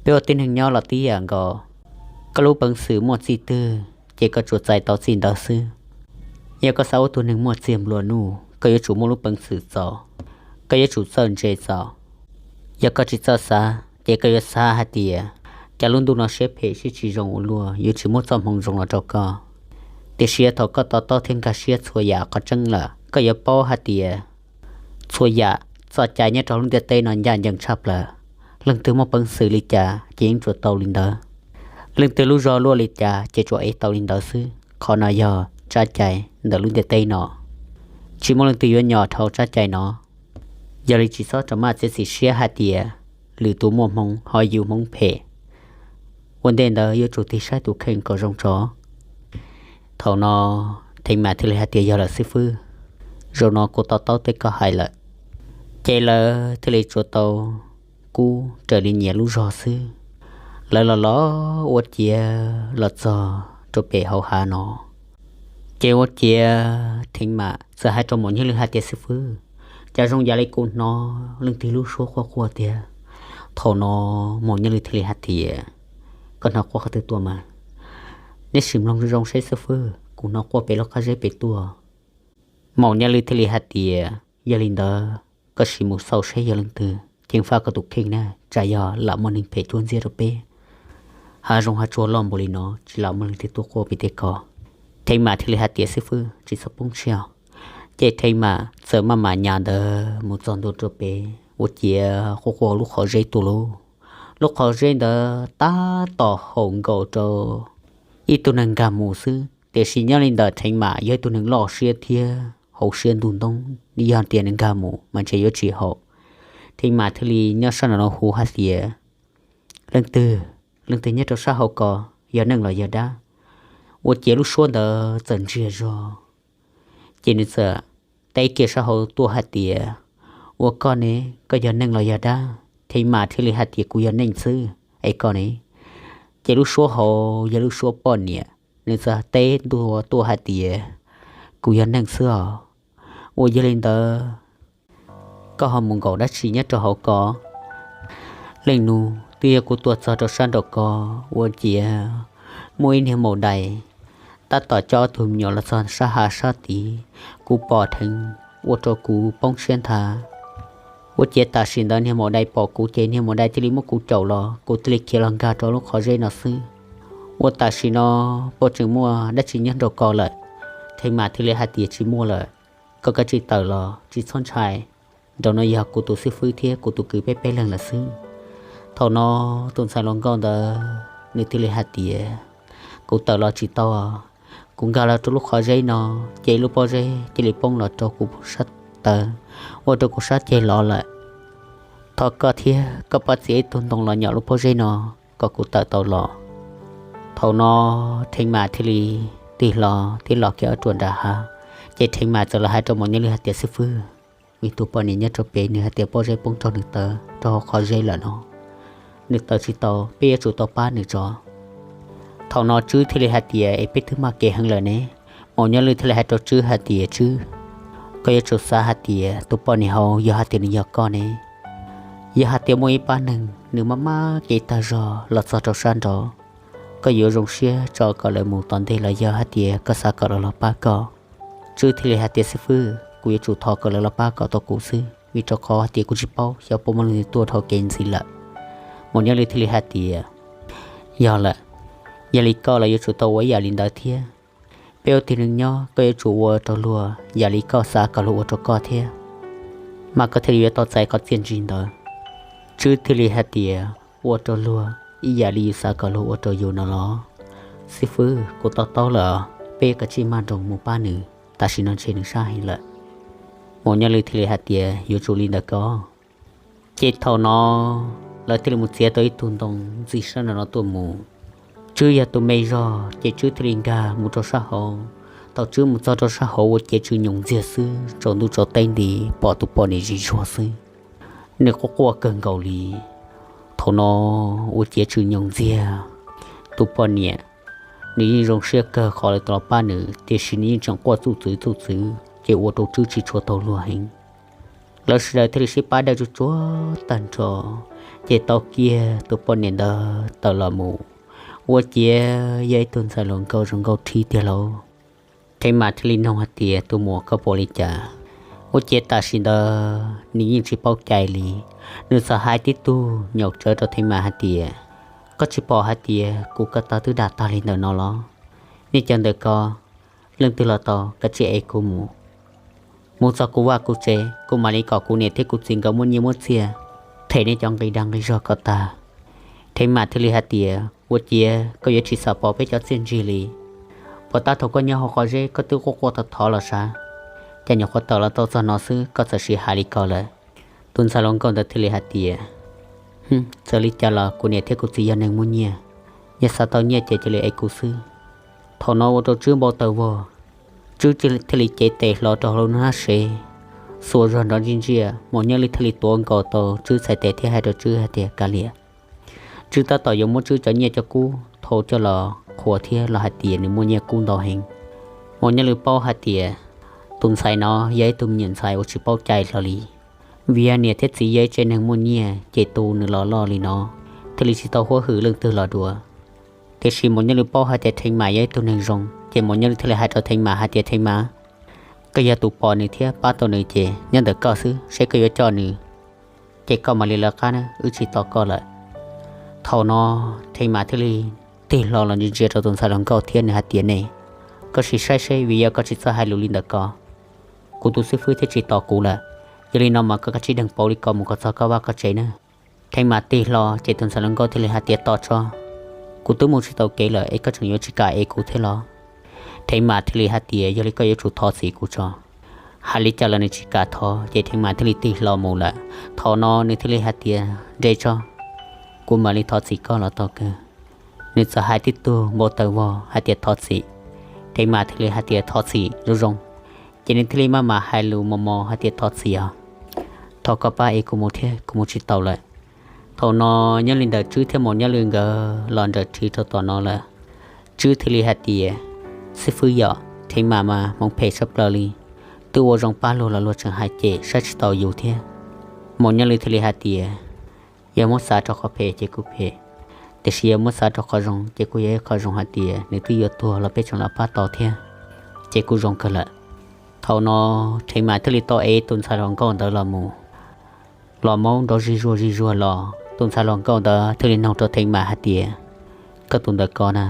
Peb ua tib neeg nyob los tib yam nkaus, koj lub peev xwm muaj txij twg ces koj tsuas txais tau txij ntawd xwb. Yog koj xav ua tus neeg muaj txiag nplua nuj, koj yuav tsum muaj lub peev xwm txaus, koj yuav tsum txawj ntse txaus. Yog koj tsis txawj xav ces koj yuav xav hais tias, cas lub ntuj no siab phem siab tsis zoo ua luaj, yuav tsis muab txoj hmoov zoo los rau koj. Tiam sis thaum koj to taub thiab nkag siab txhua yam qhov tseeb lawm, koj yuav paub hais tias txhua yam txoj cai nyob rau lub ntiaj teb no ncaj ncees tshaj plaws. Leej twg muaj peev xwm li cas ces yeej tsuas tau li ntawd. Leej twg lub zog luaj li cas ces tsuas ev tau li ntawd xwb. Qhov no yog tsab cai ntawm lub ntiaj teb no. Tsis muaj leej twg yuav nyom dhau tsab cai no. Yog li tsis txhob rau maj txiav txim siab hais tias lwm tus muaj hmoov ho yus hmoov phem. Ua ntej ntawd yuav tsum tig saib tus kheej kom zoo tso. Thaum no Theej Mam thiaj li hais tias, yog lawm xib fwb, zaum no kuv to taub tej koj hais lawm. Ces lawv thiaj li tsuas tau kub raws li nyias lub zog xwb. Lawv los los ua ciav los txog rau pem hauv hav no. Ces ua ciav Theej Mam txawm hais rau Maum Nyiaj Lwj hais tias, xib fwb, cas zoo yam li kuv hnov leej twg lub suab quaj quaj tiag. Thaum no Maum Nyiaj Lwj thiaj li hais tias, koj hnov quaj qhov twg tuaj mas? Neb sim mloog zoo seb xib fwb, kuv hnov quaj pem lub qab zeb pem tuaj. Maum Nyiaj Lwj thiaj li hais tias, yog li ntawd koj sim mus xauj seb yog leej twg, ceev faj koj tus kheej na, tsam yog lam muaj neeg phem cuab ntxiab rau peb. Hav zoov hav tsuag loj npaum li no tsis lam muaj leej twg tuaj quaj pem tej ko. Theej Mam thiaj li hais tias, xib fwb, tsis txhob poob siab. Ces Theej Mam txawm maj mam nyas ntawd mus txog ntua rau pem, ua ciav quaj quaj lub qhov zeb tuaj lauj. Lub qhov zeb ntawd tab tom haum nkaus rau ib tug neeg nkag mus xwb, tiam sis nyob li ntawm Theej Mam yog ib tug neeg loj siab thiab hauv siab ntuj ntoob, yog tias nws nkag mus mas ntshe yuav tsis haum. Theej Mam thiaj li nyob sab nraum no hu hais tias, leej twg, leej twg nyob rau sab hauv ko, yog neeg los yog dab? Ua ciav lub suab ntawd txawm ntsiag zog, ces nws txawm teb kiag sab hauv tuaj hais tias, ua koj ne, koj yog neeg los yog dab? Theej Mam thiaj li hais tias, kuv yog neeg xwb, es koj ne? Ces lub suab hauv yog lub suab poj niam, nws txawm teb ntua tuaj hais tias, kuv yog neeg xwb os. Ua yog li ntawd koj ho mus nkaum dab tsi nyob rau hauv ko? Leej nus, twb yog kuv tuaj txog rau sab nraum ko, ua ciav muaj ib niag maum dais tab tom coj ob tug me nyuam los txog sab hav sab tid, kuv pom dheev ua rau kuv poob siab nthav. Ua ciav tam sim ntawd niag maum dais pom kuv ces niag maum dais thiaj li muab kuv caum los, kuv thiaj li khiav los nkag rau lub qhov zeb no xwb. Ua tam sim no puas tseem muaj dab tsi nyob nraum ko lawm? Theej Mam thiaj li hais tias, tsis muaj lawm, koj kav tsij tawm los, tsis txhob ntshai. Nraum no yog kuv tus xib fwb thiab kuv tus kwv peb peb leeg lawm xwb. Thaum no tus ntxhais hluas nkauj ntawd nws thiaj li hais tias, kuv tawm los tsis tau, kuv nkag los rau lub qhov zeb no ces lub pob zeb cia li poob los rau kuv sab taw, ua rau kuv sab ceg lov lawm. Thov koj thiab koj pab txiav ib tug ntoo los nyom lub pob zeb no kom kuv tawm tau los. Thaum no Theej Mam thiaj li tig hlo thiab los kiag ob ruam nram hav. Ces Theej Mam txawm los hais rau Maum Nyiaj Lwj hais tias, xib fwb, ib tug poj niam nyob rau pem nws hais tias pob zeb poob rau nws taw rau hauv qhov zeb lawm no, nws tawm tsis tau, peb yuav tsum tau pab nws tso. Thaum no Tswb thiaj li hais tias, es peb twb maj kev heev lawm ne. Maum Nyiaj Lwj thiaj li hais rau Tswb hais tias, Tswb, koj yuav tsum xav hais tias tus poj niam hauv yog hais tias nws yog koj ne, yog hais tias muaj ib pab neeg nws maj maj kev tag zog los txog rau sab nraud, koj yuav zoo siab tso kom lawv mus tom ntej los yog hais tias koj xav kom lawv los pab koj? Tswb thiaj li hais tias, xib fwb, kuv yuav tsum thov kom lawv los pab kom tau kuv xwb, vim rau qhov hais tias kuv tsis paub xyov puas muaj leej twg tuaj dhau kev ntxiv lawm. Maum Nyiaj Lwj thiaj li hais tias, yog lawm, yog li koj los yuav tsum tau ua ib yam li ntawd thiab. Peb ua tib neeg nyob koj yuav tsum ua rau luag yam li koj xav kom luag ua rau koj thiab, mas koj thiaj li yuav tau txais qhov txiaj ntsig ntawd. Tswb thiaj li hais tias, ua rau luag ib yam li yus xav kom luag ua rau yus no los? Xib fwb, kuv to taub lawm, peb kav tsij maj nroos mus pab nws, tam sim no ntshe nws sab heev lawm. Maum Nyiaj Lwj thiaj li hais tias, yuav tsum li ntawd ko. Ces thaum no lawv thiaj li mus txiav tau ib tug ntoo ntxig sab nraum no tuaj mus. Tswb yog tus me zog ces Tswb thiaj li nkag mus rau sab hauv. Thaum Tswb mus txog rau sab hauv ua ciav tsw nyoos ntxiag xwb, tsaus ntuj tsaus teb nti pom tus poj niam zis zuag xwb, nws quaj quaj kawg nkaus li. Thaum no ua ciav tsw nyoos ntxiag, tus poj niam nws yeej zoo siab kawg qhov lawv tau los pab nws, tiam sis nws yeej tseem quaj txuj txwv txuj txwv ces ua rau Tswb tsis tshua tau luag heev. Lawv sawv daws thiaj li sib pab dawj tsuag tsuag tag nrho, ces tau kiag tus poj niam ntawd tawm los mus. Ua ciav yog ib tug ntxhais hluas nkauj zoo nkauj rhib tiag lauj. Theej Mam thiaj li nug hais tias, tus muam, koj pom li cas? Ua ciav tam sim ntawd nws yeej tsis paub cai li, nws txawm hais tib tug nyaum tsawv rau Theej Mam hais tias, koj tsis pom hais tias kuv ko taw twb dag tag li ntawm no los? Nej cov ntawm ko leej twg los tau, kav tsij ev kuv mus. Mus txog kuv vaj kuv tsev, kuv mam li kom kuv niam thiab kuv txiv nkawd muab nyiaj muab txiaj them nej cov nqi dag nqi zog kom tag. Theev Mam thiaj li hais tias, Ua ciav koj yuav tsis xav pauv peb cov txiaj ntsig li? Puas tab thaum koj nyob hauv qhov zeb koj twb quaj quaj thov thov los sav, cas nyuam qhuav tawm los tau txog no xwb koj txawm sim hais li ko lawm? Tus ntxhais hluas nkauj ntawd thiaj li hais tias, Txawm li cas los kuv niam thiab kuv txiv yog neeg muaj nyiaj, yog xav tau nyiaj ces cia li ev kuv xwb. Thaum no ua rau Tswb npau taws vog, Tswb thiaj li cev tes hlo rau hauv lub hnab sev, xuas zog nrov ntsia ntsia, Maum Nyob Lwj thiaj li tuav nkaus tau Tswb txhais tes thiab hais rau Tswb hais tias, Kav liam, Tswb tab tom yuav muab Tswb cov nyiaj cov kub thau coj los qhuas thiab los hais tias nws muaj nyiaj kub ntau heev. Maum Nyob Lwj paub hais tias tus ntxhais no yog ib tug me nyuam ntxhais uas tsis paub cai hlo li. Vim yog niam thiab txiv yog ib tsev neeg muaj nyiaj ces tu nws los loj li no, thiaj li tsis tau huab hwm leej twg los dua. Tiam sis Maum Nyob Lwj paub hais tias Theev Mam yog ib tug neeg zoo, ces Maum Nyob Lwj thiaj li hais rau Theev Mam hais tias, Theev Mam, koj yog tus pom nws thiab pab tau nws ces nyob ntawm koj xwb, seb koj yuav coj nws ces koj mam li lawv qab na, wb tsis tos koj lawm. Thaum no Theev Mam thiaj li tig hlo los ntsia ntsia rau tus ntxhais hluas nkauj thiab nws hais tias, Ne, koj sim saib seb, vim yog koj tsis txawj hais lus li ntawm ko, kuv tus xib fwb thiaj tsis tos kuv lawm. Yog li no mas koj kav tsij deeg pauv li ko mus kom txog koj vaj koj tsev na. Theev Mam tig hlo ces tus ntxhais hluas nkauj thiaj li hais tias, Tos tso, kuv twb mus tsis tau kev lawm es koj tseem yuav tsis kam ev kuv thiab los? Theev Mam thiaj li hais tias, Yog li koj yuav tsum thov txim kuv tso. Hais li cas los nws tsis kam thov ces Theev Mam thiaj li tig hlo mus lawm. Thaum no nws thiaj li hais tias, Nres tso, kuv mam li thov txim koj los tau kawg. Nws txawm hais tib tug npau taws vog hais tias, Thov txim. Theev Mam thiaj li hais tias, Thov txim zoo zoo. Ces nws thiaj li maj mam hais lus mos mos hais tias, Thov txim os. Thov koj pab ev kuv mus thiab, kuv mus tsis tau lawm. Thaum no nyob li ntawd Tswb thiab Maum Nyob Lwj nkawd los nrawm rhiv rau tom no lawm. Tswb thiaj li hais tias, Xib fwb yom, Theev Mam mas hmoov phem tshaj plaws li. Twb ua zoo pab luag los luag tseem hais cem saib tsis taus yus thiab. Maum Nyob Lwj thiaj li hais tias, Yog muab xav rau qhov phem ces kuj phem, tiam sis yog muab xav rau qhov zoo ces kuj yog ib qho zoo hais tias nws twb yuav tuag los peb tseem los pab tau thiab, ces kuj zoo kawg lawm. Thaum no Theev Mam thiaj li tau ev tus ntxhais hluas nkauj ntawd los mus. Los maub nrov zig zuag zig zuag los tus ntxhais hluas nkauj ntawd thiaj li nug rau Theev Mam hais tias, Koj tus ntawm ko na,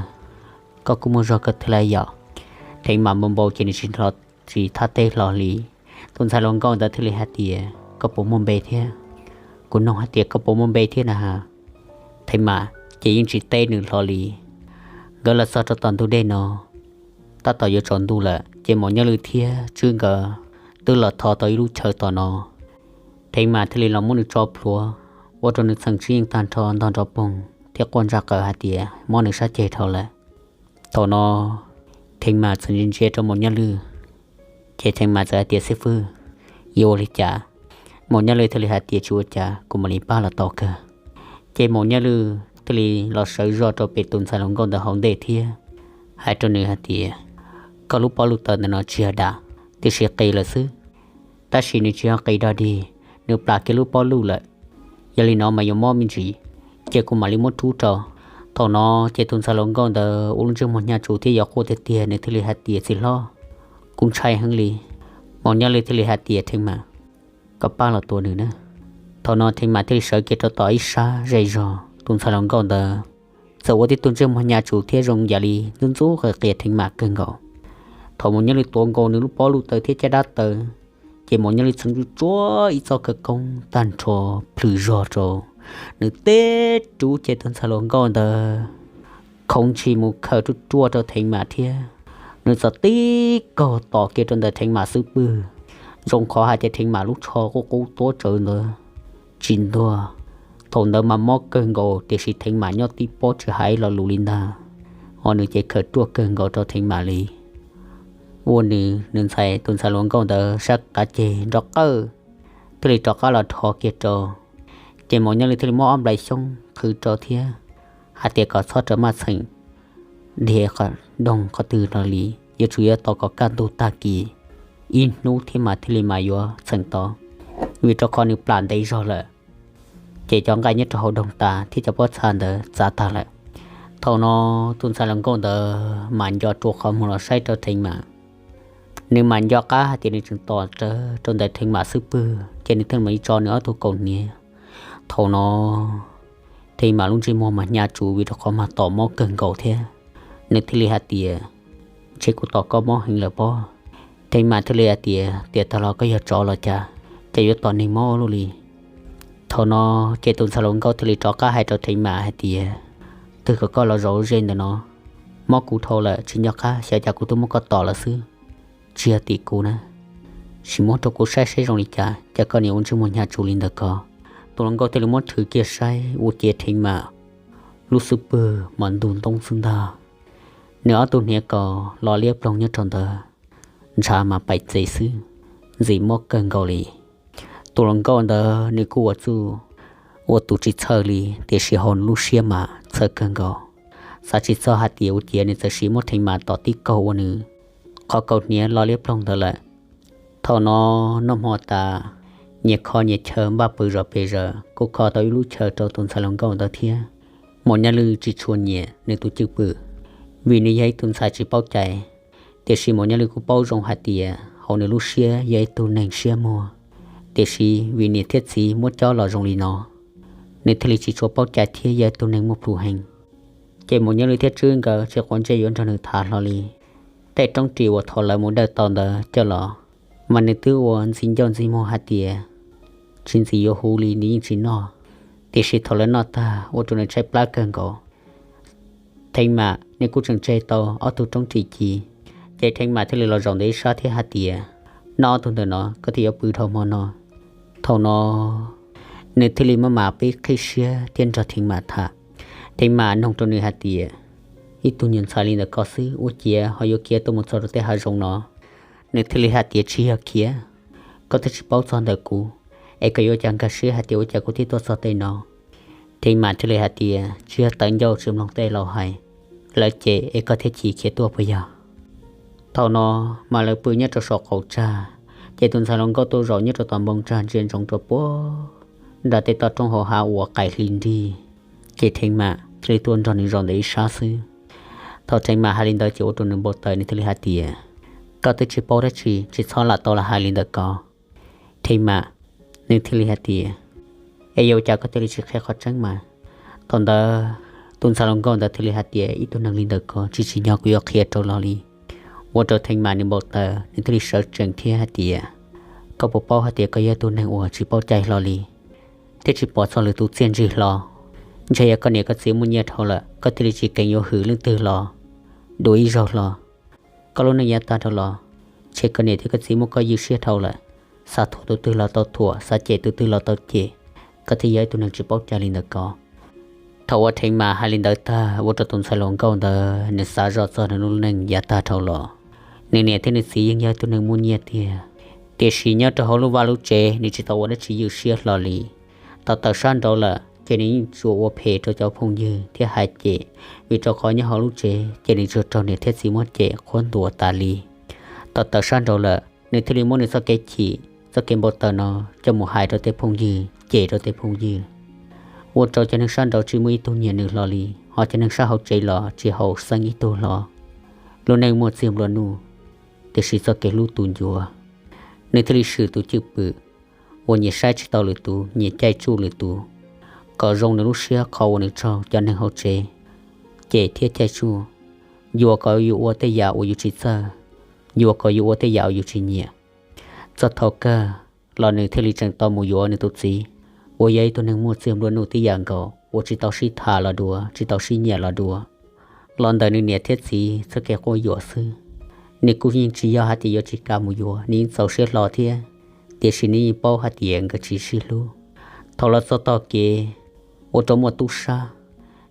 koj kuj muaj zog kawg thiab lauj yom? Theev Mam npau npau ces nws tsis, tsis thab teb hlo li. Tus ntxhais hluas nkauj ntawd thiaj li hais tias, Koj puas muaj npe thiab? Kuv nug hais tias koj puas muaj npe thiab na has. Theev Mam ces yeej tsis teb nws hlo li. Nkawd los txog rau tom ntug dej no, tab tom yuav tsaus ntuj lawm ces Maum Nyob Lwj thiab Tswb nkawd twb los thov tau ib lub chaw tom no. Theev Mam thiaj li los muab nws tso plhuav, ua rau nws txheem tsib yeej tag nrho ntog nrov poog thiab quaj ntsaj qaws hais tias mob nws sab ceg dhau lawm. Thaum no Theev Mam txawm ntsia ntsia rau Maum Nyob Lwj, ces Theev Mam txawm hais tias, Xib fwb, yuav ua li cas? Maum Nyob Lwj thiaj li hais tias, Tsis ua cas, kuv mam li pab los tau kawg. Ces Maum Nyob Lwj thiaj li los sawv zog rau pem tus ntxhais hluas nkauj ntawd hauv ntej thiab hais rau nws hais tias, Koj lub pob luj taws ntawm no tsis yog dam, tiam sis qis lawm xwb. Tab sis nws tsis yog qis dog dig, nws plam kiag lub pob luj lawm. Yog li no mas yuav mob me ntsis, ces kuv mam li muab rub rau. Thaum no ces tus ntxhais hluas nkauj ntawd ua lub ntsej muag hnyav tsuv thiab yuav quaj tiag tiag, nws thiaj li hais tias, Txiv hlob, kuv ntshai heev li. Maum Nyob Lwj thiaj li hais tias, Theev Mam, koj pab los tua nws na. Thaum no Theev Mam thiaj li sawv kiag rau tom ib sab ze zog, tus ntxhais hluas nkauj ntawd txawm ua tib tug ntsej muag hnyav tsuv thiab zoo yam li ntxub ntxub qias qias Theev Mam kawg nkaus. Thaum Maum Nyob Lwj tuav nkaus nws lub pob luj taws thiab caj dab taws, ces Maum Nyob Lwj txheev tsuj tsuag ib txoj khawv koob tag nrho plhws zog rau nws teb rub, ces tus ntxhais hluas nkauj ntawd khoov ntshis mus khaws ruaj ruaj rau Theev Mam thiab. Nws txawm tib kaug tom kiag rau ntawm Theev Mam xub pwg, zoo qhov hais tias Theev Mam lub tsho qub qub tuab tsawv ntawd tsis ntuag. Thaum ntawd mas mob kawg nkaus, tiam sis Theev Mam nyob tib pob tsis hais lo lus li ntag, ho nws ces khaws ruaj kawg nkaus rau Theev Mam li. Ua nws, nws ntxhais, tus ntxhais hluas nkauj ntawd sab qav ceg nrov qawj, thiaj li rov qab los dhos kiag rau. Ces Maum Nyob Lwj thiaj li muab ob nplais xyoob qhwv rau thiab hais tias kom txhob rau maj txheem dhia qhov doog qhov twg no li, yuav tsum yuav tos kom kaj ntug tag kis ib hnub thiab mas thiaj li mas yuav txheem tau, vim rau qhov nws plam ntev zog lawm. Ces cov nqaij nyob rau hauv doog tas thiab cov pob txha ntawd txav tag lawm. Thaum no tus ntxhais hluas nkauj ntawd mam nco rua qhov muag los saib rau Theev Mam. Nws mam nco qab hais tias nws tseem tom rawv rau ntawm Theev Mam xub pwg, ces nws thiaj mam li tso nws ob tug kaus hniav. Thaum no Theev Mam lub ntsej muag mas hnyav tsuv vim rau qhov mas tom mob kawg nkaus thiab. Nws thiaj li hais tias, ces kuv tos koj mob heev lawm pob. Theej Mam thiaj li hais tias, Tiam tas los koj yog tsov los cas, ces yuav tos neeg mob ua luaj li? Thaum no ces tus ntxhais hluas nkauj thiaj li rov qab hais rau Theej Mam hais tias, Twg kom koj los zaum ze ntawm no? Mob kuv dhau lawm tsis nco qab xyov cas kuv twb muab koj tom lawm xwb. Tsis yog tim kuv na, sim muab rau kuv saib saib zoo li cas, cas koj niam ua ntsej muag hnyav tsuj li ntawm ko. Tus hluas nkauj thiaj li muab rhwv kiag saib ua ciav Theej Mam lub xub pwg mas ntug ntoob xwb ntag. Nws ob tug hniav kaus los liab ploog nyob rau ntawd, ntshav mas paim txev xwb, ntxim mob kawg nkaus li. Tus hluas nkauj ntawd nws kuj ua txuj ua tus tsis txhawj li, tiam sis hauv nws lub siab mas txhawj kawg nkaus. Xav tsis txog hais tias ua ciav nws txawm sim muab Theej Mam tom tib kaug ua nws qhov kaus hniav los liab ploog ntawd lawm. Thaum no noj hmo tas, nyias kho nyias chaw npaj pw zov pes zaws, kuj kho tau ib lub chaw rau tus ntxhais hluas nkauj ntawd thiab. Maum Nyaj Lwj tsis tshua nyiam nws tus cwj pwm, vim nws yog ib tug ntxhais tsis paub cai, tiam sis Maum Nyaj Lwj kuj paub zoo hais tias hauv nws lub siab yog ib tug neeg siab muag, tiam sis vim niam thiab txiv muab cob los zoo li no, nws thiaj li tsis tshua paub cai thiab yog ib tug neeg muaj plhus heev. Ces Maum Nyaj Lwj thiab Tswb nkawd tsis quav ntsej yuav nrog nws tham hlo li. Tej roob ris uas thaum lawv mus dawj tau ntawd coj los, mas nws twb ua ntxim ncauj ntxim muag hais tias tsis ntxim yuav huv li nws yeej tsis noj, tiam sis thaum lawv noj tag ua rau nws tshaib plab kawg nkaus. Theej Mam nws kuj tseem tseg tau ob tug roob ris ci, ces Theej Mam thiaj li los zaum ntawm ib sab thiab hais tias, Noj ob tug ntawm no koj thiaj yuav pw dhau hmo no. Thaum no nws thiaj li maj mam pib qhib siab thiab nrog Theej Mam tham. Theej Mam nug rau nws hais tias, Ib tug nyuag ntxhais li ntawm koj xwb ua ciav ho yuav khiav tuaj mus txog rau tej hav zoov no? Nws thiaj li hais tias, Tsis yog khiav, koj twb tsis paub txog ntawm kuv, es koj yuav ua cas nkag siab hais tias ua cas kuv thiaj tuaj txog tej no? Theej Mam thiaj li hais tias, Tsis yog tawv ncauj tsis mloog tej laus hais, lawv cem es koj thiaj chim khiav tuaj puas yog? Thaum no mas lawv pw nyob rau saum qaum tsag, ces tus ntxhais hluas nkauj tuaj zaum nyob rau tom npoo tsag ntsia ntsoov rau puag nram tej toj roob hauv hav uas qaim hli nrig, ces Theej Mam thiaj li tuaj nrog nws zaum ntawm ib sab xwb. Thaum Theej Mam hais li ntawd ces ua rau nws npau taws, nws thiaj li hais tias, Koj twb tsis paub dab tsi, tsis txhob lam tau lam hais li ntawm ko. Theej Mam nws thiaj li hais tias, Es yuav ua cas koj thiaj li tsis qhia qhov tseeb mas? Thaum ntawd tus ntxhais hluas nkauj ntawd thiaj li hais tias, Ib tug neeg li ntawm ko tsis tsim nyog kuv yuav qhia rau los li. Ua rau Theej Mam nws npau taws, nws thiaj li sawv tsees thiab hais tias, Koj puas paub hais tias koj yog ib tug neeg uas tsis paub cai hlo li, thiab tsis pom txog lwm tus txiaj ntsig hlo? Ntshe yog koj niam koj txiv muaj nyiaj dhau lawm koj thiaj li tsis keev yuav hwm leej twg los dua ib zaug hlo. Koj lub neej yav tag dhau los, ntshe koj niam thiab koj txiv muab koj ywj siab dhau lawm, xav thuam tus twg los tau thuam, xav cem tus twg los tau cem, koj thiaj yog ib tug neeg tsis paub cai li ntawm ko. Thaum uas Theej Mam hais li ntawd tag, ua rau tus ntxhais hluas nkauj ntawd nws xav zoj txog nws lub neej yav tag dhau los. Nws niam thiab nws txiv yeej yog ib tug neeg muaj nyiaj tiag, tiam sis nyob rau hauv lub vaj lub tsev nws tsis tau ua dab tsi ywj siab hlo li. Tau tawm sab nraud lawm ces nws yeej tsuas ua phem rau cov phooj ywg thiab hais cem, vim rau qhov nyob hauv lub tsev ces nws tsuas raug niam thiab txiv muab cem qhuab ntuas tas li. Tau tawm sab nraud lawm, nws thiaj li muab nws txoj kev chim, txoj kev npau taws no coj mus hais rau tej phooj ywg, cem rau tej phooj ywg, ua rau cov neeg sab nraud tsis muaj ib tug nyiam nws hlo li, ho cov neeg sab hauv tsev los tsis haum xeeb ib tug hlo. Lub neej muaj txiag nplua nuj, tiam sis txoj kev hlub tu ncua. Nws thiaj li swm tus cwj pwm uas nyias saib tsis tau lwm tus, nyias caij tsuj lwm tus, kom zoo nws lub siab qhov uas nws raug cov neeg hauv tsev cem thiab caij tsuj, yuam kom yus ua tej yam uas yus tsis txawj, yuam kom yus ua tej yam uas yus tsis nyiam. Txog thaum kawg los nws thiaj li tseem tau mus yuav nws tus txiv, uas yog ib tug neeg muaj txiag nplua nuj tib yam nkaus, uas tsis tau sib tham los dua, tsis tau sib nyiam los dua, los ntawm nws niam thiab txiv txoj kev quab yuam xwb. Nws kuj yeej tsis yog hais tias yuav tsis kam mus yuav, nws yeej txaus siab hlo thiab, tiam sis nws yeej paub hais tias nkawd tsis sib hlub. Thaum los txog tog kev, ua rau muaj tub sab,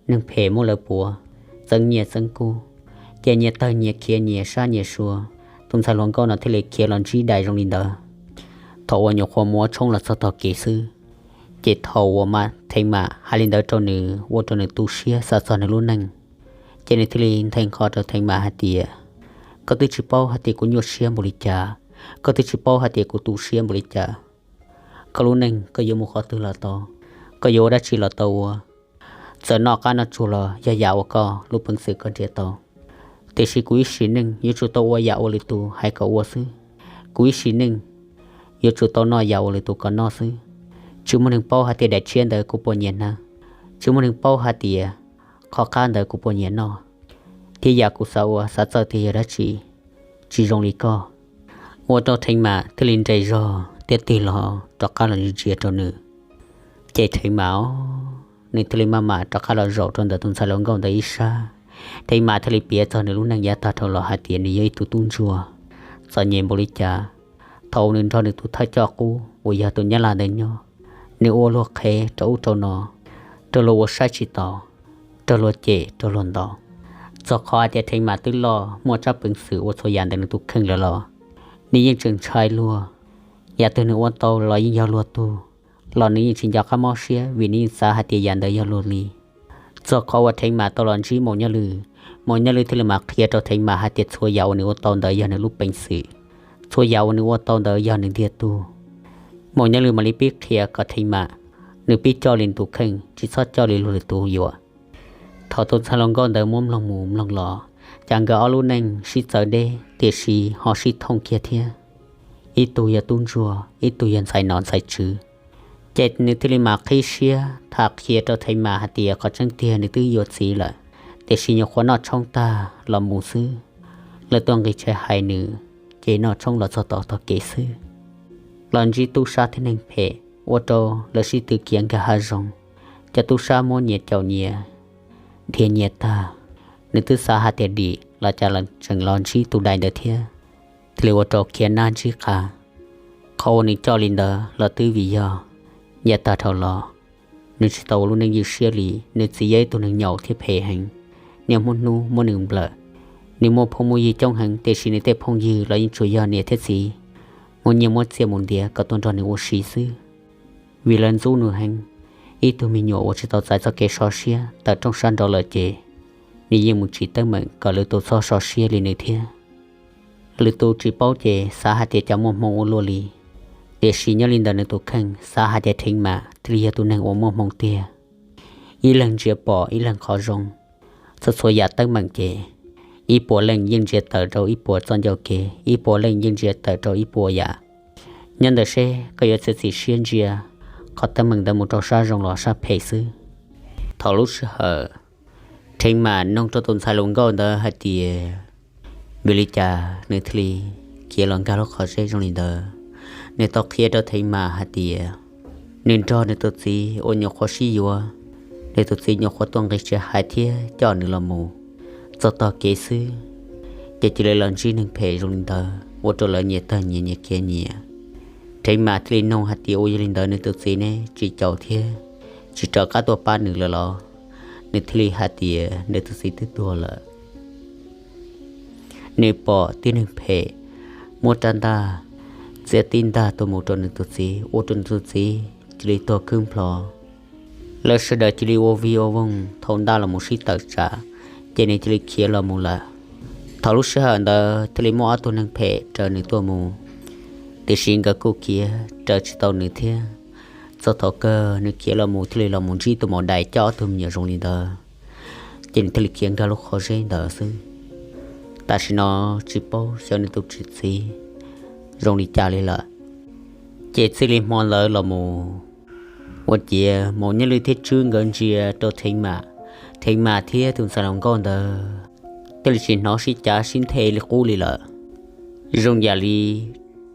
neeg phem muab lawv puav, txeeb nyiaj txeeb kub, ces nyias tawg nyias khiav nyias sab nyias sua. Tus ntxhais hluas nkauj no thiaj li khiav los ntsib dais zoo li ntawd. Thaum uas nyuam qhuav mus ua tshoob los txog tog kev xwb, ces thaum uas Theej Mam hais li ntawd rau nws ua rau nws tu siab xav txog nws lub neej, ces nws thiaj li nthe nqho rau Theej Mam hais tias, Koj twb tsis paub hais tias kuv nyuaj siab npaum li cas, koj twb tsis paub hais tias kuv tu siab npaum li cas. Koj lub neej koj yuav mus qhov twg los tau, koj yuav ua dab tsi los tau ua. Txawm noj qab noj tsuag los yog yam uas koj lub peev xwm koj nrhiav tau, tiam sis kuv ib sim neej yuav tsum tau ua yam uas lwm tus hais kom ua xwb. Kuv ib sim neej yuav tsum tau noj yam uas lwm tus kom noj xwb. Tsis muaj neeg paub hais tias daim tshiab ntawd kuv puas nyiam hnav, tsis muaj neeg paub hais tias qhov qab ntawd kuv puas nyiam noj. thiab yam kuv xav ua xav txawj tiag yog dab tsi, tsis zoo li koj. Ua rau Theev Mam thiaj li nres zog thiab tig los rov qab los ntsia rau nws. Ces Theev Mam nws thiaj li maj mam rov qab los zaum rau ntawm tus ntxhais hluas nkauj ntawd ib sab. Theev Mam thiaj li piav txog nws lub neej yav tag dhau los hais tias nws yog ib tug tub ntsuag txom nyem npaum li cas. Thaum nws nrog nws tus thawj coj qub uas yog tus Nyab Laj ntawd nyob, nws ua luag qhev rau ub rau no, raug luag ua saib tsis taus, raug luag cem raug luag ntaus, txog qhov hais tias Theev Mam twb loj muaj tsab peev xwm ua txhua yam ntawm nws tus kheej lawm los nws yeej tseem ntshai luag. Yam twg nws ua tau los yeej yog luag tug, los nws yeej tsis nco qab mob siab vim nws yeej xav hais tias yam ntawd yog luag li. Txog qhov uas Theev Mam tau los ntsib Maum Nyaj Lwm, Maum Nyaj Lwm thiaj li mam qhia rau Theev Mam hais tias txhua yam uas nws ua tau ntawd yog nws lub peev xwm, txhua yam uas nws ua tau ntawd yog nws ntiag tug. Maum Nyaj Lwm mam li pib qhia kom Theev Mam nws pib coj li nws tus kheej, tsis txhob coj li luag lwm tus yuam. Thaum tus ntxhais hluas nkauj ntawd muab mloog mus mloog los, cas nkawd ob lub neej sib txawv deb tiam sis ho sib thooj kiag thiab. Ib tug yog tub ntsuag, ib tug yog ntxhais nom ntxhais tswv. Ces nws thiaj li mam qhib siab tham qhia rau Theev Mam hais tias qhov tseeb tiag nws twb yuav txiv lawm, tiam sis nyuam qhuav noj tshoob tag los mus xwb. Lawv tuaj nqis tshais hais nws, ces noj tshoob los txog tom tog kev xwb, los ntsib tub sab thiab neeg phem, ua rau lawv sib tw khiav nkag hav zoov. Cov tub sab muab nyias caum nyias, dhia nyias tag. Nws twb xav hais tias dim los cas los tseem los ntsib tus dais ntawd thiab, thiaj li ua rau khiav nab ntsib qab. Qhov uas nws coj li ntawd los twb vim yog yav tag dhau los nws tsis tau ua lub neej ywj siab li. Nws txiv yog ib tug neeg nyaum thiab phem heev, niaj hnub hnub muab nws nplawm. Nws muaj phooj muaj ywg coob heev tiam sis nws tej phooj ywg los yeej tsuas yog niam thiab txiv, muab nyiaj muab txiaj mus ntiav kom tuaj nrog nws ua si xwb. Vim lawv ntxub nws heev, ib tug me nyuam uas tsis tau txais txoj kev so siab tawm rooj sab nraud lawm ces nws yeej mus tsim teeb meem kom lwm tus txhob so siab li nws thiab. Lwm tus tsis paub ces xav hais tias cas muaj hmoo ua luaj li, tiam sis nyob li ntawm nws tus kheej xav hais tias Theev Mam thiaj li yog tus neeg uas muaj hmoo tiag. Ib leeg ntsia pom ib leeg qhov zoo, txhua txhua yam teeb meem ces ib puas leej yeej ntsia tawm rau ib puas txoj ncauj kev, ib puas leej yeej ntsia tawm rau ib puas yam. Nyob ntawm seb koj yuav txiav txim siab ntsia qhov teeb meem ntawd mus rau sab zoo los sab phem xwb. Thaum lub sij hawm Theev Mam noog rau tus ntxhais hluas nkauj ntawd hais tias vim li cas nws thiaj li khiav los nkag lub qhov zeb zoo li ntawd. Nws tau qhia rau Theev Mam hais tias nws nrog nws tus txiv uas nyuam qhuav sib yuav, nws tus txiv nyuam qhuav tuaj nqis tshais hais thiab coj nws los mus txog tog kev xwb, ces cia li los ntsib neeg phem zoo li ntawd ua rau lawv nyias tawg nyias, nyias khiav nyias. Theev Mam thiaj li noog hais tias ua yog li ntawd nws tus txiv ne tsis caum thiab tsis rov qab tuaj pab nws lawm los? Nws thiaj li hais tias nws tus txiv twb tuag lawm. Nws pom tib neeg phem muab rab ntaj txiav tib ntaj tuaj mus rau nws tus txiv, ua rau nws tus txiv cia li tuag khwb nplho. Lawv sawv daws cia li ua vig ua voog thau ntaj los mus sib tawm tsam, ces nws cia li khiav los mus lawm. Thaum lub sij hawm ntawd thiaj li muaj ob tug neeg phem raws nws tuaj mus, tiam sis nkawd kuj khiav raws tsis tau nws thiab. Txog thaum kawg nws khiav los mus thiaj li los mus ntsib tus maum dais coj ob tug me nyuam zoo li ntawd, ces nws thiaj li khiav nkag lub qhov zeb ntawd xwb. Tam sim no tsis paub xyov nws tus txiv zoo li cas li lawm. Ces txij li hmo ntawd los mus, ua ciav Maum Nyaj Lwm thiab Tswb nkawd ntsia rau Theev Mam, Theev Mam thiab tus ntxhais hluas nkauj ntawd thiaj li tsis hnov sib cav sib nthe li qub li lawm. Zoo yam li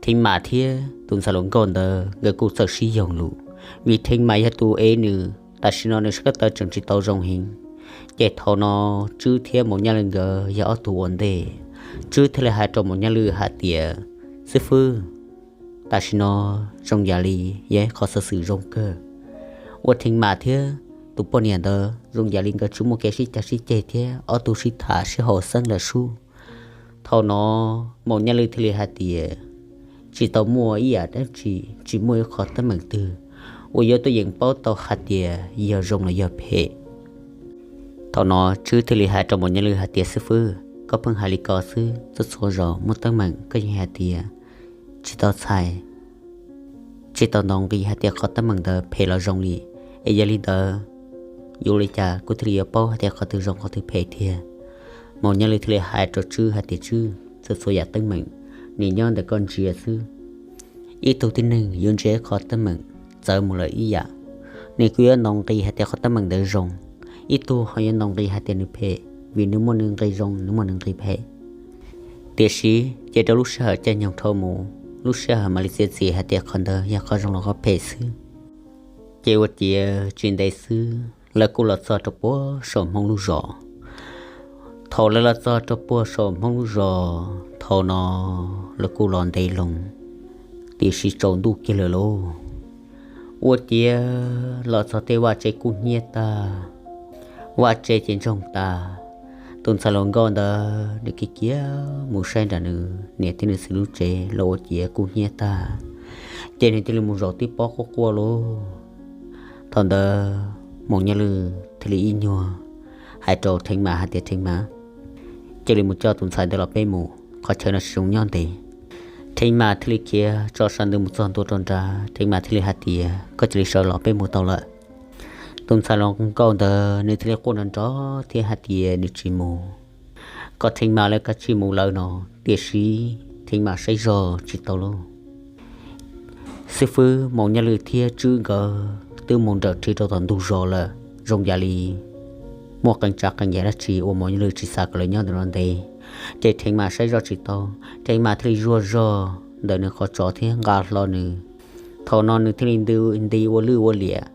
Theev Mam thiab tus ntxhais hluas nkauj ntawd nkawd kuj txawj sib yoog lus, vim Theev Mam yog tus ev nws, tam sim no nws sab kab taw tseem tsis tau zoo heev. Ces thaum no Tswb thiab Maum Nyaj Lwm nkawd yog ob tug ua ntej. Tswb thiaj li hais rau Maum Nyaj Lwm hais tias, xib fwb, tam sim no zoo yam li yog ib qho xov xwm zoo kawg. Ua Theev Mam thiab tus poj niam ntawd zoo yam li nkawd tsis muaj kev sib cav sib ceg thiab ob tug sib tham sib haum xeeb lawm sub. Thaum no Maum Nyaj Lwm thiaj li hais tias, tsis tau muaj ib yam dab tsi, tsis muaj ib qho teeb meem twg uas yuav tuaj yeem paub tau hais tias yog zoo los yog phem. Thaum no Tswb thiaj li hais rau Maum Nyaj Lwm hais tias, xib fwb, koj pheej hais li ko xwb, txhua txhua zaus muaj teeb meem koj yeej hais tias tsis tau txhais, tsis tau ntaus nqi hais tias qhov teeb meem ntawd phem los zoo li. Es yog li ntawd, yuav li cas kuv thiaj li yuav paub hais tias qhov twg zoo qhov twg phem tiag? Maum Nyaj Lwm thiaj li hais rau Tswb hais tias, Tswb, txhua txhua yam teeb meem nws nyob ntawm koj ntsia xwb. Ib tug tib neeg yuav ntsia ib qho teeb meem txawv mus lawm ib yam, nws kuj yuav ntaus nqi hais tias qhov teeb meem ntawd zoo, ib tug ho yuav ntaus nqi hais tias nws phem. vim nws muaj nws nqi zoo, nws muaj nws nqi phem. Tiam sis ces rau lub sij hawm caij nyoog dhau mus, lub sij hawm mam li txiav txim hais tias qhov ntawd yog qhov zoo los qhov phem xwb. Ces ua ciav tsis ntev xwb lawv kuj los txog rau puag saum Hmoob lub zos. Thaum lawv los txog rau puag saum Hmoob lub zos thaum no, lawv kuj los ntev loo, tiam sis tsaus ntuj kiag lawm lauj. Ua ciav los txog tej vaj tsev kub hnyiab tag, vaj tsev ces ntsoog tas. Tus ntxhais hluas nkauj ntawd nws kiv kiag mus saib nram nws niam thiab nws txiv lub tsev los ua ciav kub hnyiab tag, ces nws thiaj li mus zaum tib pob quaj quaj lauj. Thaum ntawd Maum Nyob Lwj thiaj li ib nyuag hais rau Theej Mas hais tias, Theej Mas, cia li mus coj tus ntxhais ntawd los peb mus, qhov chaw no tsis zoo nyob ntev. Theej Mas thiaj li khiav tso sab ntawd mus txog ntua rau nrad, Theej Mas thiaj li hais tias, Koj cia li sawv los peb mus tau lawm. Tus ntxhais hluas nkauj ntawd nws thiaj li quaj nrov nrov thiab hais tias nws tsis mus, kom Theej Mas lawv kav tsij mus lawv no, tiam sis Theej Mas saib zog tsis tau lauj. Xib fwb Maum Nyob Lwj thiab Tswb nkawd twb mus nrawm rhi rau tom ntug zos lawm, zoo yam li muaj qee tsav qee yam dab tsi uas Maum Nyob Lwj tsis xav kom lawv nyob ntawm no ntev. Ces Theej Mas saib zoj tsis tau, Theej Mas thiaj li zuag zog ntawm nws qhov tso thiab nqa hlo nws. Thaum no nws thiaj li nti ua lwj ua liam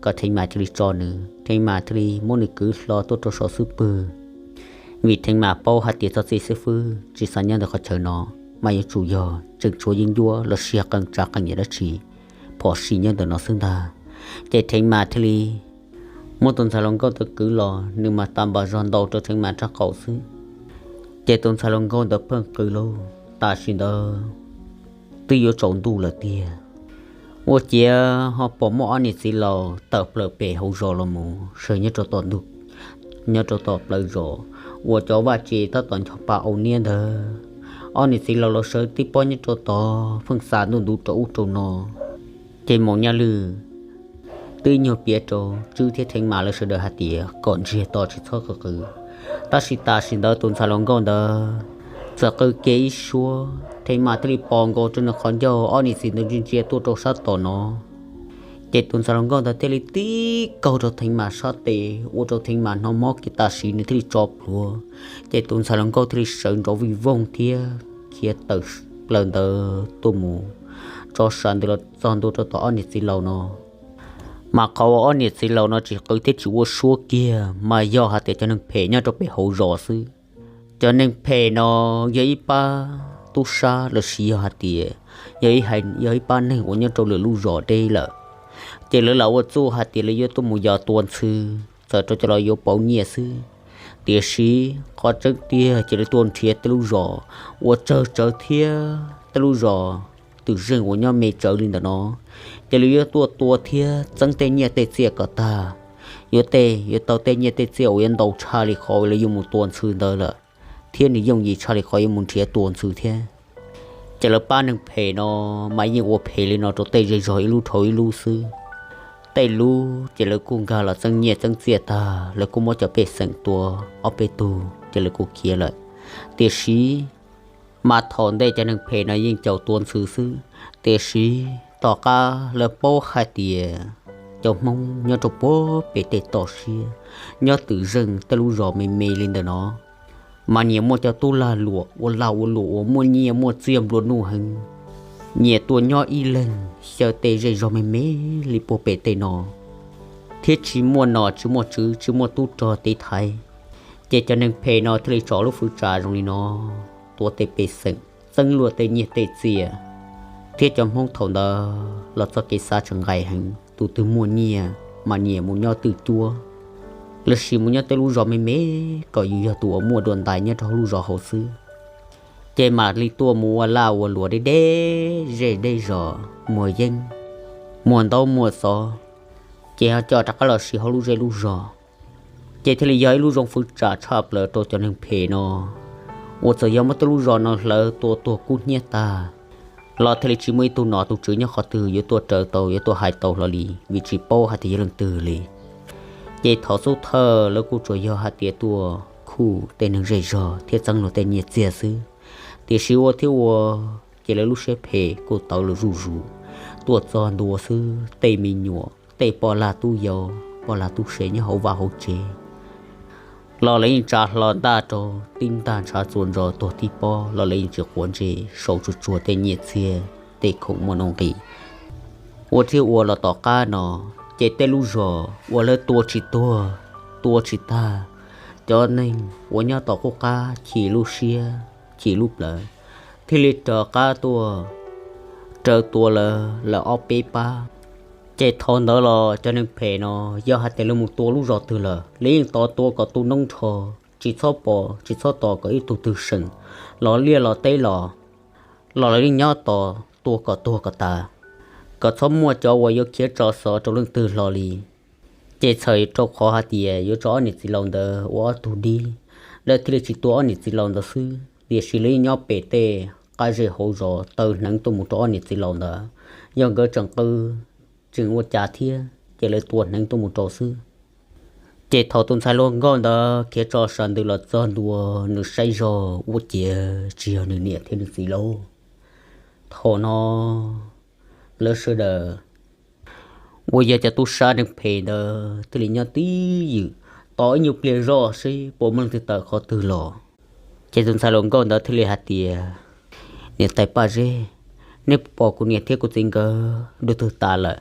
kom Theej Mas cia li tso nws. Theej Mas thiaj li muab nws kwv hlo tuaj rau saum xub pwg, vim Theej Mas paub hais tias txoj txij xib fwb tsis xav nyob ntawm qhov chaw no, mas yuav tsum yog tseem tshuav yeeb ncuab los sis qee tsav qee yam dab tsi phom sij nyob ntawm no xwb ntag. Ces Theej Mas thiaj li muab tus ntxhais hluas nkauj ntawd kwv los, nws mas tas npas zog ntaus rau Theej Mas rab qau xwb. Ces tus ntxhais hluas nkauj ntawd pheej qw lauj, tam sim ntawd twb yuav tsaus ntuj lawm tiag. Ua ciav ho pom muaj ob niam txiv laus tawm plaws pem hauv zos los mus sawv nyob rau tom ntug, nyob rau tom plawv zos uas cov vaj tsev tab tom ncho pa au niab ntawd. Ob niam txiv laus los sawv tib pob nyob rau tod pheej xa ntuj ntuv rau ub rau no. Ces Maum Nyob Lwj twb nyuag piav rau Tswb thiab Theej Mas lawv sawv daws hais tias kom ntsiag to tsis txhob qw qw. Tab sis tam sim ntawd tus ntxhais hluas nkauj ntawd txawm qw kiag ib suab, Theej Mas thiaj li pos nkaus rau nws qhov ncauj, ob niam txiv ntawd ntsia ntsia tuaj rau sab tom no. Ces tus ntxhais hluas nkauj ntawd thiaj li tib kaug rau Theej Mas sab tes ua rau Theej Mas hnov mob kiag tam sim nws thiaj li tso plhuav. Ces tus ntxhais hluas nkauj thiaj li sawv nrov vij voog thiab khiav tawm plaws ntawd tuaj mus tso sab ntawd los txog ntua rau tom ob niam txiv laus no. Mas qhov uas ob niam txiv laus no tsis qw thiab tsis ua suab kiag mas yog hais tias cov neeg phem nyob rau pem hauv zos xwb. Cov neeg phem no yog ib pab tub sab los sis yog hais tias yog ib, yog ib pab neeg uas nyob rau lwm lub zos deb lawm, ces lawv lam ua txuj hais tias lawv yuav tuaj mus yos tua ntxhw, txawm rau cov laus yuav pauv nyiaj xwb. Tiam sis qhov tseeb tiag ces lawv tuaj nrhiav tej lub zos uas tsawg tsawg thiab tej lub zos twm zeej uas nyob me tsawv li ntawm no, ces lawv yuav tuaj tua thiab txeeb tej nyiaj tej txiaj kom tag. Yuav tej, yuav tau tej nyiaj tej txiaj uas yuav ntau tshaj li qhov lawv yuav mus tua ntxhw ntawd lawm, thiab nws yooj yim tshaj li qhov yuav mus nrhiav tua ntxhw thiab. Ces lawv pab neeg phem no mas yeej ua phem li no rau tej zej zog ib lub dhau ib lub xwb. Tej lub ces lawv kuj nkag los txeeb nyiaj txeeb txiaj tag, lawv kuj muab cov pej xeem tua ob peb tug ces lawv kuj khiav lawm. Tiam sis mas thaum ntej cov neeg phem no yeej caum tua ntxhw xwb, tiam sis tom qab lawv paub hais tias cov Hmoob nyob rau puag pem tej toj siab, nyob twm zeej tej lub zos me me li ntawm no, mas nyias muaj cov tub lag luam ua lag ua luam uas muaj nyiaj muaj txiaj nplua nuj heev. Nyias tuaj nyob ib leeg xyaw tej zej zog me me li puag pem tej no, thiab tsis muaj nom tsis muaj tswv tsis muaj tub rog tiv thaiv. Ces cov neeg phem no thiaj li tso lub fwv tsam zoo li no, tua tej pej xeem, txeeb luag tej nyiaj tej txiaj. Thiab cov Hmoob thaum ntawd los txoj kev xav tseem nqaim heev, tus twg muaj nyiaj mas nyias mus nyob twj cuab, los sis mus nyob tej lub zos me me kom yus yog tus uas muaj dua ntais nyob rau hauv lub zos hauv xwb. Ces mam li tuaj mus ua laj ua luam deb deb zej deb zos, muag yeeb, muag ntaub muag xov, ces ho coj rov qab los siv hauv lub zej lub zos. Ces thiaj li yog ib lub zoo fwv tsam tshaj plaws rau cov neeg phem no, uas txawm yog muab tej lub zos no hlawv tua tuag kub hnyiab tag los thiaj li tsis muaj ib tug nom tus tswv nyob qhov twg yuav tuaj raws tau yuav tuaj hais tau hlo li, vim tsis paub hais tias yog leej twg li. Ces thaum xub thawj lawv kuj tsuas yog hais tias tuaj khuj tej neeg zej zog thiab txeeb luag tej nyiaj txiag xwb. Tiam sis ua thiab ua, ces lawv lub siab phem kuj tawv lawm zuj zus, tuaj txog ntua xwb tej me nyuam tej poj lag tub yau, poj lag tub se nyob hauv vaj hauv tsev, los lawv yeej tsa hlo ntaj rau tib ntaj ntshav txuas ntsos tuag tib pob los lawv yeej tsis quav ntsej, sau tsuag tsuag tej nyiaj txiag tej khoom muaj nuj nqis ua thiab ua los tom qab no. Ces tej lub zos uas lawv tua tsis tuag, tua tsis tag, cov neeg uas nyob tom qub qab chim lub siab chim lub plawv thiaj li rov qab tuaj raws tua lawv lawm ob peb pab. Ces thaum ntawd los cov neeg phem no yog hais tias lawv mus tua lub zos twg lawm, lawv yeej tos tua kom tu noob nrho, tsis txhob pom tsis txhob tos kom ib tug twg seem los liaj los teb los, los lawv yeej nyob tos tua kom tuag kom tas, kom txhob muaj cov uas yuav khiav tso xov rau leej twg hlo li. Ces txhawm rau qhov hais tias yuav tso ob niam txiv laus ntawd ua ob tug dib, lawv thiaj li tsis tua ob niam txiv laus ntawd xwb, tiam sis lawv yeej nyob pem tej qab zej hauv zos taw hneev tuaj mus rau ob niam txiv laus ntawd. Yog nkawd tseem qw tseem ua cas thiab ces lawv tua hneev tuaj mus rau xwb. Ces thaum tus ntxhais hluas nkauj ntawd khiav tso sab ntws los txog ntua, nws saib zog ua ciav tsis yog nws niam thiab nws txiv lauj. Thaum no lawv sawv daws uas yog cov tub sab neeg phem ntawd thiaj li nyob twj ywm tos ib nyuag pliag zoj seb puas muaj leej twg tawm qhov twg los. Ces tus ntxhais hluas nkauj ntawd thiaj li hais tias, niam tais Paj Zeb, nej puas pom kuv niam thiab kuv txiv nkawd dua twg tas lawm?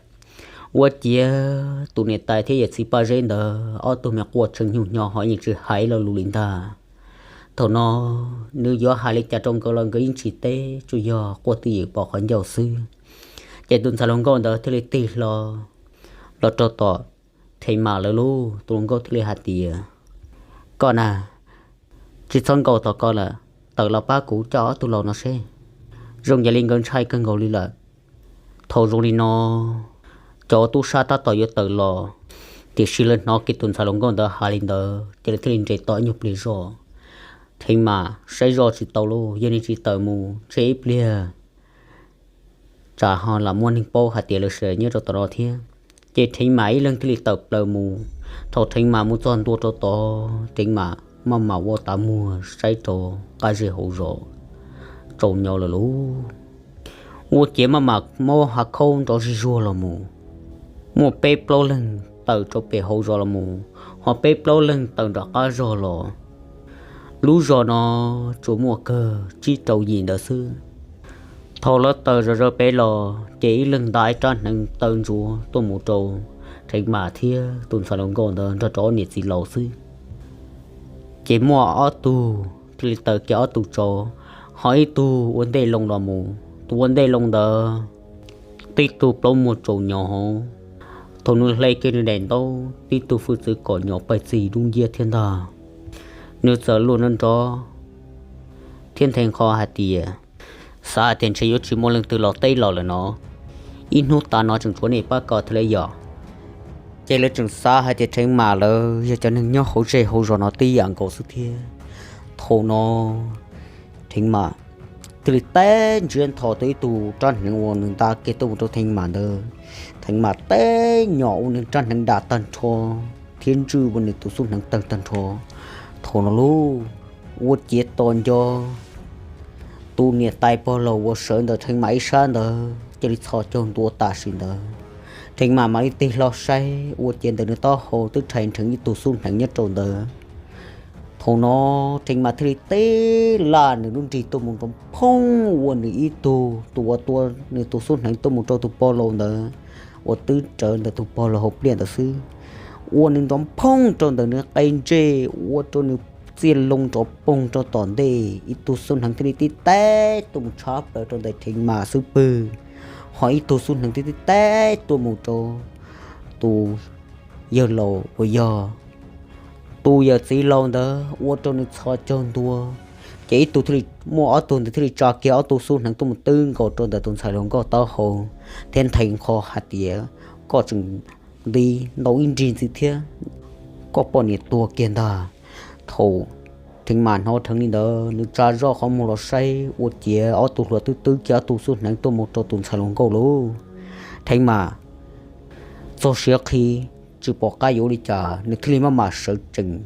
Ua ciav tus niam tais thiab yawm txiv Paj Zeb ntawd ob tug me quaj tshee nyuj hnyo ho yeej tsis hais lo lus li ntag. Thaum no nws yuav hais li cas rau nkawd los nkawd yeej tsis teb, tsuas yog quaj twj ywm pom qhov ncauj xwb. Ces tus ntxhais hluas nkauj ntawd thiaj li tig hlo los rau tom Theev Mas lawv lauj. Tus hluas nkauj thiaj li hais tias, koj na, tsis txhob nkaum tos koj lawm, tawm los pab kuv coj ob tug laus no seb. Zoo yam li nkawd ntshai kawg nkaus li lawm. Thaum zoo li no cov tub sab tab tom yuav tawm los, tiam sis lawv hnov kiag tus ntxhais hluas nkauj ntawd hais li ntawd ces lawv thiaj li nres tos ib nyuag pliag zoj. Theev Mas saib zoj tsis tau lauj, yog nws tsis tawm mus tseg ib pliag tsam ho lam muaj neeg paub hais tias lawv sawv daws nyob rau tom no thiab. Ces Theev Mas ib leeg thiaj li tawm plaws mus. Thaum Theev Mas mus txog ntua rau tod, Theev Mas maj mam ua tav muag saib rau qab zej hauv zos, tsaus nyo lawm lauj. Ua ciav maj mam muab hav khaub nrov zig zuag los mus, muaj peb plaub leeg tawm rau pem hauv zos los mus, ho peb plaub leeg tawm nram qab zos los. Lub zos no tsuas muaj kawg tsib rau yim ntawd xwb. Thaum lawv tawm zom zaws pem los ces ib leeg nta ib rab hneev taw ntsuav tuaj mus rau Theev Mas thiab tus ntxhais hluas nkauj ntawd nrog rau ob niam txiv laus xwb. Ces muaj ob tug thiaj li taws kiag ob tug tsov, ho ib tug ua ntej loo los mus. Tus ua ntej loo ntawd tib tug plaub muag tsaus nyo hauv, thaum nws hle kiag nws daim ntaub tib tug hwj txwv kom nyo pais txi dub nciab thiab ntag. Nws txawm luag nrov nrov thiab nthe nqho hais tias, xav hais tias ntshe yuav tsis muaj leej twg los teb los lawm no, ib hnub tas no tseem tshuav nej pab ko thiab lauj yom. Ces lawv tseem xav hais tias Theev Mas lawv yog cov neeg nyob hauv zej hauv zos no tib yam nkaus xwb thiab. Thaum no Theev Mas thiaj li teb ntsiav nthos tau ib tug rab hneev uas nws nta kiag tuaj mus rau Theev Mas ntawd. Theev Mas teb nyom ua nws rab hneev dam tag nrho thiab ntswj ua nws tus xub hneev tawg tag nrho. Thaum no lauj, ua ciav tos nco tus niam tais pog laus uas sawv ntawm Theev Mas ib sab ntawd cia li txhos caug ntua tam sim ntawd. Theev Mas mam li tig hlo saib ua ciav ntawm nws taub hau twb rhais nrheev ib tug xub hneev nyob rau ntawd. Thaum no Theev Mas thiaj li teb laj nws lub nrig tuaj mus nrov phooj ua nws ib tug tus uas tua nws tus xub hneev tuaj mus rau tus pog laus ntawd uas twb rawv ntawm tus pog laus hauv pliaj ntawd xwb, ua nws nrov phooj rau ntawm nws qe ntsej, ua rau nws txiaj loo nrov poog rau tom ntej. Ib tug xub hneev thiaj li tib teb tuaj mus tshab plaws rau ntawm Theev Mas xub pwg, ho ib tug xub hneev thiaj tib teb tuaj mus rau tus yawg laus uas yog tus yawm txiv laus ntawd ua rau nws txhos caug ntua. Ces ib tug thiaj li, muaj ob tug ntawd thiaj li tsa kiag ob tug xub hneev tuaj mus twb nkaus rau ntawm tus ntxhais hluas nkauj taub hau thiab nthe nqho hais tias, koj tseem nti ntau ib nrig ntxiv thiab, koj poj niam tuag kiag ntag. Thaum Theev Mas hnov dheev li ntawd nws tsa zoj qhov muag los saib ua ciav ob tug hluas twb twb kiag ob tug xub hneev tuaj mus rau tus ntxhais hluas nkauj lauj. Theev Mas txog siav qhi tsis pom qab yuav ua li cas nws thiaj li maj mam sawv tsees.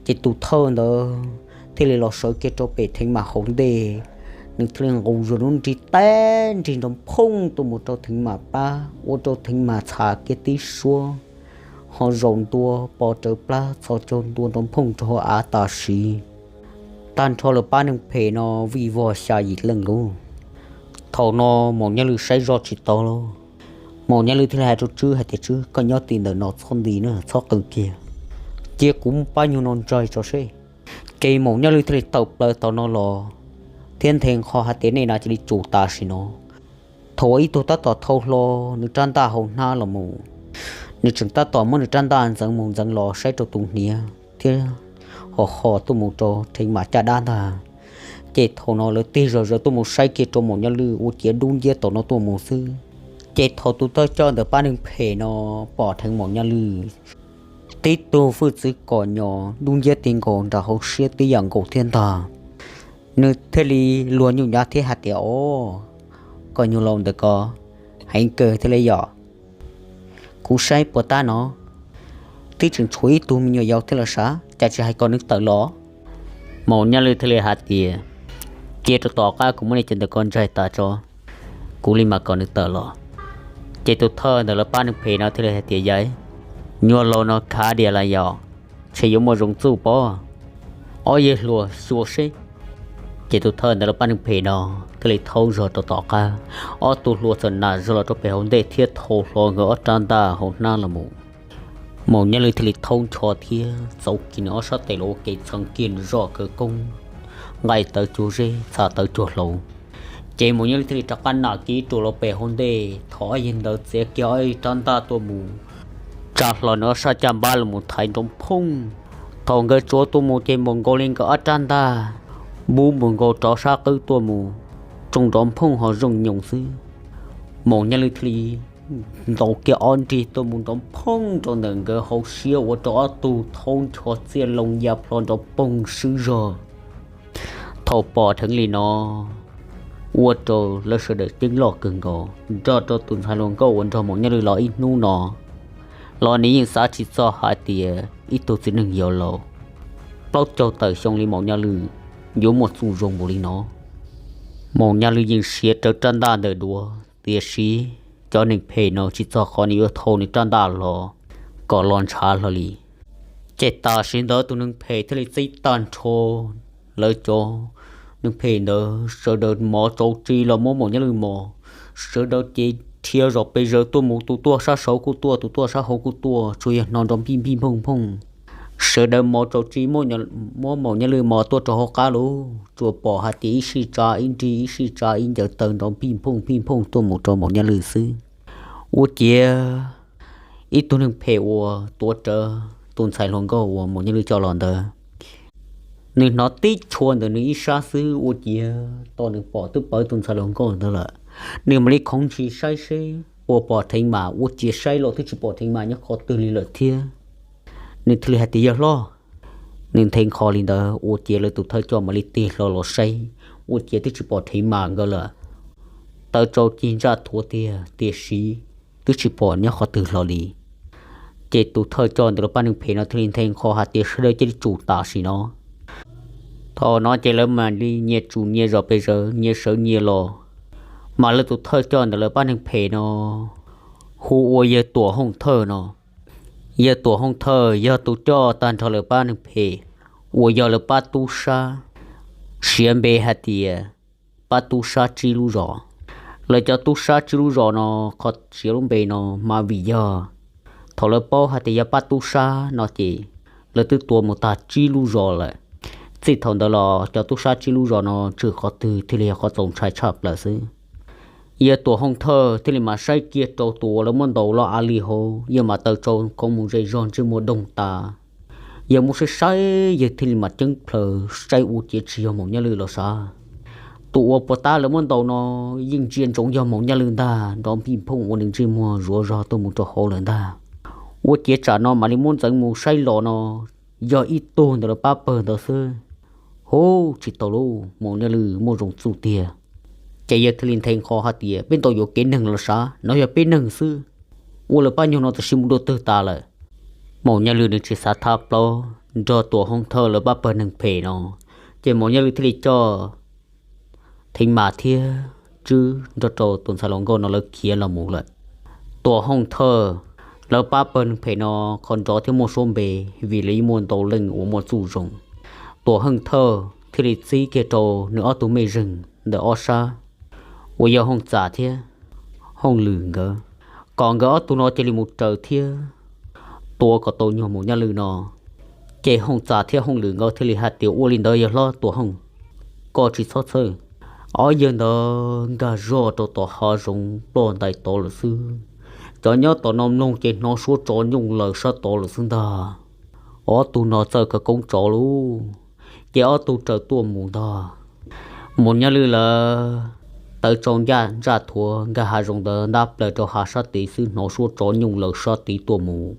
Ces tus thawj ntawd thiaj li los sawv kiag rau pem Theev Mas hauv ntej, nws thiaj li nqus zog lub nrig teb nrig nrov phooj tuaj mus rau Theev Mas pab ua rau Theev Mas txham kiag tib suab, ho zaum ntua pov rawv plab txhos caug ntua nrov phooj rau hauv av tam sim. Tag nrho lawv pab neeg phem no vij vog xya yim leej lauj. Thaum no Maum Nyaj Lwj saib zoj tsis tau lauj. Maum Nyaj Lwj thiaj li hais rau Tswb hais tias, Tswb, koj nyob tim ntawm no txhob nti na, txhob qw kiag, cia kuv muab pab nyuag no ntsaig tso seb. Ces Maum Nyaj Lwj thiaj li tawm plaws tau no los thiab nthe qho hais tias, Nej na cia li tsum tam sim no. Thaum uas ib tug tab tom thau hlo nws rab ntaj hauv hnab los mus, nws tseem tab tom muab nws rab ntaj ntxeev mus ntxeev los saib rau tus hniav thiab ho ho tuaj mus rau Theev Mas caj dab ntag. Ces thaum no lawv tig zog zawv tuaj mus saib kiag rau Maum Nyaj Lwj ua ciav dub nciab tom no tuaj mus xwb. Ces thaum tus thawj coj ntawm pab neeg phem no pom dheev Maum Nyaj Lwj, tib tug hwj txwv kom nyos dub nciab ti nkaus nram hauv siab tib yam nkaus thiab ntag. Nws thiaj li luag nyuj nyav thiab hais tias, Os, koj nyuag laus ntawm ko heev kawg thiab li yom. Kuv saib puas tab no, twb tseem tshuav ib tug me nyuam yaus thiab los sav, cas tsis hais kom nws tawm los? Maum Nyaj Lwj thiaj li hais tias, Cia rau tom qab kuv muab nej cov ntawm ko ntsaig tas tso, kuv li mam kom nws tawm los. Ces tus thawj ntawm lawv pab neeg phem no thiaj li hais tias, Yawg, nyuag laus no khav dias las yom, ntshe yuav muaj zoo txuj pob. Ob yawg hluas xyuas seb. Ces tus thawj ntawm lawv pab neeg phem no thiaj li thaub zog rau tom qab. Ob tug hluas txawm nam zog los rau pem hauv ntej thiab thau hlo nkawd ob rab ntaj hauv hnab los mus. Maum Nyaj Lwj thiaj li thaub ncho thiab txauv kiag nws ob sab tes los ua ke txheev kiag nws zoj khawv koob, nqaij tawv cuag zeb, txha tawv cuag hlau. Ces Maum Nyaj Lwj thiaj li rov qab nam kiv rau los pem hauv ntej. Thaum ob yawg ntawd txiav kiag ob rab ntaj tuaj mus, tsa hlo nws ob sab caj npab los mus thaiv nrov phooj. Thaum nkawd tsuav tuaj mus ces npaum nkaus li nkawd ob rab ntaj npub mus nkaus rov sab qwb tuaj mus, tsoo nrov phooj ho zoo nyoos xwb. Maum Nyaj Lwj thiaj li ntaus kiag ob nrig tuaj mus nrov phooj rau ntawm nkawd hauv siab ua rau ob tug thaub ncho txiaj loo ya plho nrov poog swb zog. Thaum pom dheev li no, ua rau lawv sawv daws ceeb loj kawg nkaus, nrog rau tus ntxhais hluas nkauj uas nrog Maum Nyaj Lwj los ib hnub no los nws yeej xav tsis txog hais tias ib tug txiv neej yau laus plaub caug tawm xyoo li Maum Nyaj Lwj yuav muaj txuj zoo npaum li no. Maum Nyaj Lwj yeej siav rawv rab ntaj ntawm duav, tiam sis cov neeg phem no tsis txog qhov nws yuav thau nws rab ntaj los kom los ntshav hlo li. Ces tam sim ntawd tus neeg phem thiaj li txib tag nrho lawv cov neeg phem ntawd sawv daws mov tsaus tsi los muab Maum Nyaj Lwj mos, sawv daws ces dhia zom pes zaws tuaj mus, tus tuaj sab saud kuj tuaj, tus tuaj sab hauv kuj tuaj, tsuas yog hnov nrov npij npij nphooj nphooj. Sawv daws mov tsaus tsi muab Maum Nyaj Lwj mos tuaj rau hauv qab lauj, tsuas pom hais tias ib sij tsa ib nrig ib sij tsa ib ncaws taw nrov npij nphooj npij nphooj tuaj mus rau Maum Nyaj Lwj xwb. Ua ciav ib tug neeg phem uas tuav rawv tus ntxhais hluas nkauj uas Maum Nyaj Lwj coj los ntawd, nws hnov tib chua ntawm nws ib sab xwb, ua ciav tos nws pom twb pawv tus ntxhais hluas nkauj ntawd lawm, nws mam li khoov ntshis saib seb puas pom Theev Mas, ua ciav saib los twb tsis pom Theev Mas nyob qhov twg li lawm thiab. Nws thiaj li hais tias, Yawg hlob. Nws nthe qho li ntawd ua ciav lawv tus thawj coj mam li tig hlo los saib, ua ciav twb tsis pom Theev Mas nkawd lawm. Taw tsau cig ntsaj thuav tiag, tiam sis twb tsis pom nyob qhov twg hlo li. Ces tus thawj coj ntawm lawv pab neeg phem no thiaj li nthe qho hais tias, Sawv daws cia li tsum tam sim no. Thaum no ces lawv mam li nyias tsum nyias zom pes zaws, nyias sawv nyias los. Mas lawv tus thawj coj ntawm lawv pab neeg phem no hu ua yawg Tuam Hooj Thawj no. Yawg Tuam Hooj Thawj yog tus coj tag nrho lawv pab neeg phem uas yog lawv pab tub sab, siav npe hais tias pab tub sab tsib lub zos. Lawv cov tub sab tsib lub zos no, qhov siav lub npe no mas vim yog thaum lawv paub hais tias yog pab tub sab no ces lawv twb tua mus tag tsib lub zos lawm. Txij thaum ntawd los cov tub sab tsib lub zos no tswm qhov twg thiaj li yog qhov txaus ntshai tshaj plaws xwb. Yawg Tuam Hooj Thawj thiaj li mas saib kiag rau tus uas lawv muab ntaus los a li hauv, yawg mas taw tsau khoov mus zej zog ntsej muag doog tas. Yawg muab saib saib, yawg thiaj li mas ceeb plhaws saib ua ciav tsis yog Maum Nyaj Lwj los sav. Tus uas puag ta lawv muab ntaus no yeej ntsia ntsoov yog Maum Nyaj Lwj ntag, nrov npij nphooj ua nws ntsej muag zuav zog tuaj mus rau hauv lawm ntag. Ua ciav tsam no mam li muab ntxeev mus saib los no yog ib tug ntawm lawv pab pawg ntawd xwb. Hu, tsis tau lauj, Maum Nyaj Lwj muaj zoo txuj tiag. Ces yawg thiaj li nthe qho hais tias, Peb ntaus yuam kev neeg los sav, no yog peb neeg xwb, ua lawv pab nyuag no tam sim mus dua twg tas lawm. Maum Nyaj Lwj nws tsis xav thab plaub nrog Tuam Hooj Thawj lawv pab pawg neeg phem no, ces Maum Nyaj Lwj thiaj li coj Theev Mas thiab Tswb nrog rau tus ntxhais hluas nkauj no lawv khiav los mus lawm. Tuam Hooj Thawj Lawv pab pawg neeg phem no qhov nrov thiab muaj suab npe, vim lawv yeej muaj ntau leej uas muaj txuj zoo. Tuam Heej Thawj thiaj li txib kiag rau nws ob tug mej zeeg ntawm ob sab, uas yog Hooj Txam thiab Hooj Lwm nkawd, kom nkawd ob tug no cia li mus raws thiab tua kom tau nyuag Maum Nyaj Lwm no. Ces Hooj Txam thiab Hooj Lwm nkawd thiaj li hais tias, Ua li ntawd yog hlob Tuam Heej, koj tsis txhob txhawj. Ob yawg ntawd nkag zog rau tom hav zoov ploj ntais tod lawm xwb. Cov nyob tom no mloog ces hnov suab tsov nyooj laws sab tod lawm xwb ntag. Ob tug no txawj khawv koob tsov lauj, ces ob tug raws tuaj mus ntag. Maum Nyaj Lwm lawv tawv tsau ntsaj thuav nkag hav zoov ntawd ntab plaws rau hav sab tid xwb hnov suab tsov nyooj laws sab tid tuaj mus.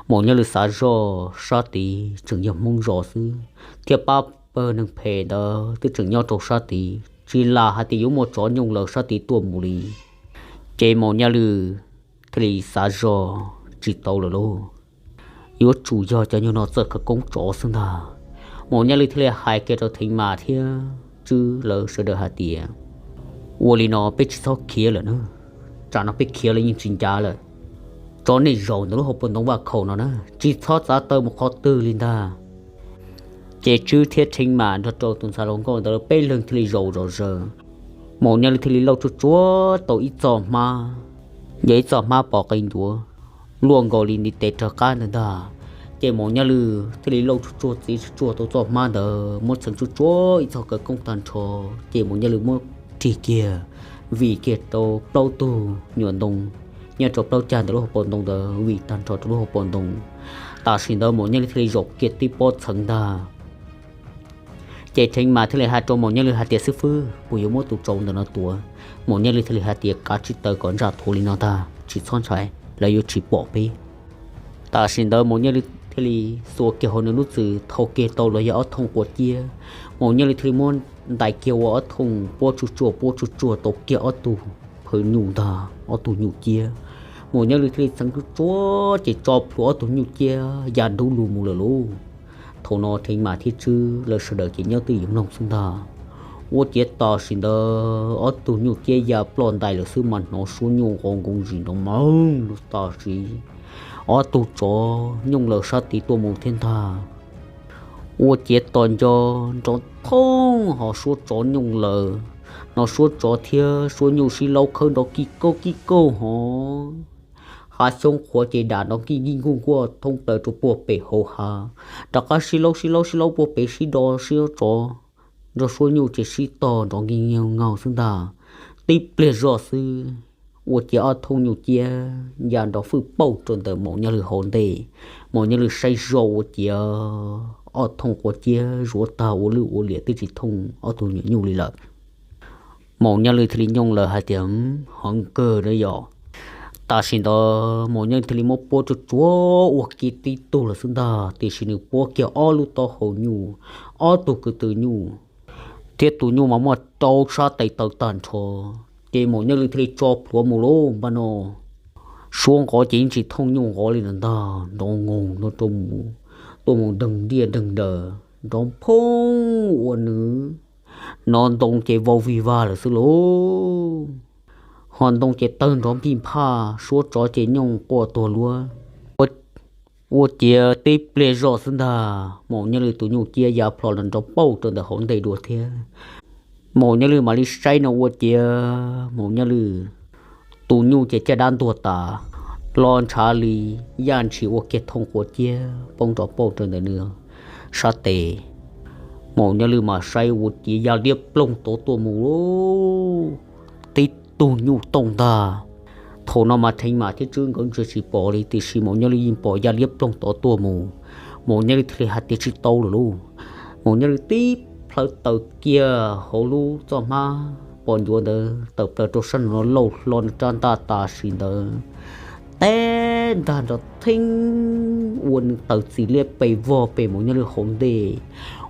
Maum Nyaj Lwm xav zoj sab tid tseem yog Hmoob zos xwb, thiab pab pawg neeg phem ntawd twb tseem nyob rau sab tid, tsis lam hais tias yuav muaj tsov nyooj laws sab tid tuaj mus li. Ces Maum Nyaj Lwm thiaj li xav zoj tsis tau lawm lauj, yuav tsum yog cov nyuag no txawj khawv koob tsov xwb ntag. Maum Nyaj Lwm thiaj li hais kiag rau Theev Mas thiab Tswb lawv sawv daws hais tias, Ua li no peb tsis txhob khiav lawm na, tsam no peb khiav los yeej tsis ncav lawm. Tso nej zaum ntawm lub hauv paus ntoo vaj khaum no na, tsis txhob txav taw mus qhov twg li ntag. Ces Tswb thiab Theev Mas nrog rau tus ntxhais hluas nkauj ntawd lawv peb leeg thiaj li zaum zom zaws. Maum Nyaj Lwm thiaj li lauj tsuj tsuav tau ib txoj hmab, yog ib txoj hmab pos qe ncuav luaj nkaus li ntiv tes rov qab ntawd ntag. Ces Maum Nyaj Lwm thiaj li lauj tsuj tsuav txiv tsuj tsuav tau txoj hmab ntawd muab txheem tsuj tsuav ib txoj khawv koob tag nrho. Ces Maum Nyaj Lwm muab rig kiag, vim kiag rau plaub tug nyuam ntoo nyob rau plaub cag ntawm lub hauv paus ntoo ntawd vim tag nrho rau lub hauv paus ntoo. Tam sim ntawd Maum Nyaj Lwm thiaj li zaum kiag tib pob txheev ntag. Ces Theev Mas thiaj li hais rau Maum Nyaj Lwm hais tias, Xib fwb, puas yuav muab tus tsov ntawm no tua? Maum Nyaj Lwm thiaj li hais tias, Kav tsij taw kom ntsaj thuav li no ntag, tsis txhob ntshai, lawv yuav tsis pom peb. Tam sim ntawd Maum Nyaj Lwm thiaj li xuas kiag hauv nws lub txwm thau kiag tau los yog ob thooj quav ciab. Maum Nyaj Lwm thiaj li muab ntais kiag ua ob thooj puab tsuj tsuav puab tsuj tsuav tau kiag ob tug phaw nyuj ntag, ob tug nyuj ciab. Maum Nyaj Lwm thiaj li txheev tsuj tsuav ces tso plhuav ob tug nyuj ciab ya ntub lug mus lawm lauj. Thaum no Theev Mas thiab Tswb lawv sawv daws ces nyob twj ywm mloog xwb ntag. Ua ciav tam sim ntawd ob tug nyuj ciab ya ploj ntais lawm xwb mas hnov suab nyuj nqov nkoos zim nrov mog lub tam sim ob tug tsov nyooj laws sab tid tuaj mus thiab ntag. Ua ciav tos nco nrov thooj ho suab tsov nyooj laws, hnov suab tsov thiab suab nyuj sib laub khawb nrov kij kauj kij kauj hov. Hav xyoob qhuav ces dam nrov kij nkij nkuj nkuaj thoob plaws rau puag pem hauv hav, rov qab sib laub sib laub sib laub puag pem sib do sib tsov, nrog suab nyuj ces sib tog nrov nkij nkaug xwb ntag. Tib pliag zoj xwb, ua ciav ob thooj nyuj ciab ya nrov fwj pauj rau ntawm Maum Nyaj Lwm hauv ntej. Maum Nyaj Lwm saib zoj ua ciav ob thooj quav ciab zuav tag ua lwj ua liam twb tsis thooj ob tug nyuam nyuj li lawm. Maum Nyaj Lwm thiaj li nyooj laws hais tias, Heev kawg na yom. Tam sim ntawd Maum Nyaj Lwm thiaj li muab puab tsuj tsuav ua kiag tib tug lawm xwb ntag, tiam sis nws puab kiag ob lub taub hau nyuj, ob tug kwv tw nyuj, thiab tus nyuj mas muaj rau sab tes taw tag nrho. Ces Maum Nyaj Lwm thiaj li tso plhuav mus lauj, npaj no suab nqov ces yeej tsis thooj nyuj nqov li lawm ntag, nrov nkoos no rau mus, tuaj mus deeg diaj deeg daws, nrov phoob ua nws nov ntoo ces vau vig vag lawm xwb lauj. Ho ntoo ces tawg nrov npij nphaj, suab tsov ces nyooj quaj tuag luab. Ua ciav tib pliag zoj xwb ntag, Maum Nyaj Lwm tus nyuj ciab ya plho los nrov pauj rau ntawm hauv ntej dua thiab. Maum Nyaj Lwm mam li saib no ua ciav Maum Nyaj Lwm tus nyuj ces caj dab ntuag tas, lo ntshav li yaj ntshis ua kiag thooj quav ciab poob nrov pauj rau ntawm nws sab tes. Maum Nyaj Lwm mas saib ua ciav ya liab ploog tod tuaj mus lauj, tib tug nyuj tooj ntag. Thaum no mas Theev Mas thiab Tswb nkawd ntsia tsis pom li, tiam sis Maum Nyaj Lwm yeej pom ya liab ploog tod tuaj mus. Maum Nyaj Lwm thiaj li hais tias, Tsis tau lawm lauj. Maum Nyaj Lwm tib plhaw tawm kiag hauv lub txoj hmab pos ncuav ntawd tawm plaws rau sab nraum no lauj hlo nws rab ntaj tam sim ntawd, teb ntag nrov theeb ua nws tawm txim liab pes vog pem Maum Nyaj Lwm hauv ntej,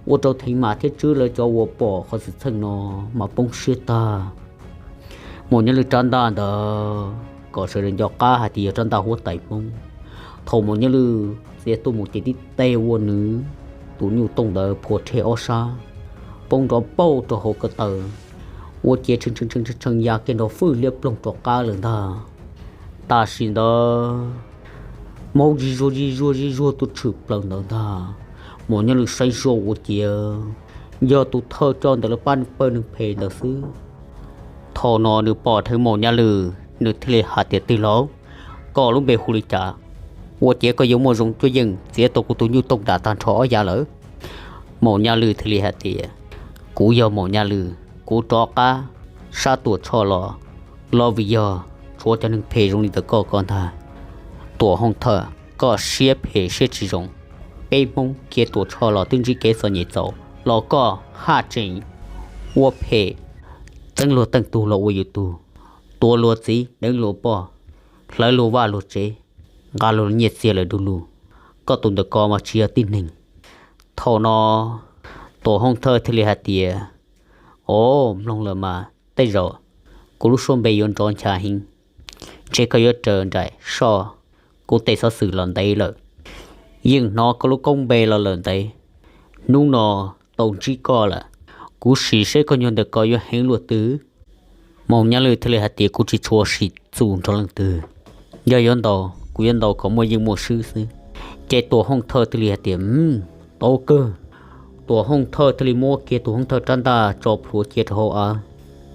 ua rau Theev Mas thiab Tswb lawv cov uas pom qhov xwm txheej no mas poob siab tag. Maum Nyaj Lwm rab ntaj ntawd kom sawv daws nco qab hais tias yog rab ntaj huab tais Hmoob. Thaum Maum Nyaj Lwm txiav tuaj mus ces tib teg ua nws tus nyuj tooj ntawd phua rhe ob sab, poob nrov pauj rau hauv ko taw, ua ciav tshee tshee tshee ya kiag nrov fwj liab ploog rov qab lawm ntag. Tam sim ntawd maub zig zuag zig zuag zig zuag tuaj tshwm plaws ntawd ntag. Maum Nyaj Lwm saib zoj ua ciav yog tus thawj coj ntawm lawv pab pawg neeg phem ntawd xwb. Thaum no nws pom dheev Maum Nyaj Lwm, nws thiaj li hais tias, Tij laug, koj lub npe hu li cas? Ua ciav koj yuav muaj zoo cuab yeej txiav tau kuv tus nyuj toog dam tag nrho ob yav lawm. Maum Nyaj Lwm thiaj li hais tias, Kuv yog Maum Nyaj Lwm, kuv rov qab sab Tuam Tshoj los, los vim yog tshuav cov neeg phem zoo li ntawm koj ko ntag. Tuam Hooj Thawj, koj siab phem siab tsis zoo. Peb Hmoob khiav Tuam Tshoj los twb ntsib kev txom nyem txaus los koj haj tseem ua phem, txeeb luag teej tug los ua yus tug, tuav luag txiv deev luag poj, hlawv luag vaj luag tsev, nqa luag nyiaj txiag lawm du lug. Koj tus ntawm ko mas tsis yog tib neeg. Thaum no Tuam Hooj Thawj thiaj li hais tias, Au, mloog lawm mas tej zaum kuv lub suab npe yuav nrov ncha heev, ntshe koj yuav raws nraim soj kuv tej xov xwm los ntev lawm. Yeej hnov koj lub koob npe los lawm ntev, hnub no tau ntsib koj lawm, kuv sim seb koj nyuag ntawm ko yuav heev luaj twg. Maum Nyaj Lwm thiaj li hais tias, Kuv tsis tshua sim txum nrog leej twg, yog yuav ntaus kuv yuav ntaus kom muaj yeej muaj swb xwb. Ces Tuam Hooj Thawj thiaj li hais tias, Tau kawg. Tuam Hooj Thawj thiaj li muab kiag Tuam Hooj Thawj rab ntaj tso plhuav cia rau hauv av.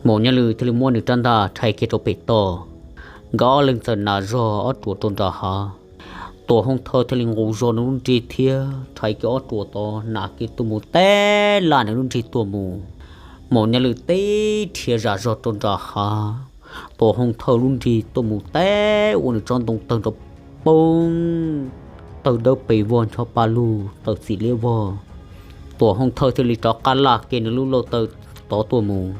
Maum Nyaj Lwm thiaj li muab nws rab ntaj rhais kiag rau pem toj. Nkawd ob leeg txawm nas zog ob ruam rau nram hav. Tuam Hooj Thawj thiaj li nqus zog nws lub nrig thiab rhais kiag ob ruam tod nas kiag tuaj mus, teb laj nws lub nrig tuaj mus. Maum Nyaj Lwm tib rhia zam zog rau nram hav. Tuam Hooj Thawj lub nrig tuaj mus teb ua nws tsob ntoo tawg nrov poog, tawg dawb pes vog ncho pa lug tawm txim liab vog. Tuam Hooj Thawj thiaj li rov qab laj kiag nws lub lauj taw tod tuaj mus.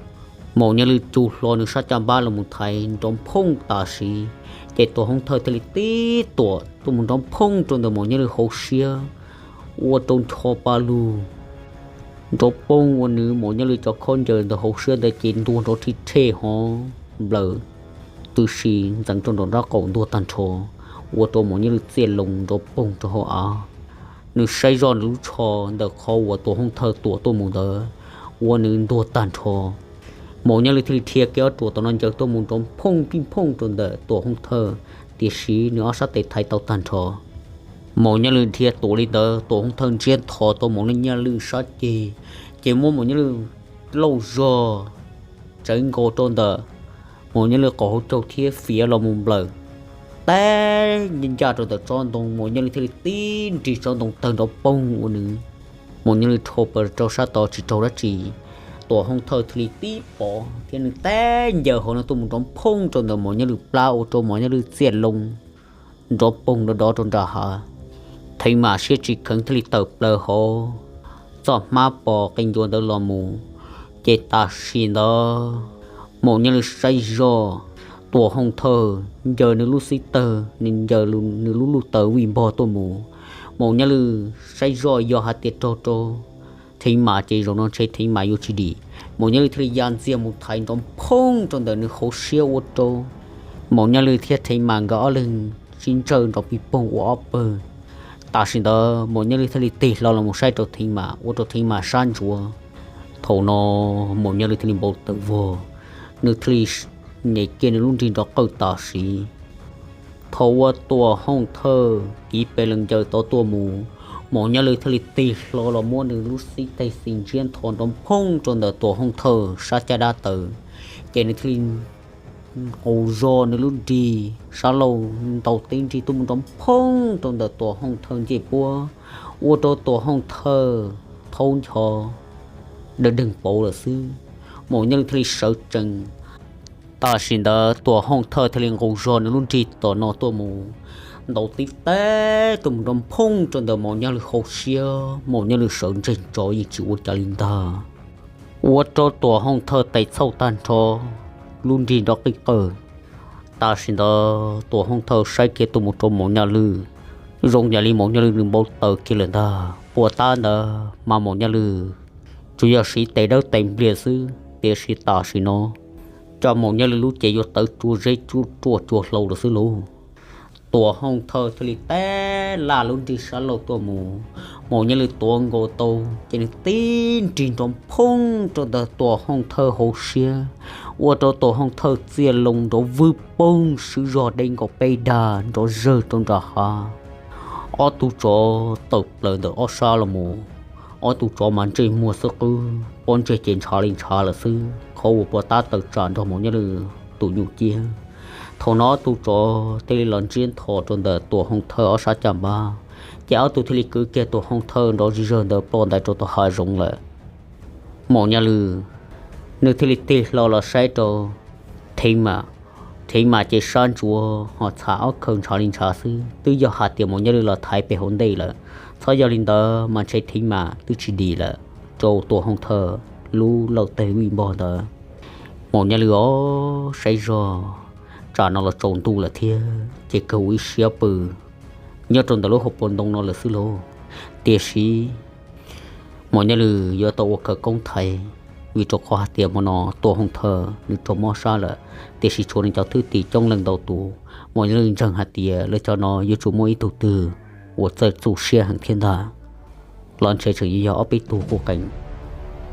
Maum Nyaj Lwm cug hlo nws sab caj npab los mus thaiv nrov phooj tam sim, ces Tuam Hooj Thawj thiaj li tib tuam tuaj mus nrov phooj rau ntawm Maum Nyaj Lwm hauv siab, ua rau ncho pa lug nrov poog ua nws Maum Nyaj Lwm cov khaub ncaws ntawm hauv siab ntawd ces ntuag nrov rhij rhej hov nplawm, tws si ntxeev rau nram nraub qaum ntuag tag nrho, ua rau Maum Nyaj Lwm txiaj loo nrov poog rau hauv av. Nws saib zoj nws lub tsho ntawm qhov uas Tuam Hooj Thawj tuam tuaj mus ntawd, ua nws ntuag tag nrho. Maum Nyaj Lwm thiaj li rhia kiag ob ruam tom no ncaws tuaj mus nrov phooj pij phooj rau ntawm Tuam Hooj Thawj, tiam sis nws ob sab tes thaiv tau tag nrho. Maum Nyaj Lwm dhia tuam li ntawd, Tuam Hooj Thawj ntsiab ntho tau Maum Nyaj Lwm sab ceg, ces muab Maum Nyaj Lwm lauj zog tsawv nkaus rau ntawm Maum Nyaj Lwm qaum hauv caug thiab fiav los mus nplawm teb ncaj rau ntawm tsob ntoo. Maum Nyaj Lwm thiaj li tib nrig tsob ntoo tawg nrov poog ua nws, Maum Nyaj Lwm rho plaws rau sab tod tsis raug dab tsi. Tuam Hooj Thawj thiaj li tib pov thiab nws teb ncaws hauv no tuaj mus nrov phooj rau ntawm Maum Nyaj Lwm plab ua rau Maum Nyaj Lwm txiaj loo nrov poog nrov dov rau nram hav. Theev Mas siab tsis kheev thiaj li tawm plaws hauv txoj hmab pos qe ncua ntawd los mus, ces tam sim ntawd Maum Nyaj Lwm saib zoj Tuam Hooj Thawj ncaws nws lub xib tawg, nws ncaws nws lub luj taws vij npog tuaj mus. Maum Nyaj Lwm saib zoj yog hais tias raug rau Theev Mas ces zaum no ntshe Theev Mas yuav tsis dim. Maum Nyaj Lwm thiaj li ya ntxiag mus thaiv nrov phooj rau ntawm nws hauv siab ua rau Maum Nyaj Lwm thiab Theev Mas nkawd ob leeg sib ntsawj nrov pij poog ua ob pawg. Tam sim ntawd Maum Nyaj Lwm thiaj li tig hlo los mus saib rau Theev Mas ua rau Theev Mas sab ntsuav. Thaum no Maum Nyaj Lwm thiaj li npau taws vog, nws thiaj li nyem kiag nws lub nrig nrov qawj tam sim. Thaum uas Tuam Hooj Thawj kiv pes lees ncaws tod tuaj mus, Maum Nyaj Lwm thiaj li tig hlo los muab nws lub xib teg xis ntsiab ntho nrov phooj rau ntawm Tuam Hooj Thawj sab caj dab taw, ces nws thiaj li nqus zog nws lub nrig sab laug ntaus tib nrig tuaj mus nrov phooj rau ntawm Tuam Hooj Thawj ncej puab, ua rau Tuam Hooj Thawj thaub ncho dawg deeg pauv lawm xwb. Maum Nyaj Lwm thiaj li sawv tsees. Tam sim ntawd Tuam Hooj Thawj thiaj li nqus zog nws lub nrig tom no tuaj mus, ntaus tib teg tuaj mus nrov phooj rau ntawm Maum Nyaj Lwm hauv siab. Maum Nyaj Lwm sawv ntseg tso yeej tsis ua cas li ntag, ua rau Tuam Hooj Thawj tes txhauj tag nrho, lub nrig nrov qij qawj. Tam sim ntawd Tuam Hooj Thawj saib kiag tuaj mus rau Maum Nyaj Lwm, zoo yam li Maum Nyaj Lwm nws npau taws kiag lawm ntag. Puas tab ntawd mas Maum Nyaj Lwm tsuas yog siv tes dawb tes npliag xwb, tiam sis tam sim no cas Maum Nyaj Lwm lub cev yuav tawv tsuag zeb tsuag ruaj tsuag hlau lawm xwb lauj. Tuam Hooj Thawj thiaj li teb laj lub nrig sab laug tuaj mus, Maum Nyaj Lwm tuav nkaus tau ces nws tib nrig nrov phooj rau ntawm Tuam Hooj Thawj hauv siab, ua rau Tuam Hooj Thawj txiaj loo nrov vwg poog swb zog deb nkaus peb dag nrov zawg rau nram hav. ob tug tsov tawm plaws ntawm ob sab los mus, ob tug tsov mas ntsej muag xwb qwb, pob ntseg ces ntshav li ntshav lawm xwb. Qhov uas puas tab tawm tsam nrog Maum Nyaj Lwm tus nyuj ciab. Thaum no ob tug tsov thiaj li los ntsiab nthos rau ntawm Tuam Hoo Thawj ob sab caj npab, ces ob tug thiaj li kwv kiag Tuam Hoo Thawj nrov zig zawg ntawd ploj ntais rau tom hav zoov lawm. Maum Nyaj Lwm nws thiaj li tig hlo los saib rau Theev Mas. Theev Mas ces sab ntsuav ho txham ob khawv ntshav li ntshav xwb. Twb yog hais tias Maum Nyaj Lwm los thaiv pem hauv ntej lawm, txhob yog li ntawd mas ntshe Theev Mas twb tsis dim lawm rau Tuam Hoo Thawj lub lauj teg vij npog ntawd. Maum Nyaj Lwm os, saib zog tsam no los tsaus ntuj lawm thiab ces kawg ua ib siab pw nyob rau ntawm lub hauv paus ntoo no lawm xwb lauj. Tiam sis Maum Nyaj Lwm yuav tau ua khawv koob thaiv, vim rau qhov hais tias hmo no Tuam Hoo Thawj nws raug mob sab lawm, tiam sis tshuav nws cov thwj tim coob leej ntau tus. Maum Nyaj Lwm ntseeg hais tias lawv cov no yuav tsum muaj ib tug twg uas txawj txuj siab heev thiab ntag. Los ntshe tseem yuav yog ob peb tug kuj qees.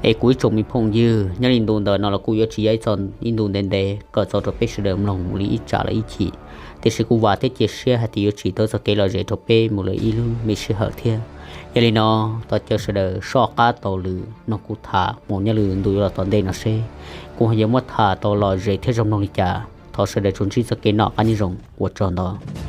Es kuv ib tsoom me phooj ywg, nyob li ntu ntawm no los kuj yuav tsis yog ib txog ib ntu ntev ntev kom txog rau peb sawv daws mloog mus li ib tsam lawm ib chim. Tiam sis kuv vam thiab cia siab hais tias yuav tsim tau txoj kev lom zem rau peb mus lawm ib lub me sij hawm thiab. Yog li no, thov caw sawv daws soj qab taug lwm mloog kuv tham Maum Nyaj Lwm ntu yuav los tom ntej no seb kuv ho yuav muab tham tau lom zem thiab zoo mloog li cas. Thov sawv daws tsuas ntsib txoj kev noj qab nyob zoo, ua tsaug ntau.